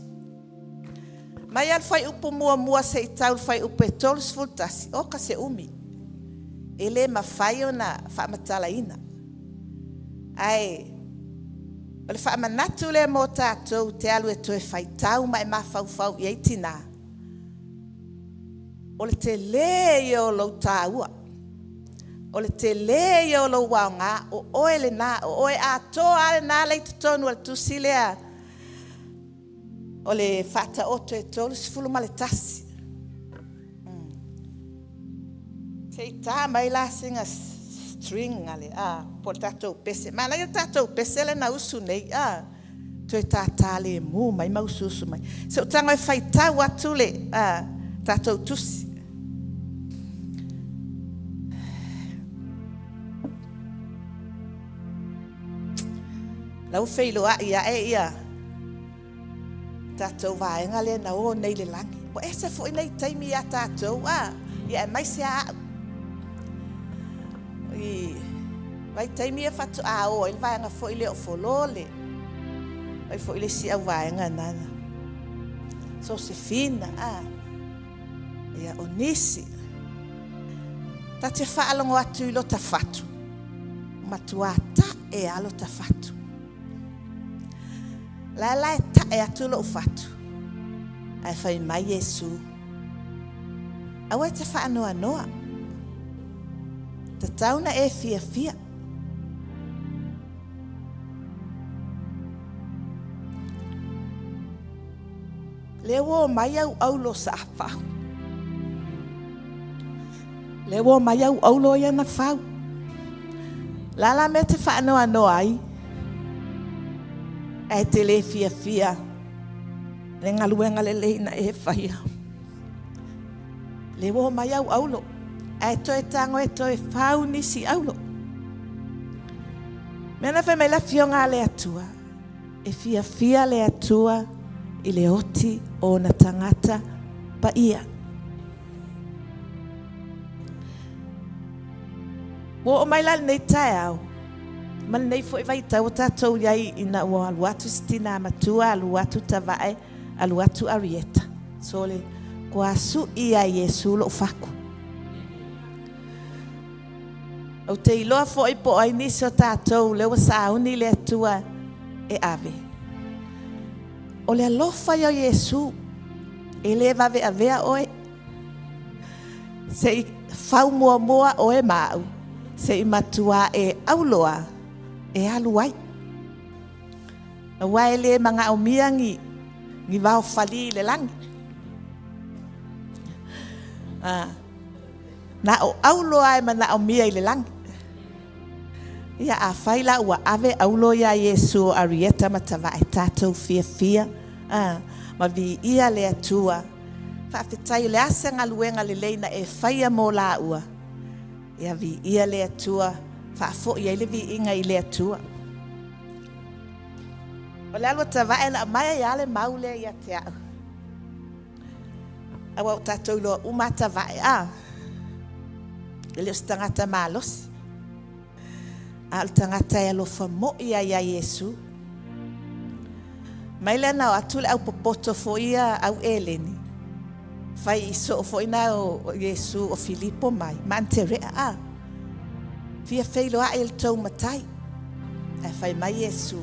Mai lava le fuaiupu 1 seia tau i le fuaiupu e 31, oka se umi. E le mafai ona faamatalaina. Ae o le faamanatu lea mo tatou te alu e toe faitau ma e mafaufau i ai tina, o le tele ia o lou taua, o le tele ia o lou aoga, o oe lena, o oe atoa lava lena e i totonu o le tusi lea o le Faataoto e 31. Se i ta mai la sina string a le, a, po o le tatou pese. Manaia le tatou pese lea na usu nei, a, toe tātā lemu mai ma usuusu mai. Se i ou tago e faitau atu le tatou tusi. La ua feiloai ae ia tatou vaega lea na o nei i le lagi. Ua ese foi nei taimi ia tatou, a, ia aemaise lava au. I vaitaimi ia faatoa o ai le vaega foi lea o Folole, ai foi le isi au vaega nana. Sosefina, a, ia o nisi. Ta te faalogo atu i lota fatu, matua ta'e lava lota fatu. La la e ta'e atu lou fatu, ae fai mai Iesu, aua e te faanoanoa, tatau na e fiafia. Lea ua omai au aulo sa fau. Lea ua omai au aulo ia na fau. La la mea te faanoanoa ai, ae te le fiafia le galuega lelei na e faia. Lea ua omai au aulo, ae toe tago e toe fau nisi aulo. Mea na fai mai le afioga a le Atua, e fiafia le Atua i le oti o ona tagata paia. Ua oo mai la lenei taeao, ma lenei foi vaitau o tatou i ai ina ua alu atu si tinā matua, alu atu Tavae, alu atu Arieta. Sole, kua suʻi ia Iesu lou faku. Ou te iloa foi po o ai nisi o tatou lea ua sauni le Atua e ave. O le alofa ia o Iesu, e le vaveavea oe. Se i fau muamua oe ma au, se i matua e auloa e alu ai. Aua e le manaomia ni, ni vaofalī i le lagi. Ah, na o aulo lava e manaomia i le lagi. Ia afai la ua ave aulo iā Iesu o Arieta ma Tavae, tatou fiafia. Ma viia le Atua. Faafetai o le a se galuega lelei na e faia mo laua, ia viia le Atua, faafoi ai le viiga i le Atua. O le alu a tavae na aumai ai lava le mau lea ia te au. Aua ua tatou iloa uma lava tavae, a? E le o se tagata malosi. A o le tagata e alofa moi lava ia Iesu. Mai lea na o atu le aupopoto foi ia au Eleni, fai i soo foi na o Iesu o Filipo mai, ma Aterea, a? Fia feiloai i le tou Matai. Ae fai mai Iesu,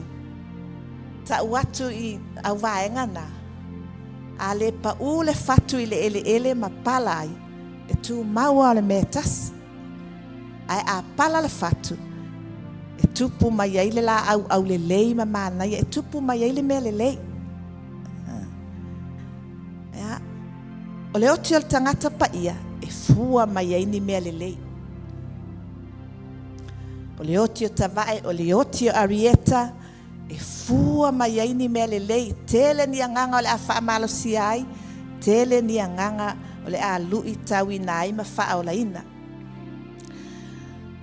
tau atu i au vaega na, a le pau le fatu i le eleele ma pala ai, e tumau lava o le mea e tasi. Ae a pala le fatu, e tupu mai ai le laau aulelei ma manaia, e tupu mai ai le mea lelei. Ia. O le oti o le tagata paia, e fua mai ai ni mea lelei. O le oti o tavae, o le oti o Arieta, e fua mai ai ni mea lelei. Tele ni agaga o le a faamalosia ai, tele ni agaga o le a luitauina ai ma faaolaina.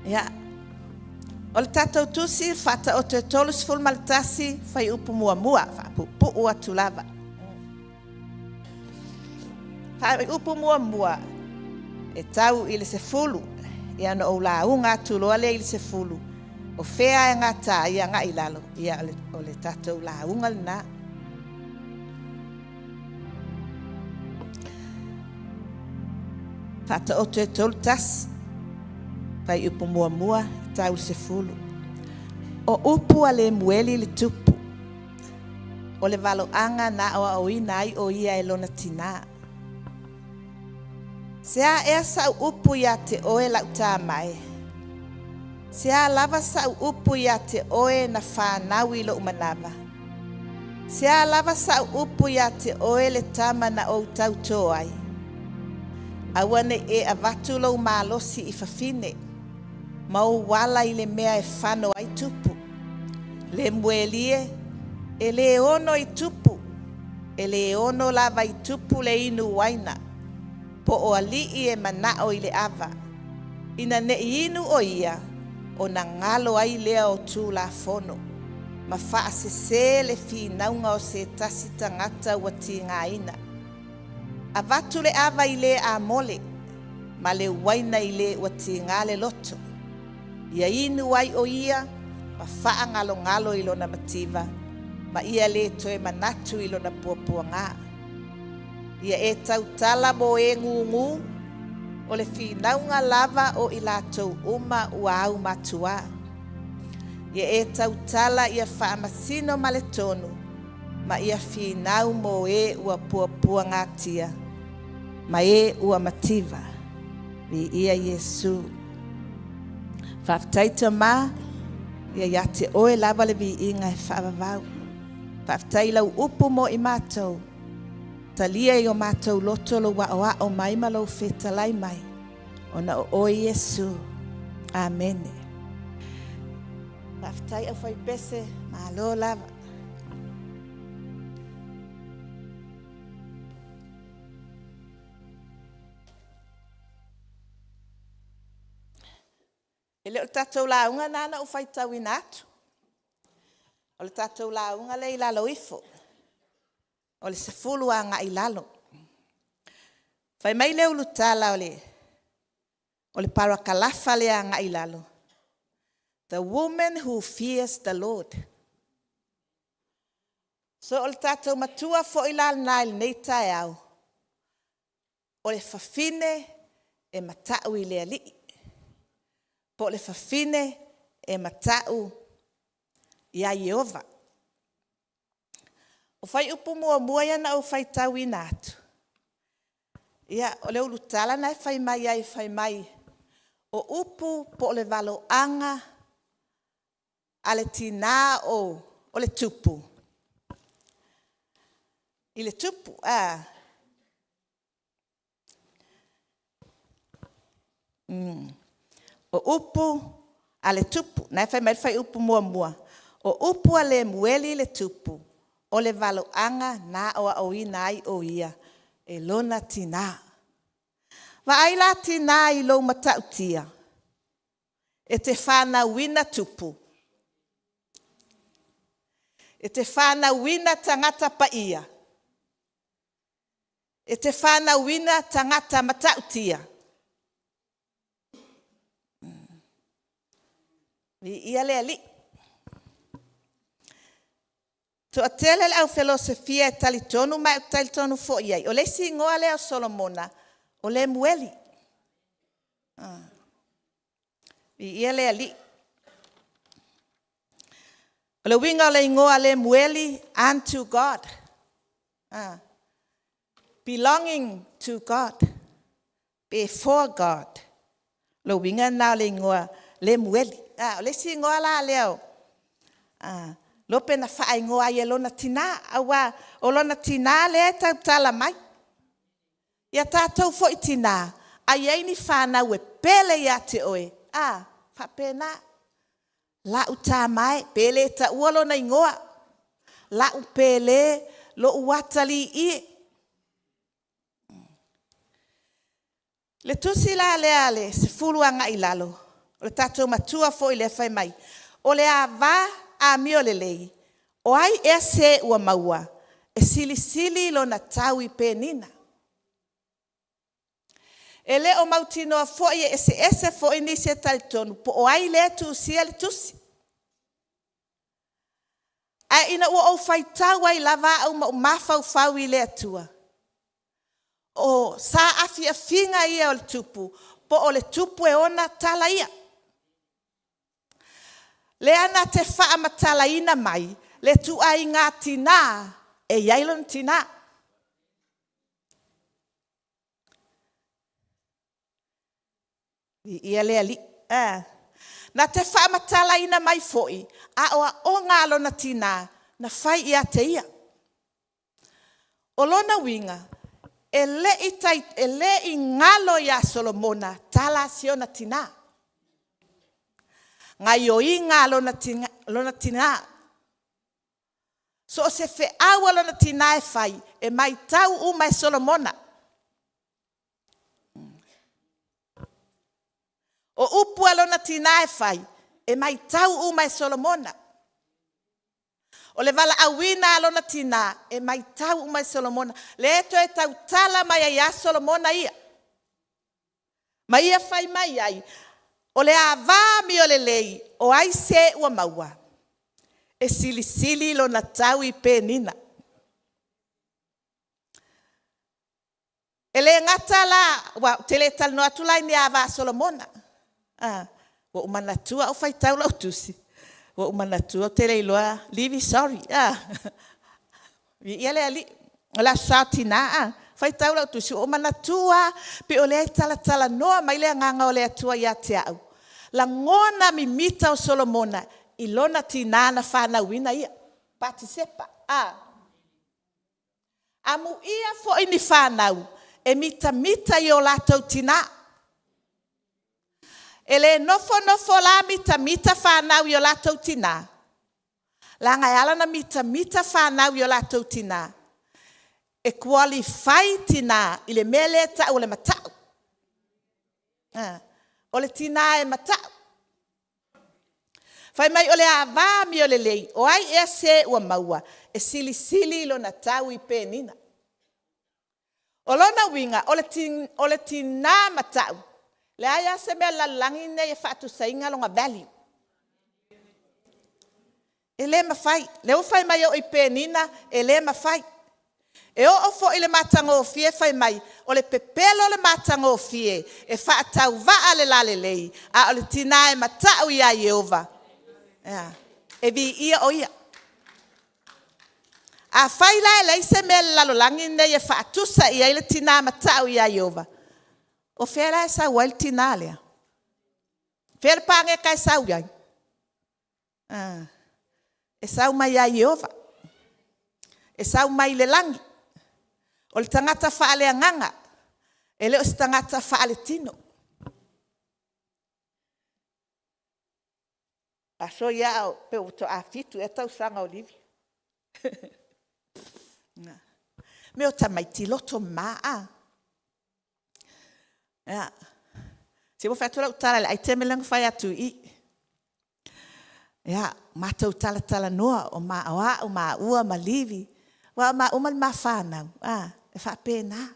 Ia, o le tatou tusi, Faataoto e 31, fuaiupu muamua, faapuupuu atu lava. Fuaiupu muamua, e tau i le 10, ia ona ou lauga atu loa lea i le 10, o fea e gata ai agai i lalo, ia o le tatou lauga lena. Faataoto e 31, fuaiupu muamua e tau i le 10. O upu a Lemueli le tupu, o le valoaga na aoaoina ai o ia e lona tinā. Se a ea sau upu ia te oe lau tama e? Se a lava sau upu ia te oe na fanau i lou manava? Se a lava sau upu ia te oe le tama na ou tautō ai? Aua ne i e avatu lou malosi i fafine, ma ou ala i le mea e fano ai tupu. Lemueli e, e lē ono i tupu, e lē ono lava i tupu le inu uaina, po o alii e manao i le ava. Ina ne i inu o ia, ona galo ai lea o Tulafono, ma faasese le finauga o se tasi tagata ua tigaina. Avatu le ava i le amole, ma le uaina i le ua tiga le loto. Ia inu ai o ia ma faagalogalo i lona mativa, ma ia lē toe manatu i lona puapuagā. Ia e tautala mo e gugū, o le finauga lava o i latou uma ua aumatuā. Ia e tautala ia faamasino ma le tonu, ma ia finau mo e ua puapuagatia, ma e ua mativa. Viia Iesu. Faafetai Tama, ia ia te oe lava le viiga e faavavau. Faafetai i lau upu mo i matou. Talia i o matou loto lou aoao mai ma lou fetalai mai, ona o oe Iesu. Amene. Faafetai au faipese, malo lava. E le o le tatou lauga lena na ou faitauina atu. O le tatou lauga lea i lalo ifo, o le 10 agai i lalo. Fai mai le ulutala o le parakalafa lea agai i lalo, The woman who fears the Lord. So o le tatou matua foi la lena i lenei taeao, o le fafine e matau i le Alii, po o le fafine e matau ia Ieova. O fuaiupu muamua ia na ou faitauina atu, ia o le ulutala lena e fai mai ai, fai mai o upu po o le valoaga a le tina o le tupu i le tupu. O upu a le tupu, lena e fai mai le fuaiupu muamua, o upu a Lemueli le tupu, O le valoaga na aoaoina ai o ia e lona tinā. Vaai la tinā i lou matautia, e te whānauina tupu, e te whānauina tagata paia, e te whānauina tagata matautia. Viia le Alii. Toatele le au felosefia e talitonu ma e ou te talitonu foi i ai. O le isi igoa lea o Solomona, o Lemueli. Viia le Alii. O le uiga o le igoa Lemueli, unto God. Belonging to God. Before God. Le uiga lena o le igoa Lemueli. O le isi igoa la lea o Lope na whaingoa ai e lona tina, aua o lona tina lea e tautala mai. Ia tātou foi tina, a i ai ni whānau e pele ia te oe, a, faapena. Lau tā mai, pele ta ua lona ingoa. Lau pele, lo uatali ie. Le tusi la lea le 10 agai i lalo, o le tātou matua foi lea fai mai, o le ava amio lelei, o ai ea se ua maua, e silisili lona tau i penina. E le o mautinoa foi e eseese foi nisi e talitonu po o ai lea e tusia le tusi. Ae ina ua ou faitau ai lava au ma ou mafaufau i le Atua, o saafiafiga ia o le tupu, po o le tupu e ona tala ia. Lea na te faamatalaina mai le tuaiga tinā e i ai lona tinā. Viia le Alii. Na te faamatalaina mai foi aoaoga a lona tinā na fai ia te ia. O lona uiga, e le i galo ia Solomona tala a si ona tinā. Gaioiga a lona tinā. So o se feau a lona tinā e fai, e maitau uma e Solomona. O upu a lona tinā e fai, e maitau uma e Solomona. O le valaauina a lona tinā, e maitau uma e Solomona. Le toe tautala mai ai ia Solomona ia. Ma ia fai mai ai, o le ava amio lelei, o ai se ua maua, e silisili lona tau i penina. E le gata la, ua ou te le talanoa atu la i ni ava a Solomona. Ua ou manatua au faitau lau tusi, ua ou manatua ou te le iloa, Livi sorry. Viia le Alii. O le Aso Sa o Tina, faitau lau tusi, ua ou manatua pe o lea e talatalanoa mai le agaga o le Atua ia te au. Lagona mimita o Solomona i lona tinā na whanauina ia. Patisepa. Amuia foi ni whanau e mitamita i o lātou tinā. E le nofo nofo la mitamita whanau i o lātou tinā. Langa e ala na mitamita whanau i o lātou tinā. E qualify tinā i le mea lea tau o le matau. O le tinā e matau. Fai mai o le ava amio lelei, o ai ea se ua maua, e silisili lona tau i penina. O lona uiga, o le tinā matau, leai lava se mea lalolagi lenei e faatusaina lona value. E le mafai. Lea ua fai mai e oo i penina, e le mafai. E oo foi i le matagofie fai mai, o le pepelo le matagofie e faatauvaa le lalelei, a o le tinā e matau ia Ieova, e viia o ia. A fai la e leai se mea i le lalolagi lenei e faatusa i ai le tinā matau ia Ieova, o fea la e sau ai le tinā lea? Fea le paneta e sau ai? E sau mai ia Ieova. E sau mai le lagi. O le tagata faaleagaga, e le o se tagata faaletino. Aso ia pe ua toa 7 ea tausaga o Livi. Mea o tamaiti loto mama a. Ia. Se ua fai atu lau tala i le item lea na fai atu i i. Ia, matou talatalanoa o au maua ma Livi, aua o maua ma le ma fanau, a, e faapena.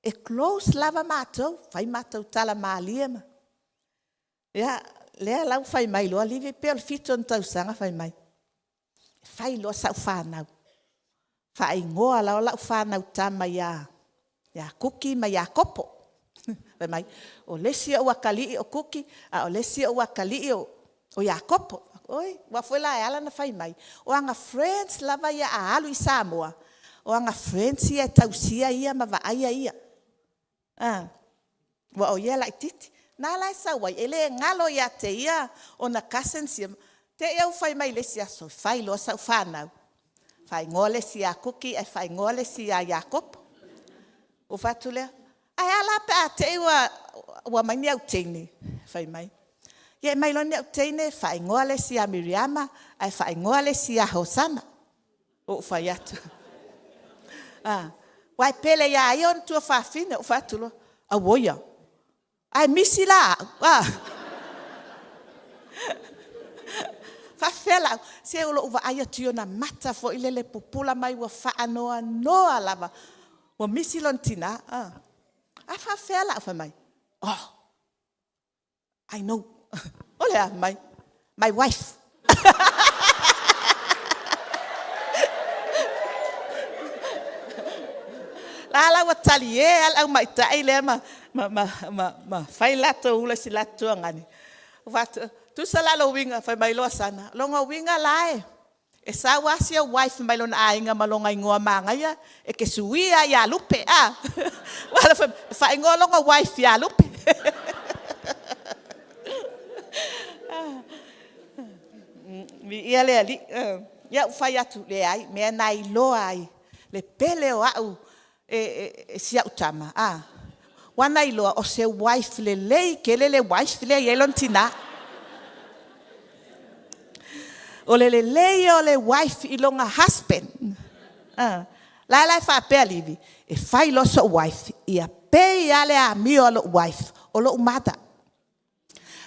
E close lava matou, fai matou tala malie ma... Ia, lea la ua fai mai loa Livi pei o le 7 ona tausaga fai mai, fai loa sau fanau, faaigoa loa lau fanau tama ia Kuki ma Iakopo. Fai mai, o le isi ou atalii o Kuki, a o le isi ou atalii o Iakopo. Oi, aua foi la e ala ona fai mai, o ana friends lava ia a alu i Samoa, o ana friends ia e tausia ia ma vaaia ia. Aua o ia e laitiiti. Na la e sau ai, e le galo ia te ia ona cousins ia. Te i ua fai mai i le isi aso, fai loa sau fanau, faaigoa le isi ia Kuki ae faaigoa le isi ia Iakopo. Ou fai atu lea, ae a la pe a te i ua omai ni au teine? Fai mai, ia e aumai loa ni au teine, faaigoa le isi ia Miriama ae faaigoa le isi ia Hosana. Ou fai atu, aua e pele ia ia ona tuafafine. Ou fai atu loa, auoi a, ae misi la au, a? E faapefea la au? Se o lou vaai atu i ona mata foi lele pupula mai ua faanoanoa lava ua misi lona tina. A faapefea la au? Fai mai, oh, I know. O le a? Fai mai, my wife. O la ua talie lava le aumaitai lea ma fai le latou ula i si latou tuagani. Ou fai atu, tusa la lou uiga, fai mai loa Sana, o lona uiga la e sau lava sia wife mai lona aiga ma lona igoa manaia, e te suia lava ia Lupe, a? E faaigoa lona wife ia Lupe. Viia le Alii. Ia ou fai atu, leai, o mea na e iloa ai le pele o au e si au tama, a? Aua na iloa o se wife lelei tele le wife lea e i ai lona tina. O le lelei ia o le wife i lona husband. O la la e faapea Livi, e fai loa sou wife, ia pei lava le amio a lou wife o lou mother.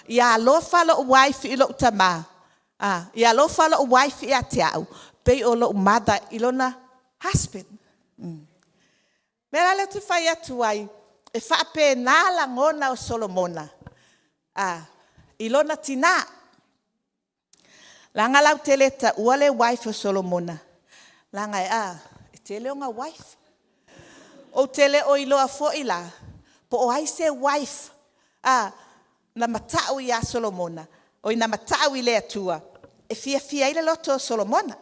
Ia alofa lou wife i lou tama, ia alofa lou wife ia te au, pei o lou mother i lona husband. O le mea la lea ou te fai atu ai, e faapena lagona o Solomona i lona tina. Leaga latou te le taua le wife o Solomona, leaga e tele ona wife. Ou te le o iloa foi la, po o ai se wife na matau ia Solomona, oi na matau i le Atua e fiafia ai le loto o Solomona.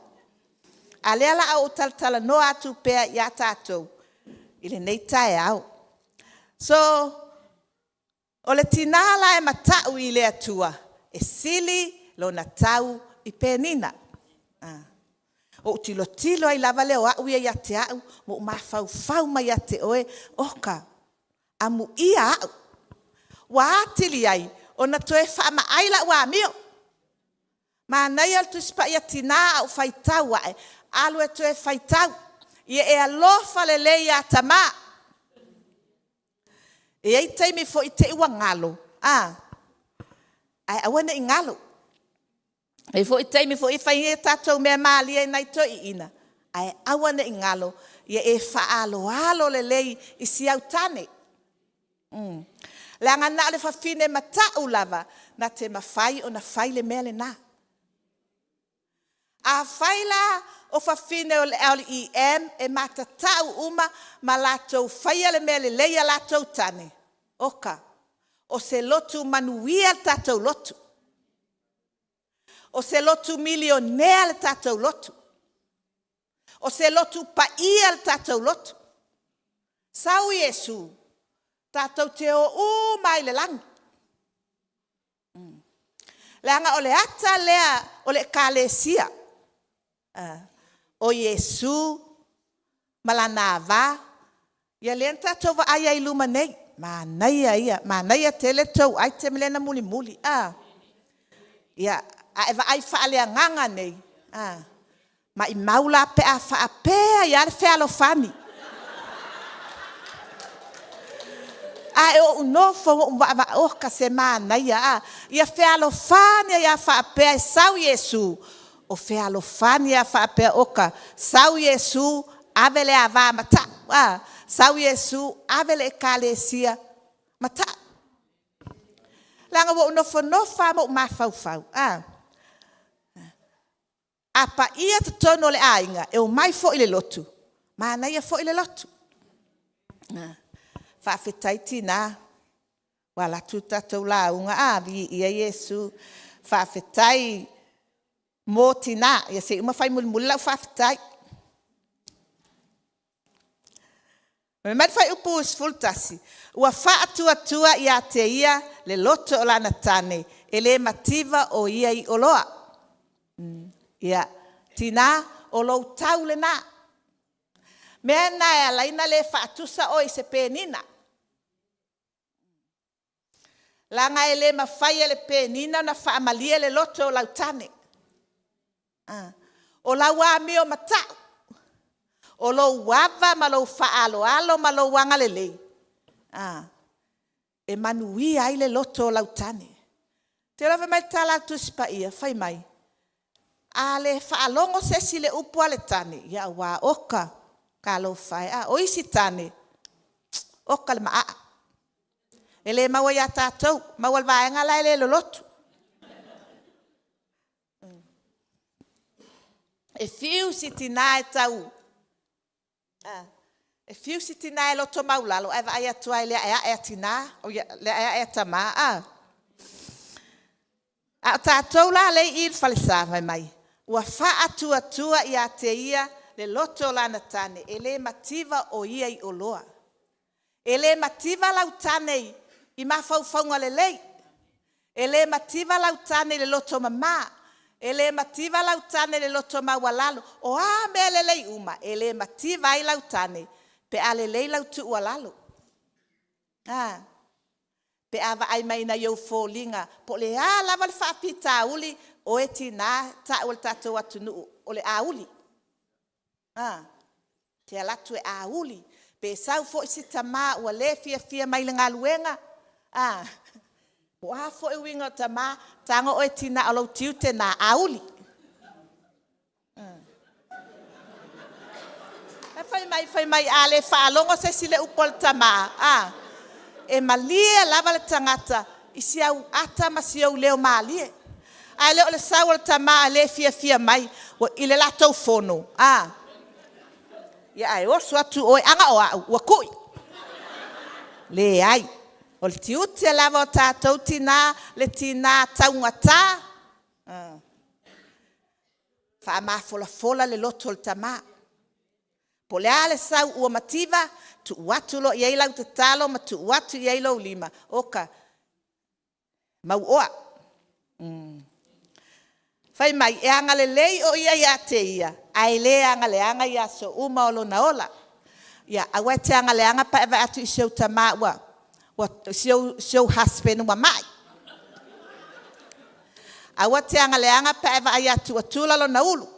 A o lea o le a ou talatalanoa atu pea ia tatou i lenei taeao. So, o le tina la e matau i le Atua, e sili lona tau i penina. Ou tilotilo ai lava lea o au ia ia te au, ma ou mafaufau mai ia te oe, oka, amuia au. Ua atili ai ona toe faamaai lau amio. Manaia le Tusi Paia Tina a ou faitau ae, alu e toe faitau, ia e alofa lelei ia tama. E i ai taimi foi te i ua galo, ae aua ne i galo. E i ai foi taimi foi e fai ai a tatou mea malie i nai toeaiina, ae aua ne i galo, ia e faaaloalo lelei i si au tane. Leaga na o le fafine matau lava na te mafai ona fai le mea lena. Afai la o fafine o le LEM e matatau uma ma latou faia le mea lelei i latou tane, oka, o se lotu manuia le tatou lotu. O se lotu milionea le tatou lotu. O se lotu paia le tatou lotu. Sau Iesu, tatou te o uma lava i le lagi. Leaga o le ata lea o le Ekalesia, o Iesu ma lana ava, ia lea na tatou vaai ai i luma nei, manaia ia, manaia tele le tou item lea na mulimuli. Ia, a e vaai faaleagaga nei, maumau la pe a faapea ai lava le fealofani. Ae ou nofo ma ou vaavaaoka se manaia a. Ia fealofani ai a faapea e sau Iesu, o fealofani a faapea oka, sau Iesu ave le ava mata'u a. Sau Iesu ave le Ekalesia mata'u. Leaga ua ou nofonofo lava ma ou mafaufau a, a paia totonu o le aiga, e omai foi i le lotu, manaia foi le lotu. Faafetai tina ua alu atu le tatou lauga a, viia Iesu. Faafetai mo tina, ia se i uma fai mulimuli lau faafetai. Fai mai le fuaiupu 11, “Ua faatuatua ia te ia le loto o lana tane, e le mativa o ia ioloa.” Ia, tina, o lou tau lena. O le mea lena e ala ai ona le faatusa oe i se penina, leaga e le mafai e le penina ona faamalie le loto o lau tane. O lau amio matau, o lou ava ma lou faaaloalo ma lou agalelei e manuia ai le loto o lau tane. Ou te iloa fai mai le tala a le Tusi Paia, fai mai, a le faalogo se isi i le upu a le tane, ia aua oka, talofa e a. O isi tane, oka le maaa. E le maua ia tatou, e maua i le vaega la e le lolotu. E fiu si tina e tau, e fiu si tina e loto maualalo ae vaai atu lava i le aeae a tina, le aeae a tama a. A o tatou la lea e i i le falesa fai mai, ua faatuatua ia te ia le loto o lana tane, e le mativa o ia ioloa. E le mativa lau tane i mafaufauga lelei, e le mativa lau tane i le loto mama, e le mativa lau tane i le loto maualalo. O a mea lelei uma, e le mativa ai lau tane pe a lelei lau tuualalo. Pe a vaai mai i nai ou foliga po o le a lava le faafitauli, o oe tinã e tau e le tatou atunuu o le auli. E te alu atu e auli, pe sau foi se tama ua le fiafia mai i le galuega, po o a foi uiga o tama, tago oe tinã o lou tiute lena, auli. Ae fai mai a le faalogo se isi i le upu a le tama, e malie lava le tagata i si au ata ma si ou leo malie. Ae le o le sau o le tama e le fiafia mai i le latou fono, ae oso atu oe, ana o au, ua tui. Leai, o le tiute lava o tatou tina, le tina taugata, faamafolafola le loto o le tama. Po o le a le sau ua mativa, tuu atu loa i ai lau tatalo ma tuu atu i ai lou lima, oka, mauoa. Fai mai, e agalelei o ia ia te ia, ae le agaleaga i aso uma o lona ola. Ia aua e te agaleaga pe a e vaai atu i si ou tama si ou husband ua mai. Aua e te agaleaga pe a e vaai atu ua tula lona ulu.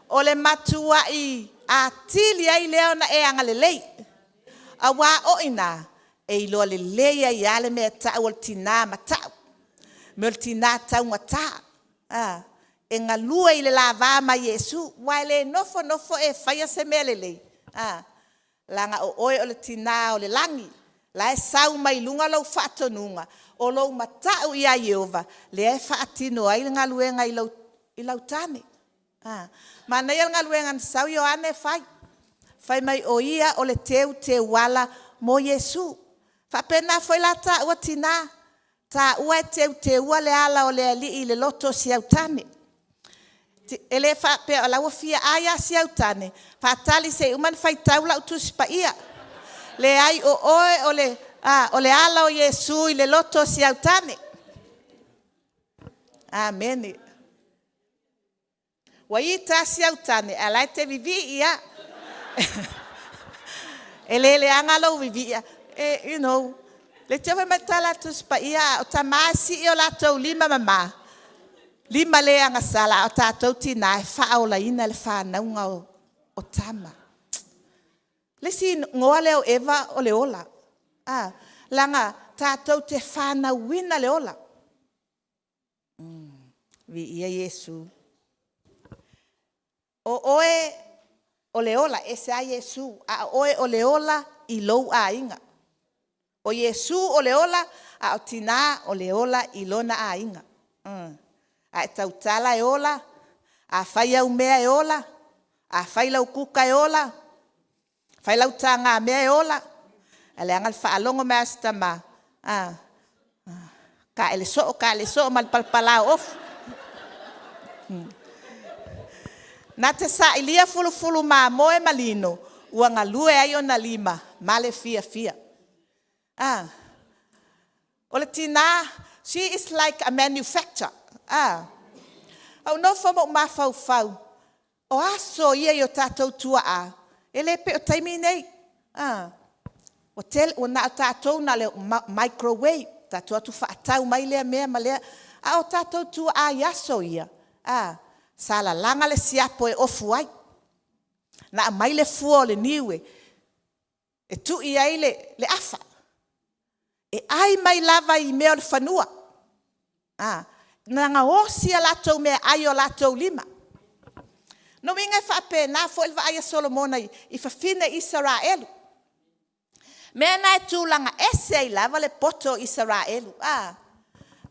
O le matuai atili ai lea ona e agalelei, aua o i ina e iloa lelei ai lava le mea e tau o le tina matau, o le tina taugata, e galue i le lavā ma Iesu. Aua e le nofo nofo e faia se mea lelei, leaga o oe o le tina o le lagi, o la e sau mai luga lou faatonuga, o lou matau ia Ieova lea e faatino ai le galuega i lau tane. Manaia le galuega na sau Ioane fai, fai mai o ia o le teuteuala mo Iesu. E faapena foi la taua tina, taua e teuteua le ala o le Alii i le loto o si au tane. E le faapea o la e ua fia ai lava si au tane, faatali se i uma ona faitau lau Tusi Paia. Leai, o oe o le ala o Iesu i le loto o si au tane. Amene. Ua ita lava si au tane, ae o la e te vivii lava. E le leaga lou vivii, you know, leitioa fai mai le tala a le Tusi Paia, o tama e sii o latou lima mama, lima le agasala, a o tatou tina e faaolaina le fanauga o tama. O le isi igoa lea o Eva o le ola. A, leaga tatou te fanauina le ola. Viia Iesu. O oe o le ola, e ese lava Iesu, a o oe o le ola i lou aiga. O Iesu o le ola, a o tinā o le ola i lona aiga. A e tautala e ola, a fai au mea e ola, a fai lau kuka e ola, fai lau tagamea e ola. Ae leaga le faalogo mai lava o si tama, taele soo, taele soo ma le palapala o ofu. Na te sailia fulufulu mamoe ma lino ua galue ai ona lima ma le fiafia. O le tina, she is like a manufacture. Na ou nofo ma ou mafaufau, o aso ia i o tatou tuaa, e le pei o taimi nei. Ua na o tatou na o le microwave, tatou o atu faatau mai lea mea ma lea. A o tatou tuaa i aso ia, sa lalaga le siapo e ofu ai, na aumai le fua o le niu e tui ai le afa. E ai mai lava i mea o le fanua. Na gaosi a latou meaai i o latou lima. O lona uiga e faapena foi le vaai a Solomona i fafine Isaraelu. O mea na e tulaga ese ai lava le poto o Isaraelu,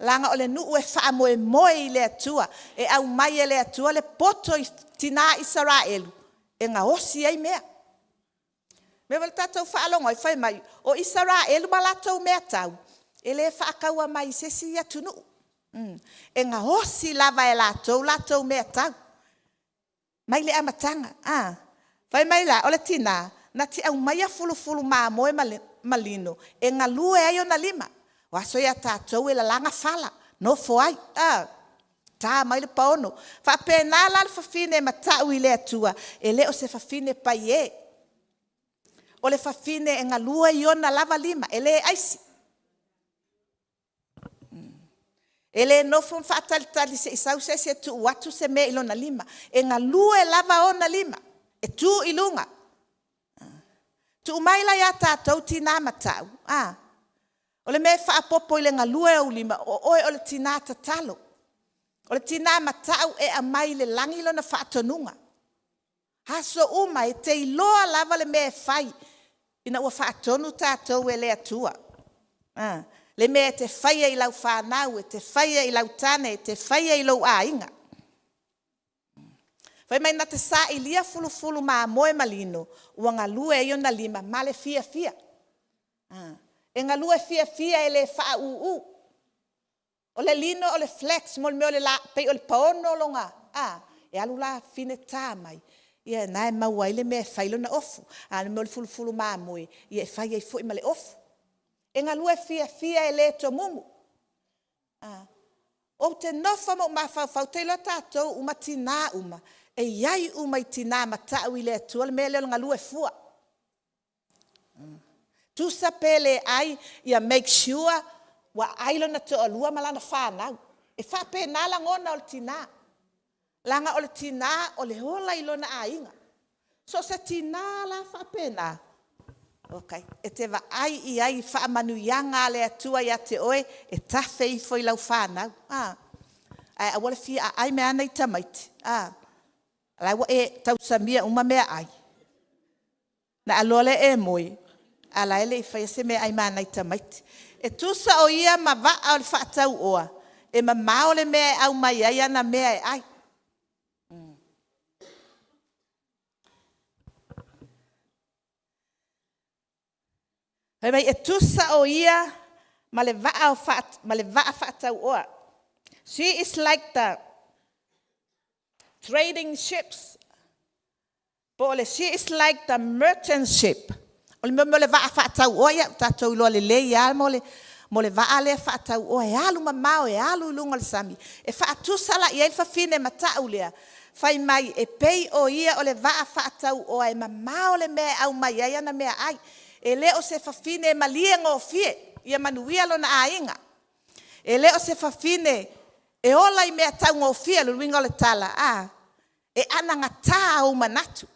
leaga o le nuu e faamoemoe i le Atua, e aumai e le Atua le poto i tina Isaraelu e gaosi ai mea. O le mea foi lea na tatou faalogo ai fai mai o Isaraelu ma latou meatau, e le faataua mai i se isi atunuu. E gaosi lava e latou latou meatau mai le amataga. Fai mai la, o le tina, na te aumaia fulufulu mamoe ma lino e galue ai ona lima. O aso ia a tatou e lalaga fala, nofo ai, ta mai le paogo. E faapena la le fafine e matau i le Atua, e le o se fafine paiē, o le fafine e galue i ona lava lima, e le aisi. E le nofo ma faatalitali se i sau se isi e tuu atu se mea i lona lima. E galue lava ona lima, e tu i luga. Tuu mai la ia tatou tina matau, o le mea e faaopoopo i le galue o ou lima, o oe o le tina tatalo. O le tina matau e aumai i le lagi lona faatonuga. Aso uma e te iloa lava le mea e fai ina ua faatonu tatou e le Atua. Le mea e te faia i lau fanau, e te faia i lau tane, e te faia i lou aiga. Fai mai na te sailia fulufulu mamoe ma lino ua galue ai ona lima ma le fiafia. E galue fiafia e le faauu. O le lino o le flax, mo le mea o le pei o le paono lona, e alu la fafine ta mai, ia na e maua ai le mea e fai lona ofu. A o le mea o le fulufulu mamoe, ia e fai ai foi ma le ofu. E galue fiafia e le tomumu. Ou te nofo ma ou mafaufau, ou te iloa tatou uma, tina uma, e i ai uma i tina matau i le Atua le mea lea o le galue fua. Tusa pe le ai, ia make sure ua ai lona toalua ma lana fanau. E faapena lagona o le tina, leaga o le tina o le ola i lona aiga. So o se tina la faapena, okay, e te vaai i ai i faamanuiaga a le Atua ia te oe, e tafe ifo i lau fanau. Ae aua le fia aai mai lava nai tamaiti, o la ua e tausamia uma meaai, ona e alu loa lea e moe, a o la e le i faia se meaai ma nai tamaiti. E tusa o ia ma vaa o le faatauoa, e mamao le mea e aumai ai ana mea e ai. Fai mai e tusa o ia ma le vaa faatauoa. She is like the trading ships. Po o le she is like the merchant ship. O le mea o le vaa faatauoa, ia tatou iloa lelei lava mo le vaa lea faatauoa e alu mamao, e alu i luga o le sami. E faatusa la i ai le fafine matau lea, fai mai e pei o ia o le vaa faatauoa e mamao le mea e aumai ai ana meaai. E le o se fafine e malie gofie, ia manuia lona aiga. E le o se fafine e ola i mea taugofie, o le uiga o le tala, e anagata ou manatu.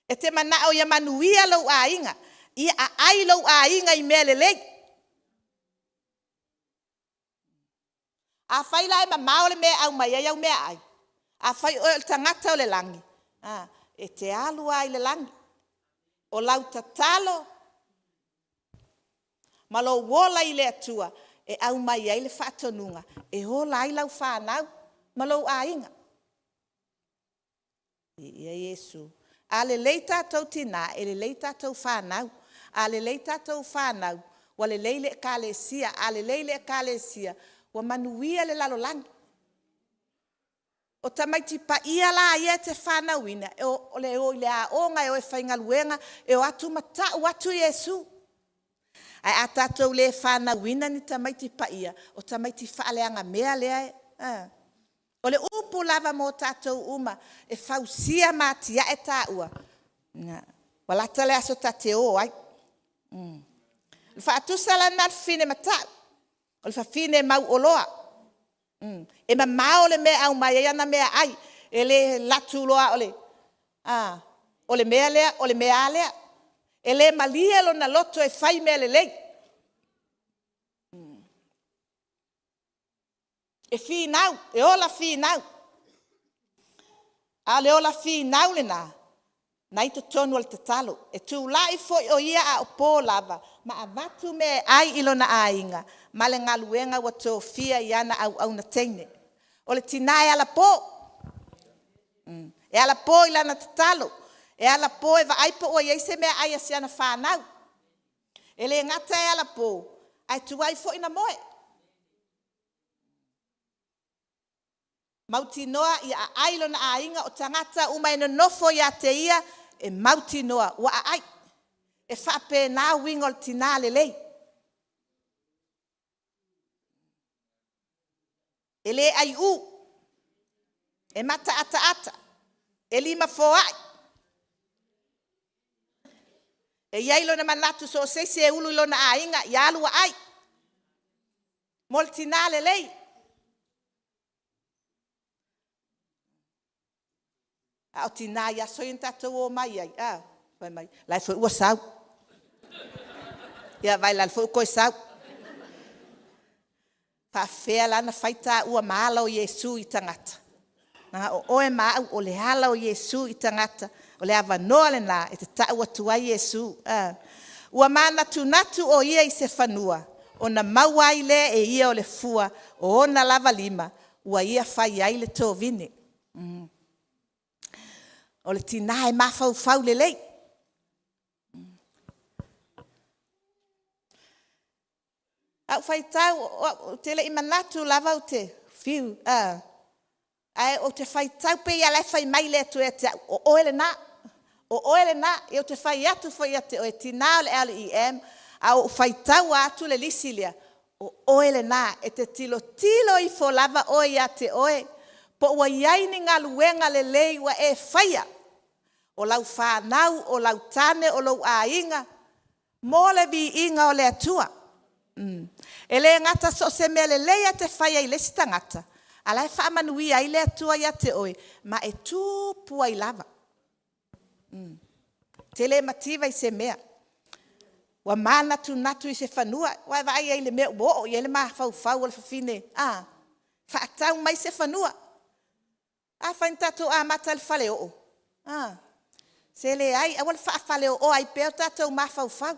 E te manao ia manuia lou aiga, ia aai lou aiga i mea lelei. Afai la e mamao le mea e aumai ai au meaai, afai oe o le tagata o le lagi, e te alu lava i le lagi. O lau tatalo ma lou ola i le Atua e aumai ai le faatonuga e ola ai lau fanau ma lou aiga. Viia Iesu. A lelei tatou tina, e lelei tatou fanau. A lelei tatou fanau, ua lelei le Ekalesia. A lelei le Ekalesia, ua manuia le lalolagi. O tamaiti paia la ia e te fanauina, o le o i le aoga, e o e faigaluega, e o atu ma tau atu Iesu. Ae a tatou le fanauina ni tamaiti paia, o tamaiti faaleagamea lea e... O le upu lava mo tatou uma, e fausia ma atiae taua, ua lata le aso ta te o ai. O le faatusa la lena a le fafine matau, o le fafine mauoloa. E mamao le mea e aumai ai ana meaai, e le alu atu loa o le mea lea, o le mea a lea. E le malie lona loto e fai mea lelei. E finau, e ola finau. A o le ola finau lena, na i totonu o le tatalo. E tulai foi o ia a o po lava ma avatu mea e ai i lona aiga ma le galuega ua tofia i ana auauna teine. O le tina e alapo, e alapo i lana tatalo, e alapo e vaai po o ua i ai se meaai a si ana fanau. E le gata e alapo, ae tuai foi ona moe. Mautinoa ia aai lona aiga, o tagata uma e nonofo ia te ia, e mautinoa ua aai. E faapena uiga o le tina lelei. E le aiu, e mataataata, e limafoai. E i ai lona manatu so o se isi e ulu i lona aiga, ia alu aai. Mo le tina lelei. A o tina i aso ia na tatou omai ai, a, fai mai, o la foi ua sau. Ia vaai la o lea foi ua toe sau. E faapefea la ona fai taua ma ala o Iesu i tagata? Na o oe ma au o le ala o Iesu i tagata. O le avanoa lena e te tau atu ai Iesu. Ua manatunatu o ia i se fanua, ona maua ai lea e ia o le fua o ona lava lima ua ia fai ai le tovine. O le tina e mafaufau lelei. A ou faitau, ou te le i manatu lava ou te fiu, ae ou te faitau pei lava o la e fai mai le Atua ia te au, o oe lena, o oe lena. Ia ou te fai atu foi ia te oe, tina o le LEM, a ua ou faitaua atu le lisi lea, o oe lena, e te tilotilo ifo lava oe ia te oe, po ua i ai ni galuega lelei ua e faia, o lau fanau, o lau tane, o lou aiga, mo le viiga o le Atua. E le gata so o se mea lelei lava e te faia i le isi tagata, a o la e faamanuia ai le Atua ia te oe, ma e tupu ai lava. E te le mativa i se mea. Ua manatunatu i se fanua, ua e vaai i ai i le mea ua oo i ai le mafaufau o le fafine, a? Faatau mai se fanua. Afai na tatou amata i le faleoo, a, se leai, aua le faafaleooa ai pea o tatou mafaufau.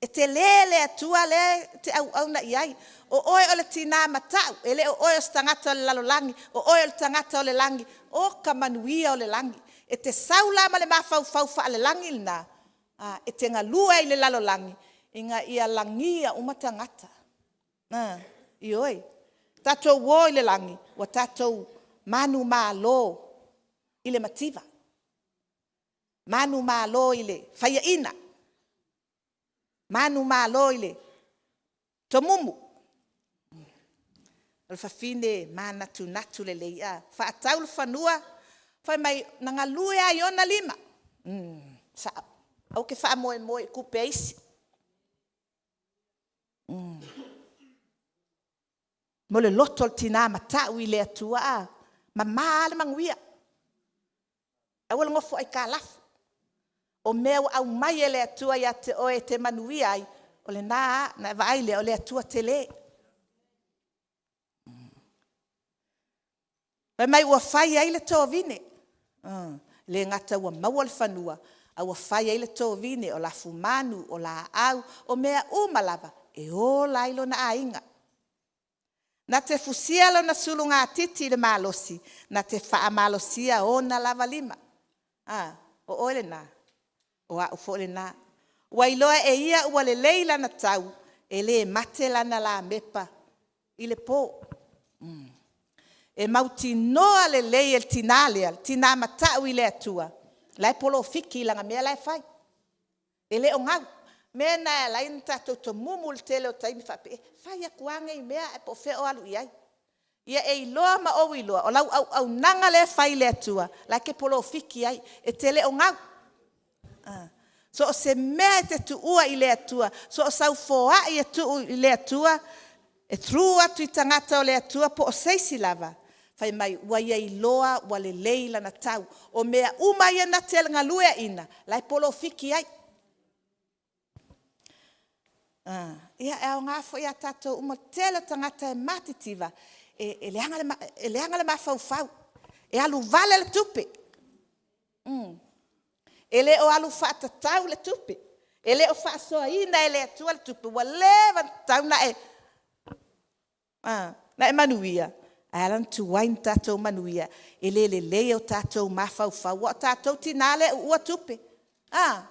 E tele le Atua lea e te auauna i ai. O oe o le tina matau, e le o oe o se tagata o le lalolagi, o oe o le tagata o le lagi. O ka manuia o le lagi. E te sau la ma le mafaufau faalelagi lena, e te galue ai i le lalolagi ina ia lagia uma tagata. Ioe. Tatou o i le lagi ua tatou manumalo i le mativa, manumalo i le faiaina, manumalo i le tomumu. O le fafine manatunatu lelei, faatau le fanua, fai mai na galue lava i ona lima. E sao, aua e te faamoemoe i tupe a isi. Mo le loto o le tina matau i le Atua, e mama lava le manuia. Aua le nofo aitalafu. O mea ua aumai e le Atua ia te oe e te manuia ai, o lena lava, ona e vaai lea o le Atua tele. Fai mai ua fai ai le tovine, e le gata ua maua le fanua, a ua fai ai le tovine, o lafumanu, o laau, o mea uma lava e ola ai lona aiga. Na te fusia lona sulugatiti i le malosi, na te faamalosia ona lava lima. A, o oe lena, o au foi lena. Ua iloa e ia ua lelei lana tau, e le mate lana lamepa i le po. E mautinoa lelei e le tina lea, le tina matau i le Atua, o la e polofiki i lana mea la e fai. E le o gau. O le mea lena e ala ai ona tatou tomumu i le tele o taimi faapea, e fai atu lava nei mea ae po o fea o alu i ai. Ia e iloa ma ou iloa, o lau auaunaga lea e fai i le Atua, o la e te polofiki ai, e te le o gau. So o se mea e te tuua i le Atua, so o sau foai e tuu i le Atua, e through atu i tagata o le Atua po o se isi lava, fai mai ua ia iloa ua lelei lana tau. O mea uma ia na te galueaiina, o la e polofiki ai. Ia e aoga foi ia tatou uma, o le tele o tagata e matitiva, e leaga le mafaufau, e alu vale le tupe. E le o alu faatatau le tupe, e le o faasoaina e le Atua le tupe, ua leva ona tatau ona e manuia, ae ala ona tuai ona tatou manuia, e le lelei o tatou mafaufau, aua o tatou tina lea e uua tupe. A?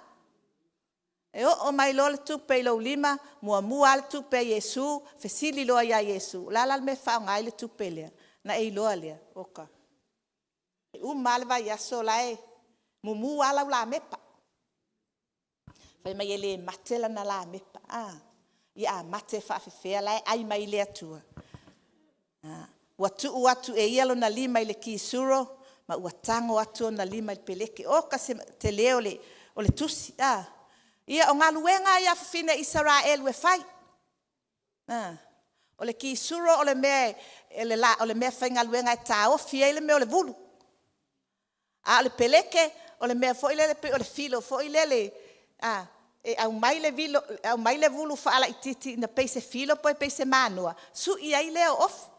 E oo mai loa le tupe i lou lima, muamua lava le tupe a Iesu, fesili loa ia Iesu, o le a la le mea e faaaoga ai le tupe lea? Ona e iloa lea, oka, e uma lava le vaiaso o la e mumu lava lau lamepa. Fai mai e le mate lana lamepa. A? Ia a mate faapefea la e ai mai le Atua? Ua tuu atu e ia lona lima i le kisuro ma ua tago atu ona lima i le peleke. Oka se tele o le tusi. Ia o galuega ia a fafine Isaraelu e fai. O le kisuro o le mea faigaluega e taofi ai le mea o le vulu. A o le peleke, o le mea foi lele pei o le filo foi lele e aumai le vulu faalaitiiti ina pei se filo pe pei se manoa, sui ai lea o ofu.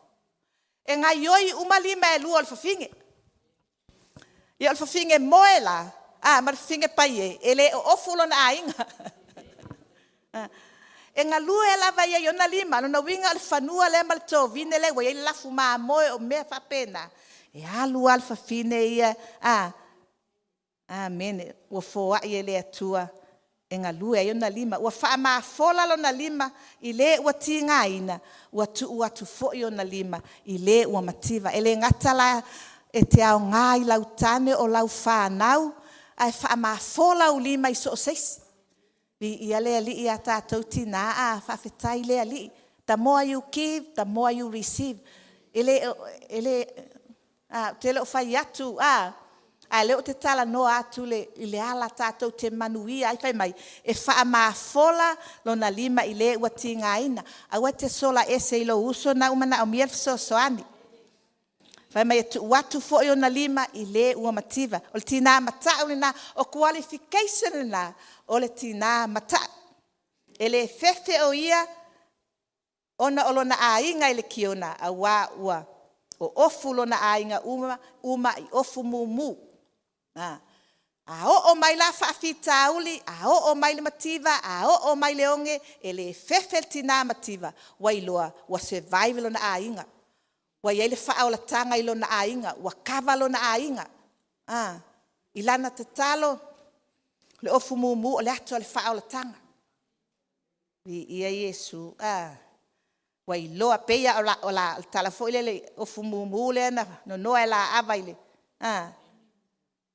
E gaoioi uma lima e lua o le fafine. Ia o le fafine moe la ma le fafine paiē, e le oofu lona aiga. E galue lava ia i ona lima, lona uiga o le fanua lea ma le tovine lea ua i ai le lafu mamoe o mea faapena, e alu lava le fafine ia, a? Amene. Ua foai e le Atua e galue ai ona lima. Ua faamafola lona lima i le ua tigaina, ua tuu atu foi ona lima i le ua mativa. E le gata la e te aoga i lau tane o lau fanau, ae faamafola ou lima i so o se isi. Viia le Alii ia tatou tina, faafetai le Alii. The more you give, the more you receive. Ou te le o fai atu, a o lea ou te talanoa atu i le ala tatou te manuia ai. Fai mai, e faamafola lona lima i le ua tigaina. Aua e te sola ese i lou uso lena ua manaomia le fesoasoani. Fai mai e tuu atu foi ona lima i le ua mativa. O le tina matau lena, o qualification lena o le tina matau. E le fefe o ia ona o lona aiga i le kiona, aua ua oofu lona aiga uma i ofu mumu. A oo mai la faafitauli, a oo mai le mativa, a oo mai le oge, e le fefe le tina mativa, ua iloa ua survive lona aiga, ua i ai le faaolataga i lona aiga, ua kava lona aiga. I lana tatalo, o le ofu mumu o le ata o le faaolataga. Viia Iesu. Ua iloa, e pei lava o le tala foi lele i le ofu mumu lea na nonoa e Laava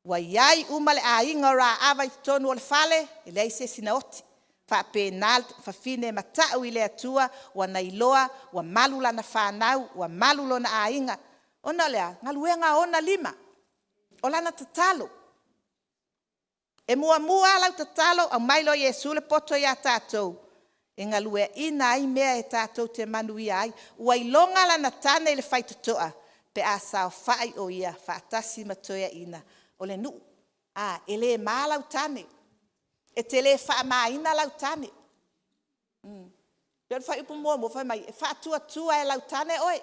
ua i ai uma le aiga o Raava i totonu o le fale, e leai se isi na oti. E faapena le fafine matau i le Atua, ua na iloa ua malu lana fanau, ua malu lona aiga. Ona o le a? O galuega a ona lima, o lana tatalo. E muamua lava lau tatalo aumai loa e Iesu le poto ia tatou e galueaiina ai mea tatou te manuia ai. Ua iloga lana tane i le faitotoa pe a saofai o ia faatasi ma toeaiina o le nuu. A, e le ma lau tane. E te le faamaina lau tane. Pei o le fuaiupu muamua fai mai, e faatuatua e lau tane oe.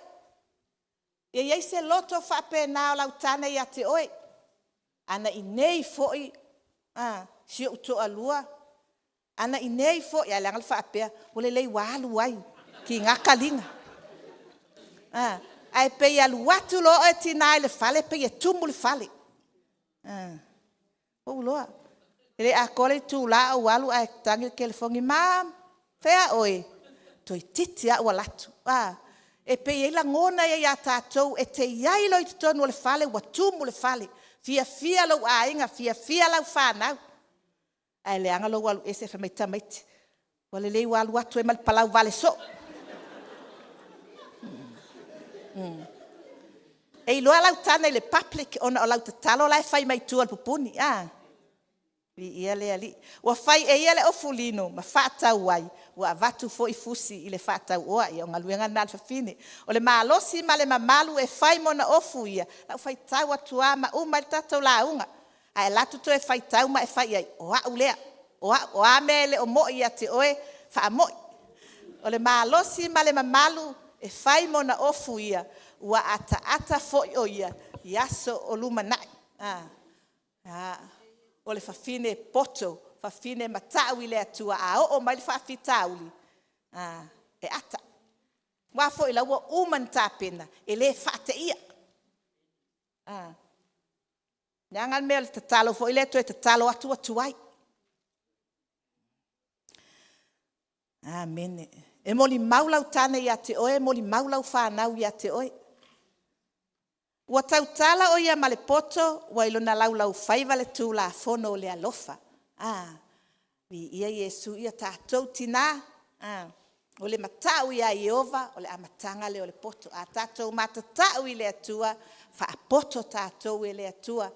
Ia i ai se loto faapena o lau tane ia te oe. Ana i nei foi a, si ou toalua, ana i nei foi, ae leaga le faapea, ua lelei ua alu ai, tiga kaliga. A, ae pei e alu atu loa oe tina i le fale pei e tumu le fale. A, ua ou iloa, e le atoa le itula ou alu ae tagi le telefoni, mom, fea oe? Toeitiiti lava ou alu atu. A, e pei e i ai lagona ia ia tatou e te i ai loa i totonu o le fale ua tumu le fale, fiafia lou aiga, fiafia lau fanau. Ae leaga lou alu ese fai mai tamaiti, ua lelei ua alu atu ai ma le palau vale soo. E iloa lau tane i le public ona o lau tatalo la e fai mai tua i le pupuni. A, viia le Alii. Ua fai e ia le ofu lino ma faatau ai, ua avatu foi fusi i le faatauoa. Ia o galuega na a le fafine. O le malosi ma le mamalu e fai ma ona ofu ia, o lau faitau atu lava ma uma ai le tatou lauga. Ae alu atu toe faitau ma e fai i ai, o au lea, o au. O a mea e le o moi ia te oe, faamoi. O le malosi ma le mamalu e fai ma ona ofu ia, ua ataata foi o ia i aso o lumanai. O le fafine poto, fafine matau i le Atua, a oo mai le faafitauli, e ata. Aua foi o la ua uma ona tapena, e le faateia. Leaga le mea o le tatalo foi lea toe tatalo atu ua tuai. Amene. E molimau lau tane ia te oe, molimau lau fanau ia te oe. Ua tautala o ia ma le poto, ua i lona laulaufaiva le Tulafono o le alofa. A, viia Iesu. Ia tatou tina, o le matau ia Ieova o le amataga lea o le poto. A tatou matatau i le Atua, faapoto tatou e le Atua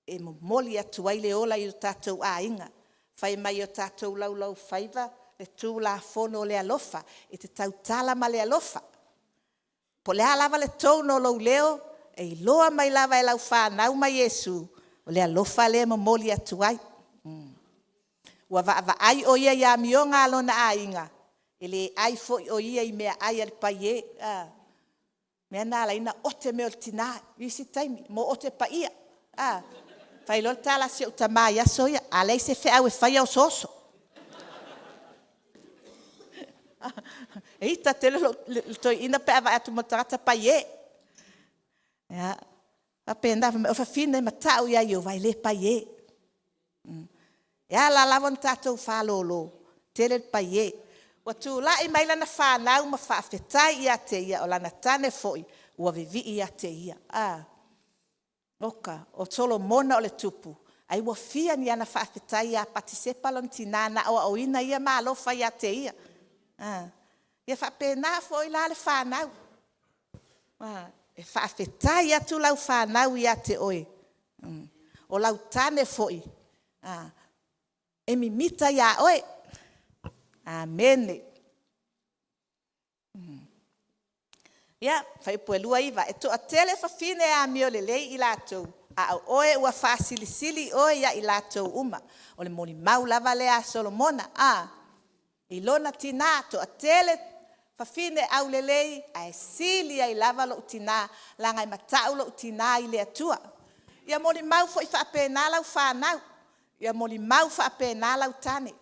e momoli atu ai le ola i o tatou aiga. Fai mai i o tatou laulaufaiva le Tulafono o le alofa, e te tautala ma le alofa. Po o le a lava le tone o lou leo, e iloa mai lava e lau fanau ma Iesu, o le alofa lea e momoli atu ai. Ua vaavaai o ia i amioga a lona aiga, e le ai foi o ia i meaai a le paiē. O le mea lena e ala ai ona ote mea o le tina i isi taimi, mo ote paia. Fai loa le tala a si ou tama i aso ia, a leai se feau e faia, osooso. E ita tele le toeaina pe a vaai atu ma le tagata paiē. Ia, faapena, fai mai o le fafine e matau ia Ieova e le paiē. E ala lava ona tatou faalolo, tele le paiē. Ua tulai mai lana fanau ma faafetai ia te ia, o lana tane foi ua vivii ia te ia. Oka, o Solomona o le tupu, ai ua fia ni ana faafetai ia Patisepa lona tina na aoaoina ia ma alofa ia te ia. Ia faapena foi la le fanau, e faafetai atu lau fanau ia te oe, o lau tane foi, e mimita ia oe. Amene. Ia, fuaiupu 29, e toatele fafine e amiolelei i latou, a o oe ua faasilisili oe ia i latou uma. O le molimau lava lea a Solomona i lona tina, toatele fafine aulelei, ae sili ai lava lou tina, leaga e matau lou tina i le Atua. Ia molimau foi faapena lau fanau, ia molimau faapena lau tane,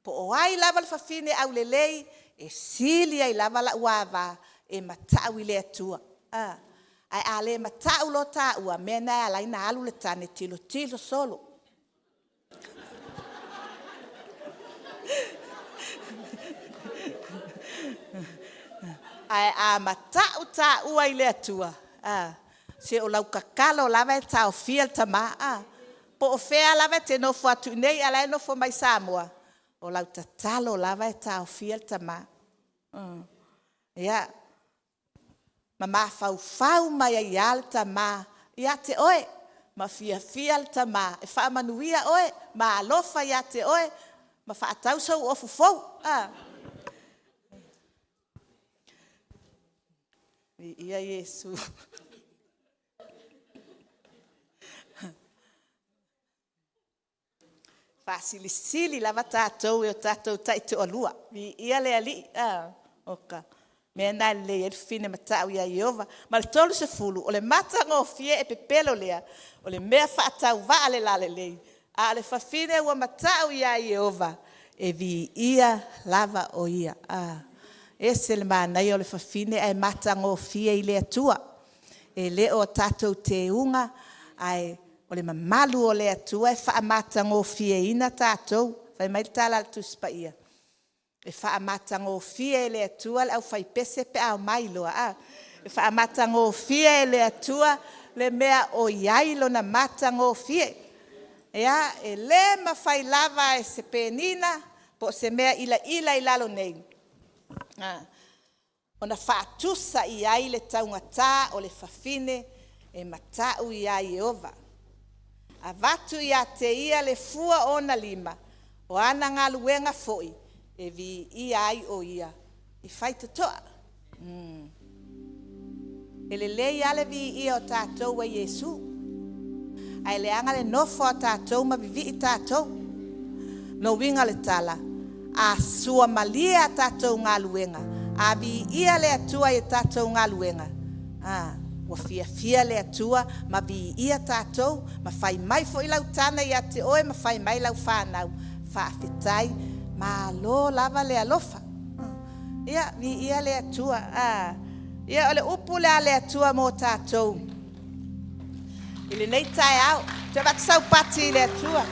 po o ai lava le fafine aulelei, e sili ai lava lau ava e matau i le Atua. Ae a le matau loa taua, o le mea lena e ala ai ona alu le tane tilotilo solo. Ae a matau taua i le Atua, se o lau tatalo lava e taofia le tama. Po o fea lava e te nofo atu i inei a o la e nofo mai Samoa, o lau tatalo lava e taofia le tama. Ia, ma mafaufau mai ai lava le tama ia te oe, ma fiafia le tama e faamanuia oe ma alofa ia te oe ma faatau sou ofu fou. Viia Iesu. Faasilisili lava tatou e o tatou taitoalua. Viia le Alii. O ka mea lena e lelei ai le fafine matau ia Ieova. Ma le 30, o le matagofie e pepelo lea, o le mea faatauvaa le lalelei, a o le fafine ua matau ia Ieova, e viia lava o ia. E ese le manaia o le fafine ae matagofie i le Atua. E le o a tatou teuga, ae o le mamalu o le Atua e faamatagofieina tatou. Fai mai le tala a le Tusi Paia, e faamatagofie e le Atua le aufaipese pe a omai loa. E faamatagofie e le Atua le mea o i ai lona matagofie. Ia, e le mafai lava e se penina po o se mea ilaila i lalo nei ona faatusa i ai le taugata o le fafine e matau ia Ieova. Avatu ia te ia le fua o ona lima, o ana galuega foi e viia ai o ia i faitotoa. E lelei lava le viia o tatou e Iesu, ae leaga le nofo a tatou ma vivii tatou. Lona uiga o le tala, a suamalie a tatou galuega, a viia le Atua i a tatou galuega, ua fiafia le Atua ma viia tatou ma fai mai foi lau tane ia te oe ma fai mai lau fanau, faafetai, malo lava le alofa. Ia, viia le Atua. Ia, o le upu lea a le Atua mo tatou i lenei taeao. Toe avatu sau pati i le Atua.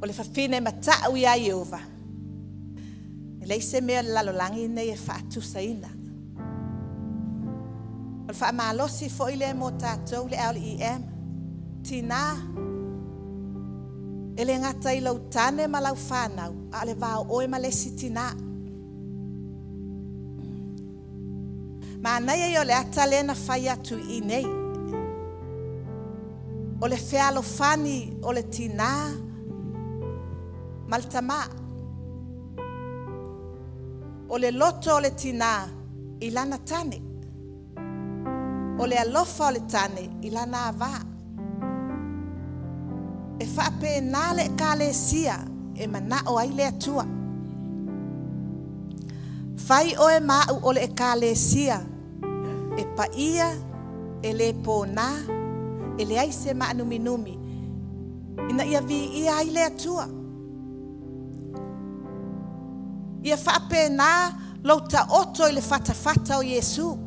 O le fafine matau ia Ieova, e leai se mea o le lalolagi lenei e faatusaina. O le faamalosi foi lea mo tatou le LEM. Tina, e le gata i lou tane ma lau fanau, a o le va o oe ma le isi tina. Manaia ia o le ata lea na fai atu i i nei. O le fealofani o le tina ma le tamā. O le loto o le tina i lana tane. O le alofa o le tane i lana avā. E faapena le Ekalesia e manao ai le Atua. Fai oe ma au o le Ekalesia e paia, e le pona, e leai se maanuminumi, ina ia viia ai le Atua. Ia faapena lou taoto i le fatafata o Iesu.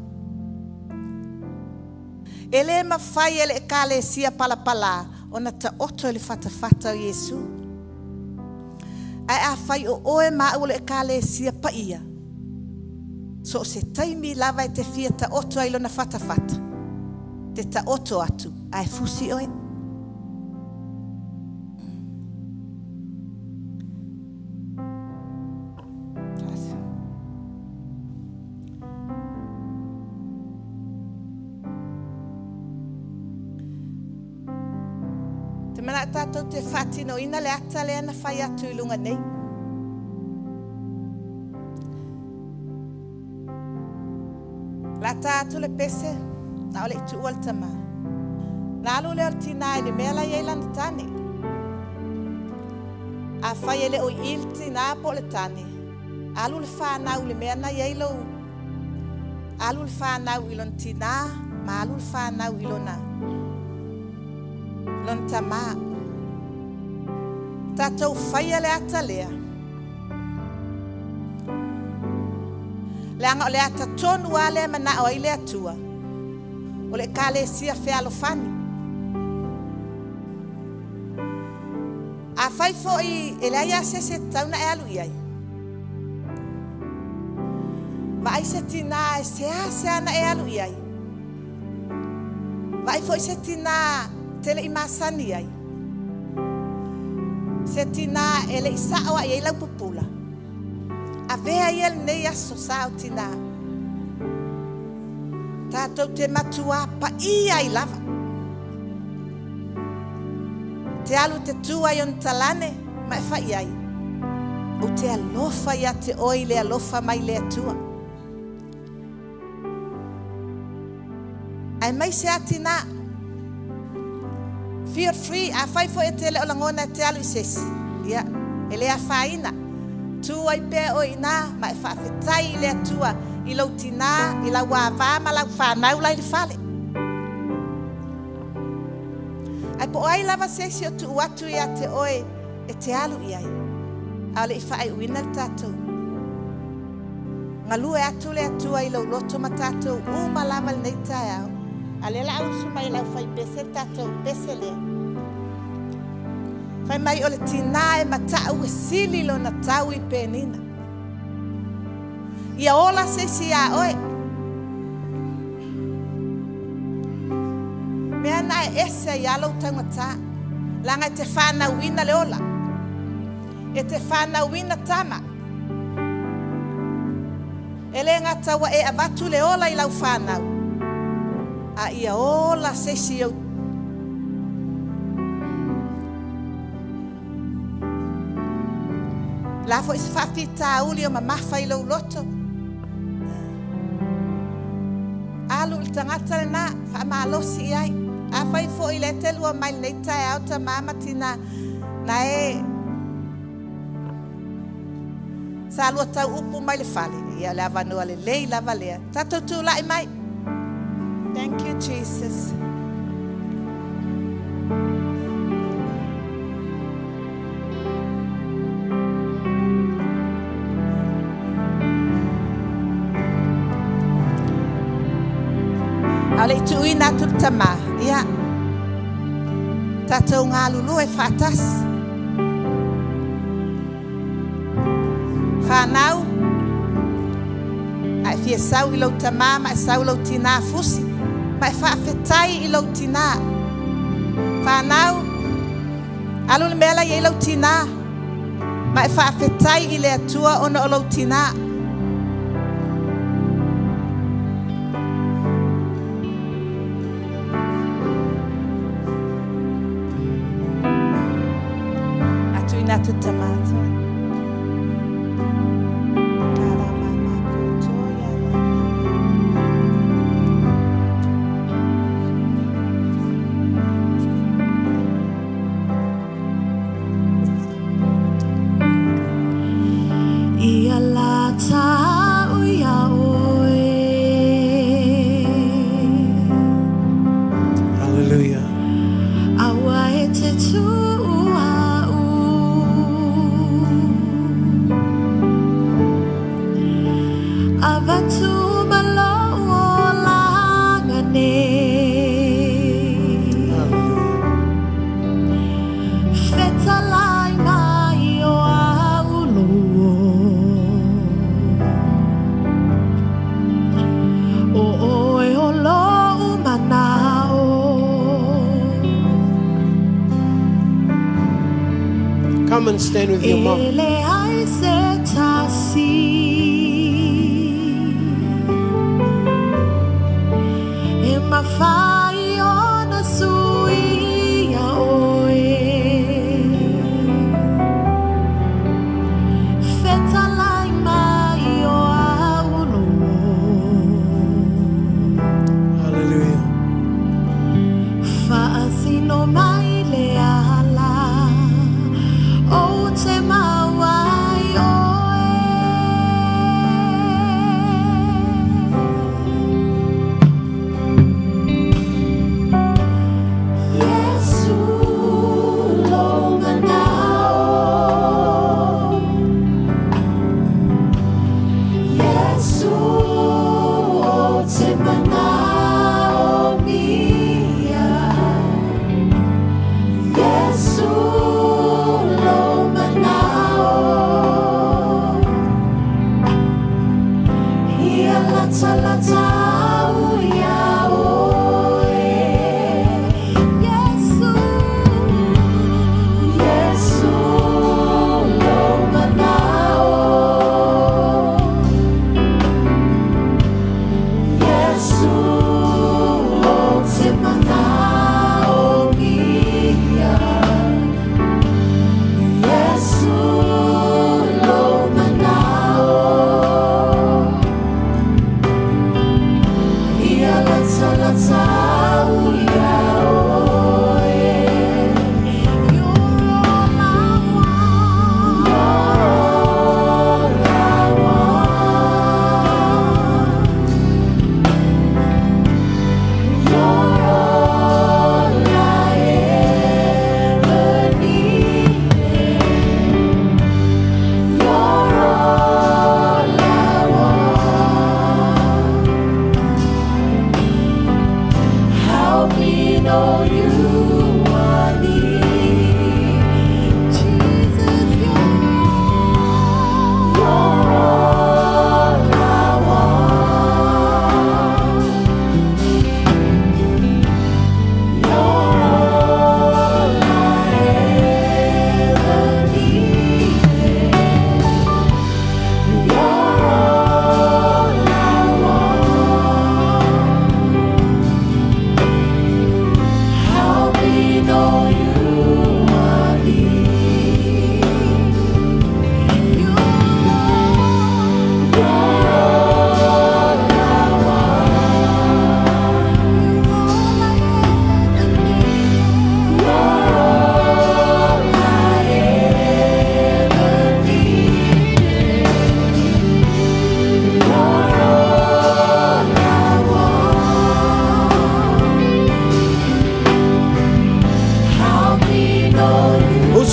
E le mafai e le Ekalesia palapala ona taoto i le fatafata o Iesu. Ae afai o oe ma au o le Ekalesia paia, so o se taimi lava e te fia taoto ai i lona fatafata, te taoto atu ae fusi oe. Te manao tatou te faatinoina le ata lea na fai atu i luga nei. La ta atu le pese, na o le i tuua le tamā. Na alu lea o le tinā i le mea la e i ai lana tane. Afai e le o i i le tinā po o le tane, alu le fanau i le mea na i ai lou, alu le fanau i lona tinā ma alu le fanau i lona tamā. Tatou faia le ata lea. Leaga o le ata tonu lava lea e manao ai le Atua, o le Ekalesia fealofani. Afai foi e leai lava se isi e tatau ona e alu i ai, vaai se tinā e seasea ona e alu i ai, vaai foi se tinā e te le i masani ai, se tinā e le i sao lava i ai lau pupula, avea ia lenei aso sa o tinā, tatou te matuā paia ai lava. Te alu e te tu ai ona talane ma e fai i ai, ou te alofa ia te oe i le alofa mai le Atua. Aemaise lava tinā. Feel free, afai foi e te le o lagona e te alu i se isi, ia, e le afaina. Tu ai pea oe i ina ma e faafetai i le Atua i lou tinā, i lau ava ma lau fanau la i le fale. Ae po o ai lava se isi o tuu atu ia te oe e te alu i ai, a o le i faaiuina le tatou. Galue atu le Atua i lou loto ma tatou uma lava i lenei taeao. A o lea o le a usu mai e le aufaipese le tatou pese lea. Fai mai o le tinā e mata'u e sili lona tau i penina. Ia ola se isi iā oe. Mea na e ese ai lava lou taugata. Leaga e te fanauina le ola. E te fanauina tama. E le gata ua e avatu le ola i lau fanau, a ia ola se isi i ou O le a foi se faafitauli o mamafa i lou loto, alu i le tagata lena, faamalosi i ai. Afai foi o lea e te lua mai lenei taeao tama ma tina na e sa lua tau upu mai le fale, ia o le avanoa lelei lava lea. Tatou tulai mai. Thank you, Jesus. A o le i tuuina atu le tama, ia, tatou galulue faatasi. Fanau, a e fia sau i lou tamā ma e sau lou tinā fusi, ma e faafetai i lou tinā. Fanau, alu i le mea la e i ai lou tinā, ma e faafetai i le Atua ona o lou tinā. A tuuina atu le tama. Ia la ta'u ia oe. Hallelujah. Aua e te tu'u a'u. Avatu ma lo'u olaga nei. Fetalai mai o a'u lō. O oe o lo'u mana'o. Come and stand with your mom. E leai se tasi. E mafai ona suia oe. Fetalai mai o a'u lō. Hallelujah. Faasino mai le ala ou te mau ai oe.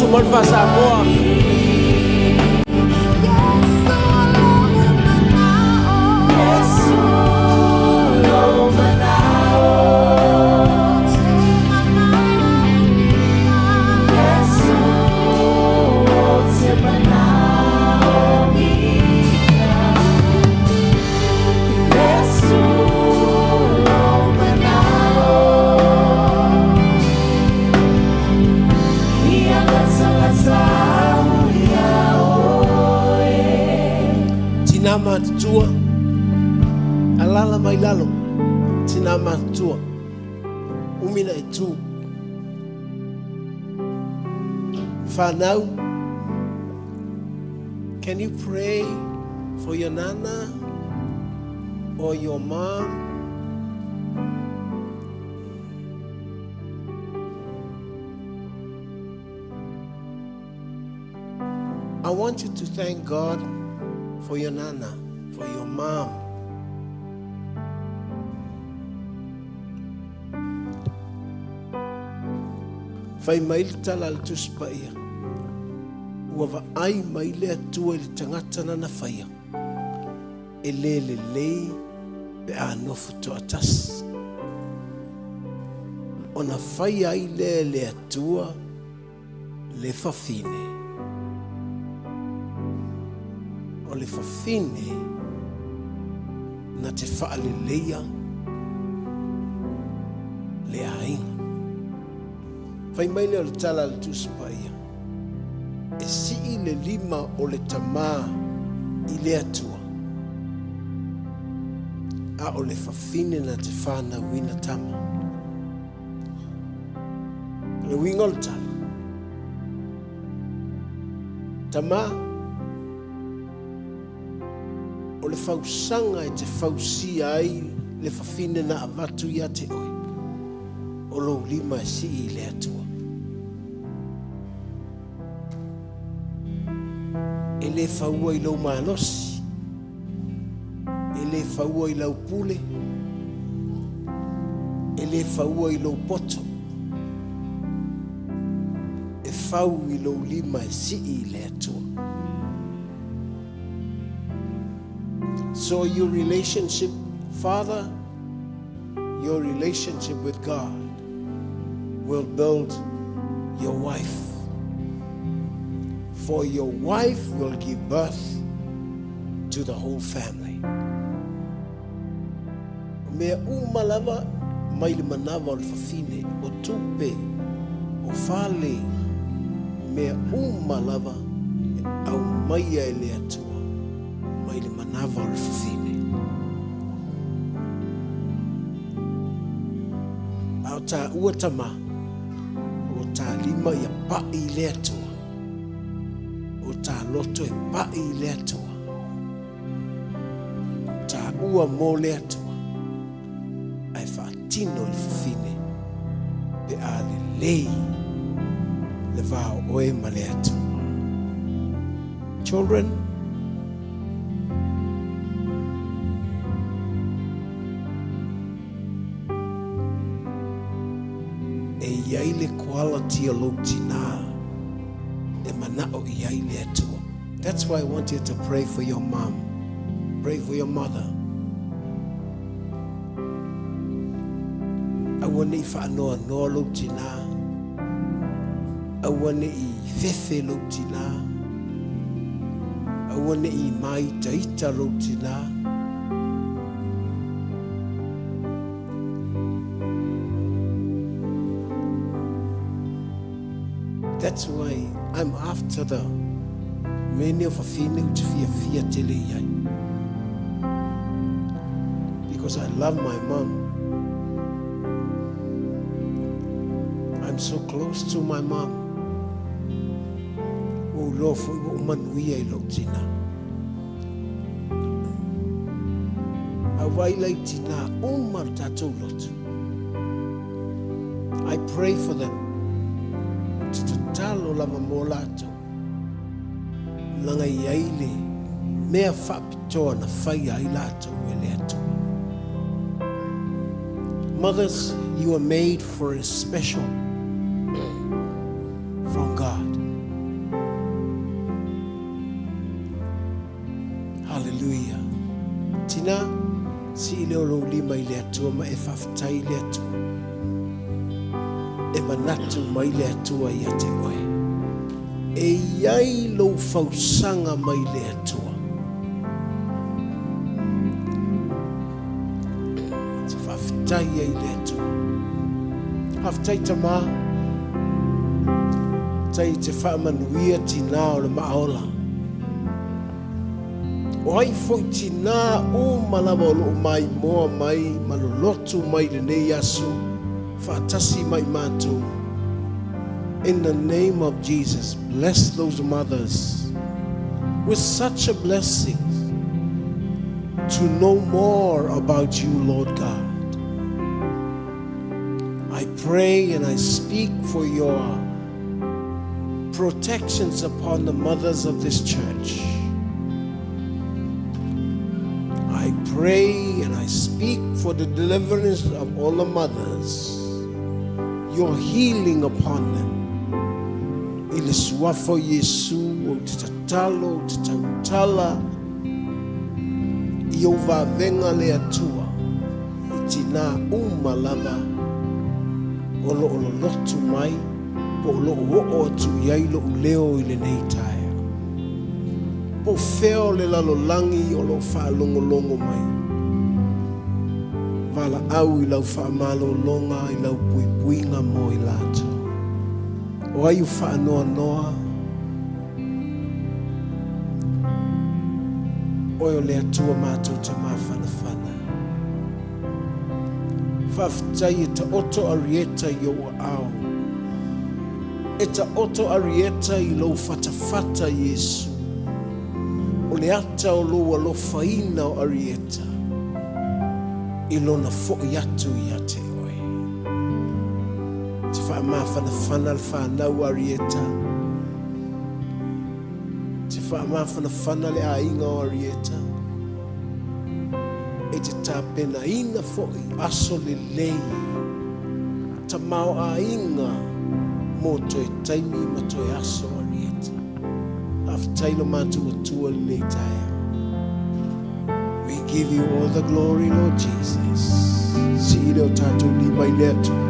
Faa-Fatu ma le Faa-Samoa. Tina matutua, alala mai lalo. Tina matutua, umina e tu. Whanau, can you pray for your nana or your mom? I want you to thank God for your nana, for your mom. Fai mai le tala a le Tusi Paia, ua vaai mai le Atua i le tagata nana faia, e le lelei pe a nofo toatasi. Ona faia ai lea e le Atua le fafine. O le fafine na te faaleleia le aiga. Fai mai lea o le tala a le Tusi Paia, e sii le lima o le tamā i le Atua, a o le fafine na te whanauina tama. O le uiga o le tala, tamā, o le fausaga e te fausia ai le fafine na avatu ia te oe, o lou lima e sii i le Atua. E le faua i lou malosi, e le faua i lau pule, e le faua i lou poto, e fau i lou lima e sii i le Atua. So your relationship, Father, your relationship with God will build your wife. For your wife will give birth to the whole family. Mea uma lava mai le manava o le fafine, o tupe, o fale, mea uma lava e aumaia e le Atua mai le manava o le fafine. A o tāua tamā, o tā lima ia pa'i i le Atua, o tā loto e pa'i i le Atua, tā ua mō le Atua, ae faatino i le fafine pe a lelei le va o oe ma le Atua. Children, e i ai le quality o lou tinā e mana'o i ai le Atua. That's why I want you to pray for your mom. Pray for your mother. Aua ne i faanoanoa lou tinā. Aua ne i fefe lou tinā. Aua ne i māitaita lou tinā. That's why I'm after the mea o fafine ou te fiafia tele i ai. Because I love my mom. I'm so close to my mom. Ua ou iloa foi ua ou manuia i lou tinā. A vai lai tinā uma le tatou lotu. I pray for them. Ou te tatalo lava mō latou. Leaga e i ai le mea faapitoa na faia ai latou e le Atua. Mothers, you are made for a special from God. tinā, sii lea o lou lima i le Atua ma e faafetai i le Atua. E manatu mai le Atua ia te oe. E i ai lou fausaga mai le Atua. E te faafetai ai i le Atua. Faafetai Tamā. Faafetai e te faamanuia tinā o le maaola. O ai foi tinā uma lava o lo o maimoa mai ma lolotu mai lenei aso faatasi ma i matou. In the name of Jesus, bless those mothers with such a blessing to know more about you, Lord God. I pray and I speak for your protections upon the mothers of this church. I pray and I speak for the deliverance of all the mothers, your healing upon them. I le suafa o Iesu, ou te tatalo, ou te tautala, i ou vavega le Atua, i tinā uma lava o lo o lolotu mai, po o lo o oo atu i ai loʻu leo i lenei taeao. Po o fea o le lalolagi o lo o faalogologo mai. Valaau i lau faamalologa i lau puipuiga mo i latou. O ai o faanoanoa? Oe o le Atua matou te mafanafana. Faafetai e taoto Arieta i ou aao. E taoto Arieta i lou fatafata Iesu. O le ata o lou alofaina o Arieta i lona foi atu ia te oe. Te faamafanafana le fanau Arieta. Te faamafanafana le aiga o Arieta. E te tapenaina foi aso lelei tamaoaiga mo toe taimi ma toe aso Arieta. Faafetai lo matou Atua i lenei taeao. We give you all the glory, Lord Jesus. Sii le o tatou lima i le Atua.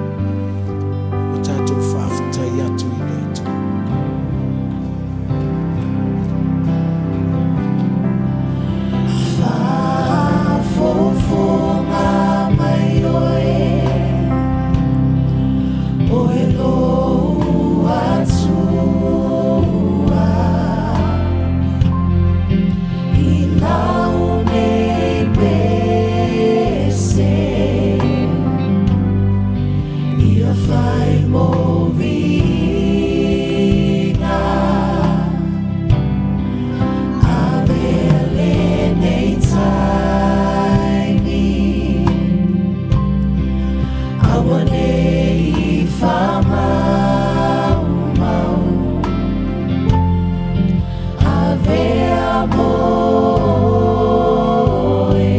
Ma tatou faafetai atu i le Atua. Faafofoga mai oe, oe lou Atua, i lau nei pese, ia fai mou viiga. Avea lenei taimi, aua ne i faamaumau. Avea mo oe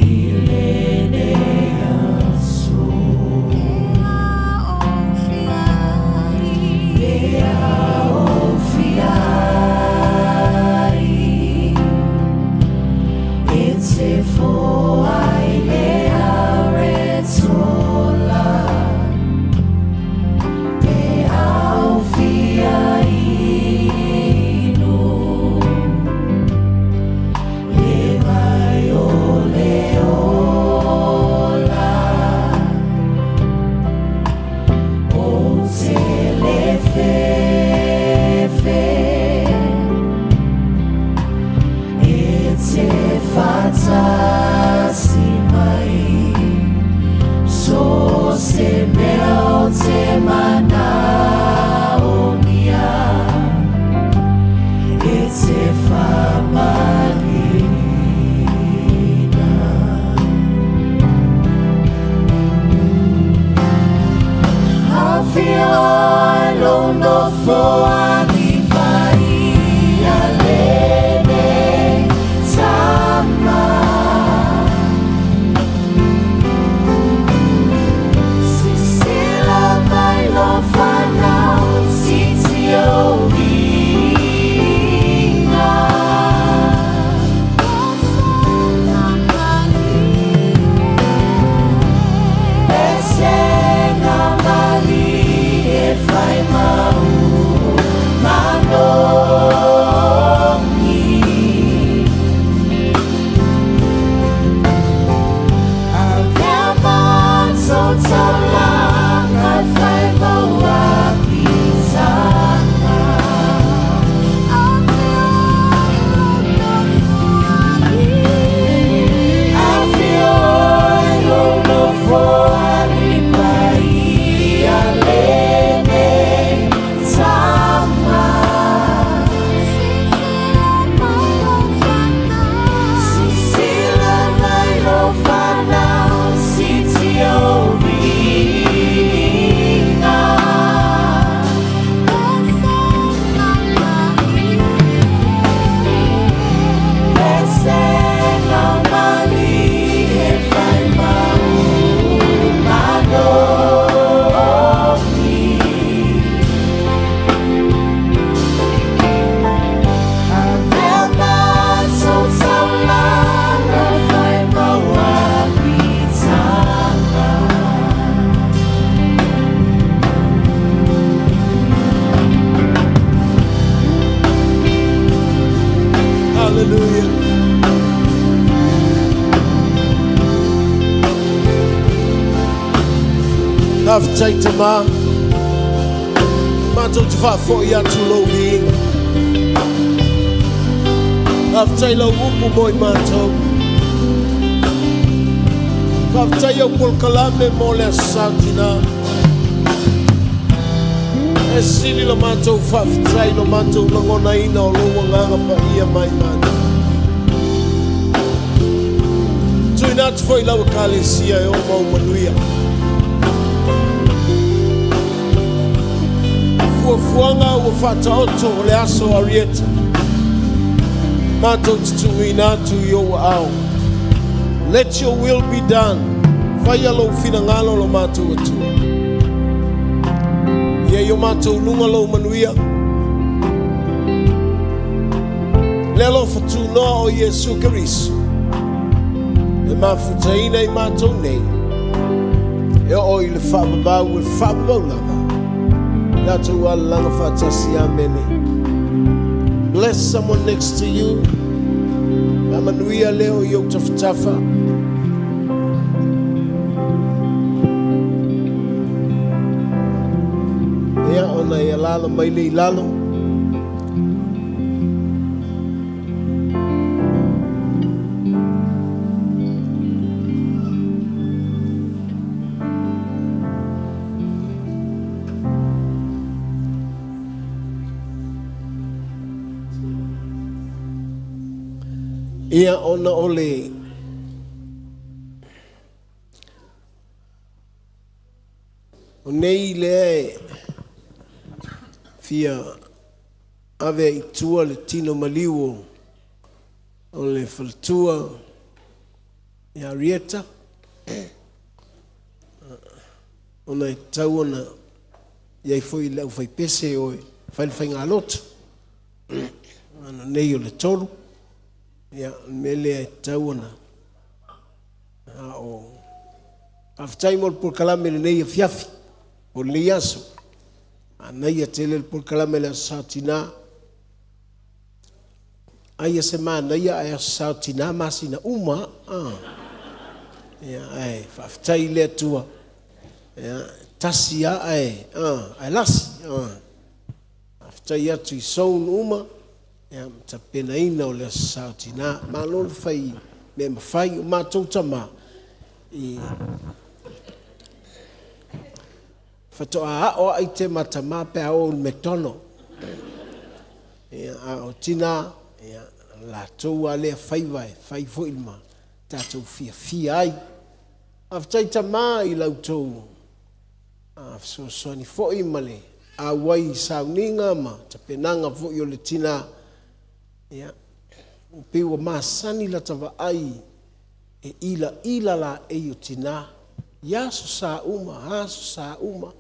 i lenei aso. Pe a ou fiai, e te foai le aretola. Pe a ou fia inu, le vai o le ola. Ou te lefefe, e te faatasi mai, so o se mea ou te manaomia, e te faamalieina. Afio ai lou nofo alii paia lenei tama. Silasila mai lo fanau, siitia ou viiga. Faafetai Tamā, matou te faafoi atu lou viiga. Faafetai lau upu mo i matou. Faafetai au polokalame mo le Aso Sa o Tinā. E sili lo matou faafetai lo matou lagonaina o lou agaga paia mai matou. Tuuina atu foi i lau Ekalesia e oo mau manuia. Fuafuaga ua faataoto o le aso Arieta. Matou te tuuina atu i ou aao. Let your will be done. Faia lou finagalo lo matou Atua. Ia i o matou luga lou manuia. Le alofa tunoa o Iesu Keriso e mafutaina i matou nei e oo i le faavavau e faavavau lava. Tatou alalaga faatasi. Amene. Bless someone next to you. Faamanuia leo i ou tafatafa. Ia, ona e alaala mai lea i lalo. Ia, ona o le O nei lea e fia ave ai i tua le tino maliu o le faletua ia Rieta, ona e tatau ona i ai foi le aufaipese o e fai le faigalotu. Ona nei o le 3, ia, o le mea lea e tatau ona a o faafetai mo le polokalame i lenei afiafi o lenei aso. Manaia tele le polokalame i le Aso Sa o Tinā. Aia se manaia ae Aso Sa o Tinā masina uma. Ah. Ia, ae faafetai i le Atua. Ia, tasi a ae, ah, ae lasi. Ah. Faafetai atu i zone uma, ia, ma tapenaina o le Aso Sa o Tinā. Malo le fai mea mafai o matou tama i faatoa ao ai te ma tama pe a o i le McDonald. Ia, a o tina, ia, latou a lea faiva e fai foi ma tatou fiafia ai. Faafetai tama i la outou fesoasoani foi ma le auai i sauniga ma tapenaga foi o le tina. Ia, ua pei ua masani lata vaai e ilaila laei o tina i aso sa uma, aso sa uma.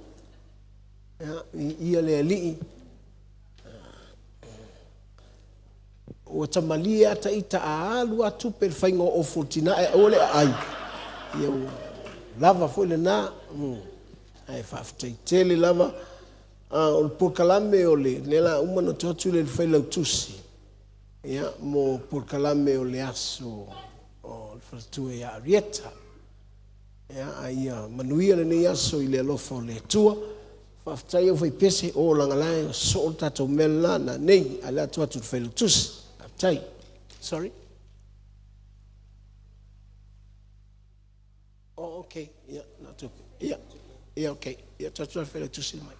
Ia, viia le Alii. Ua tamalie lava ita a alu lava tupe i le faiga o ofu o le tina ae aua le aai. Ia ua lava foi lena. Ae faafetai tele lava. O le polokalame o le, lea la uma ona tuu atu le Failautusi, ia, mo polokalame o le aso o le faletua ia Arieta. Ia, a ia manuia lenei aso i le alofa o le Atua. Faafetai au faipese, o lagalae, ua soo le tatou mea lena nanei, ae le atu atu i le Failautusi. Faafetai. Sorry. Oh, okay. Yeah, not too. Yeah. Yeah, okay. Yeah, atu atu i le Failautusi mai.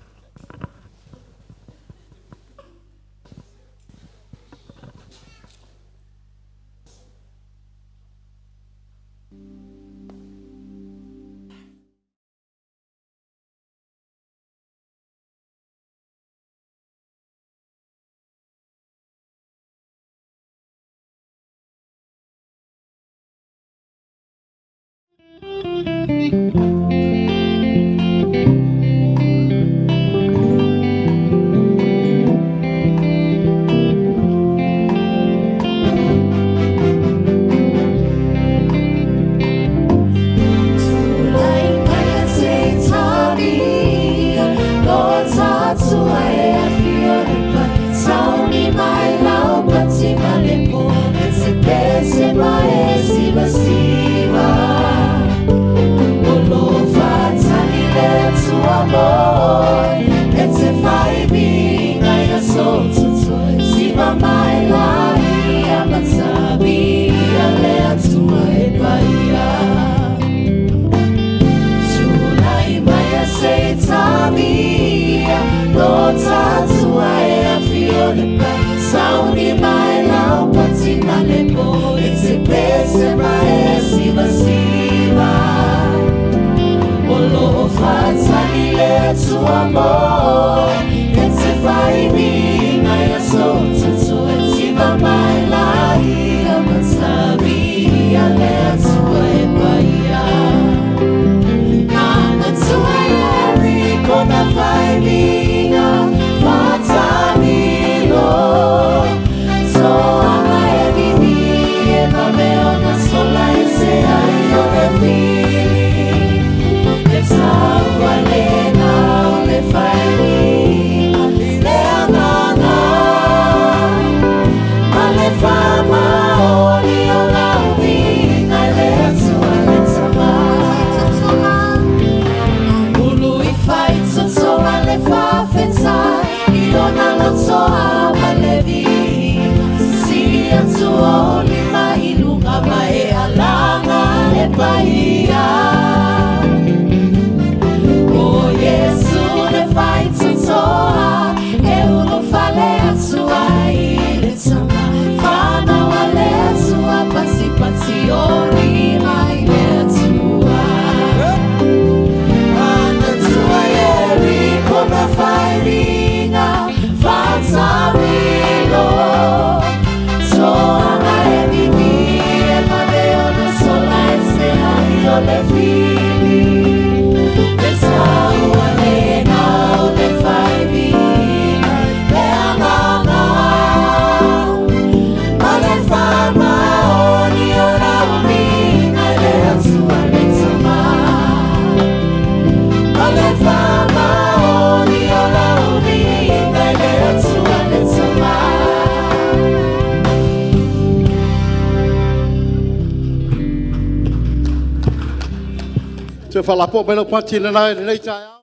Atua mo E te whairinga ia so tutu e tiva mai la ia matavi ia le Atua e paia. Mana tua e kona whairinga whatamilo. Toanga e vivi e vave ona sola i se ai o le fili. Le taua le na o le whairinga le anana. Ma le whamaoni o lau vinga le Atua le tama. Ulu i whai totoa le whawhetai i ona lotoa ma le viiga. Sili atu o lima i lunga ma e alanga le paia. O Yesu le whai totoa e ulu fale atu ai le tama. Whanau a le Atua pati pati o lima i le Atua. Mana tua e kona whairinga whatamilo. Toanga e vivi e mave ona sola e se ai o le fili. Le taua le na o le whairinga le anana. Ma le whamaoni o lau vinga le Atua le tama. Ma le whamaoni o lau vinga le Atua le tama. Te whalapo mai lau pati le nai le nei taeao.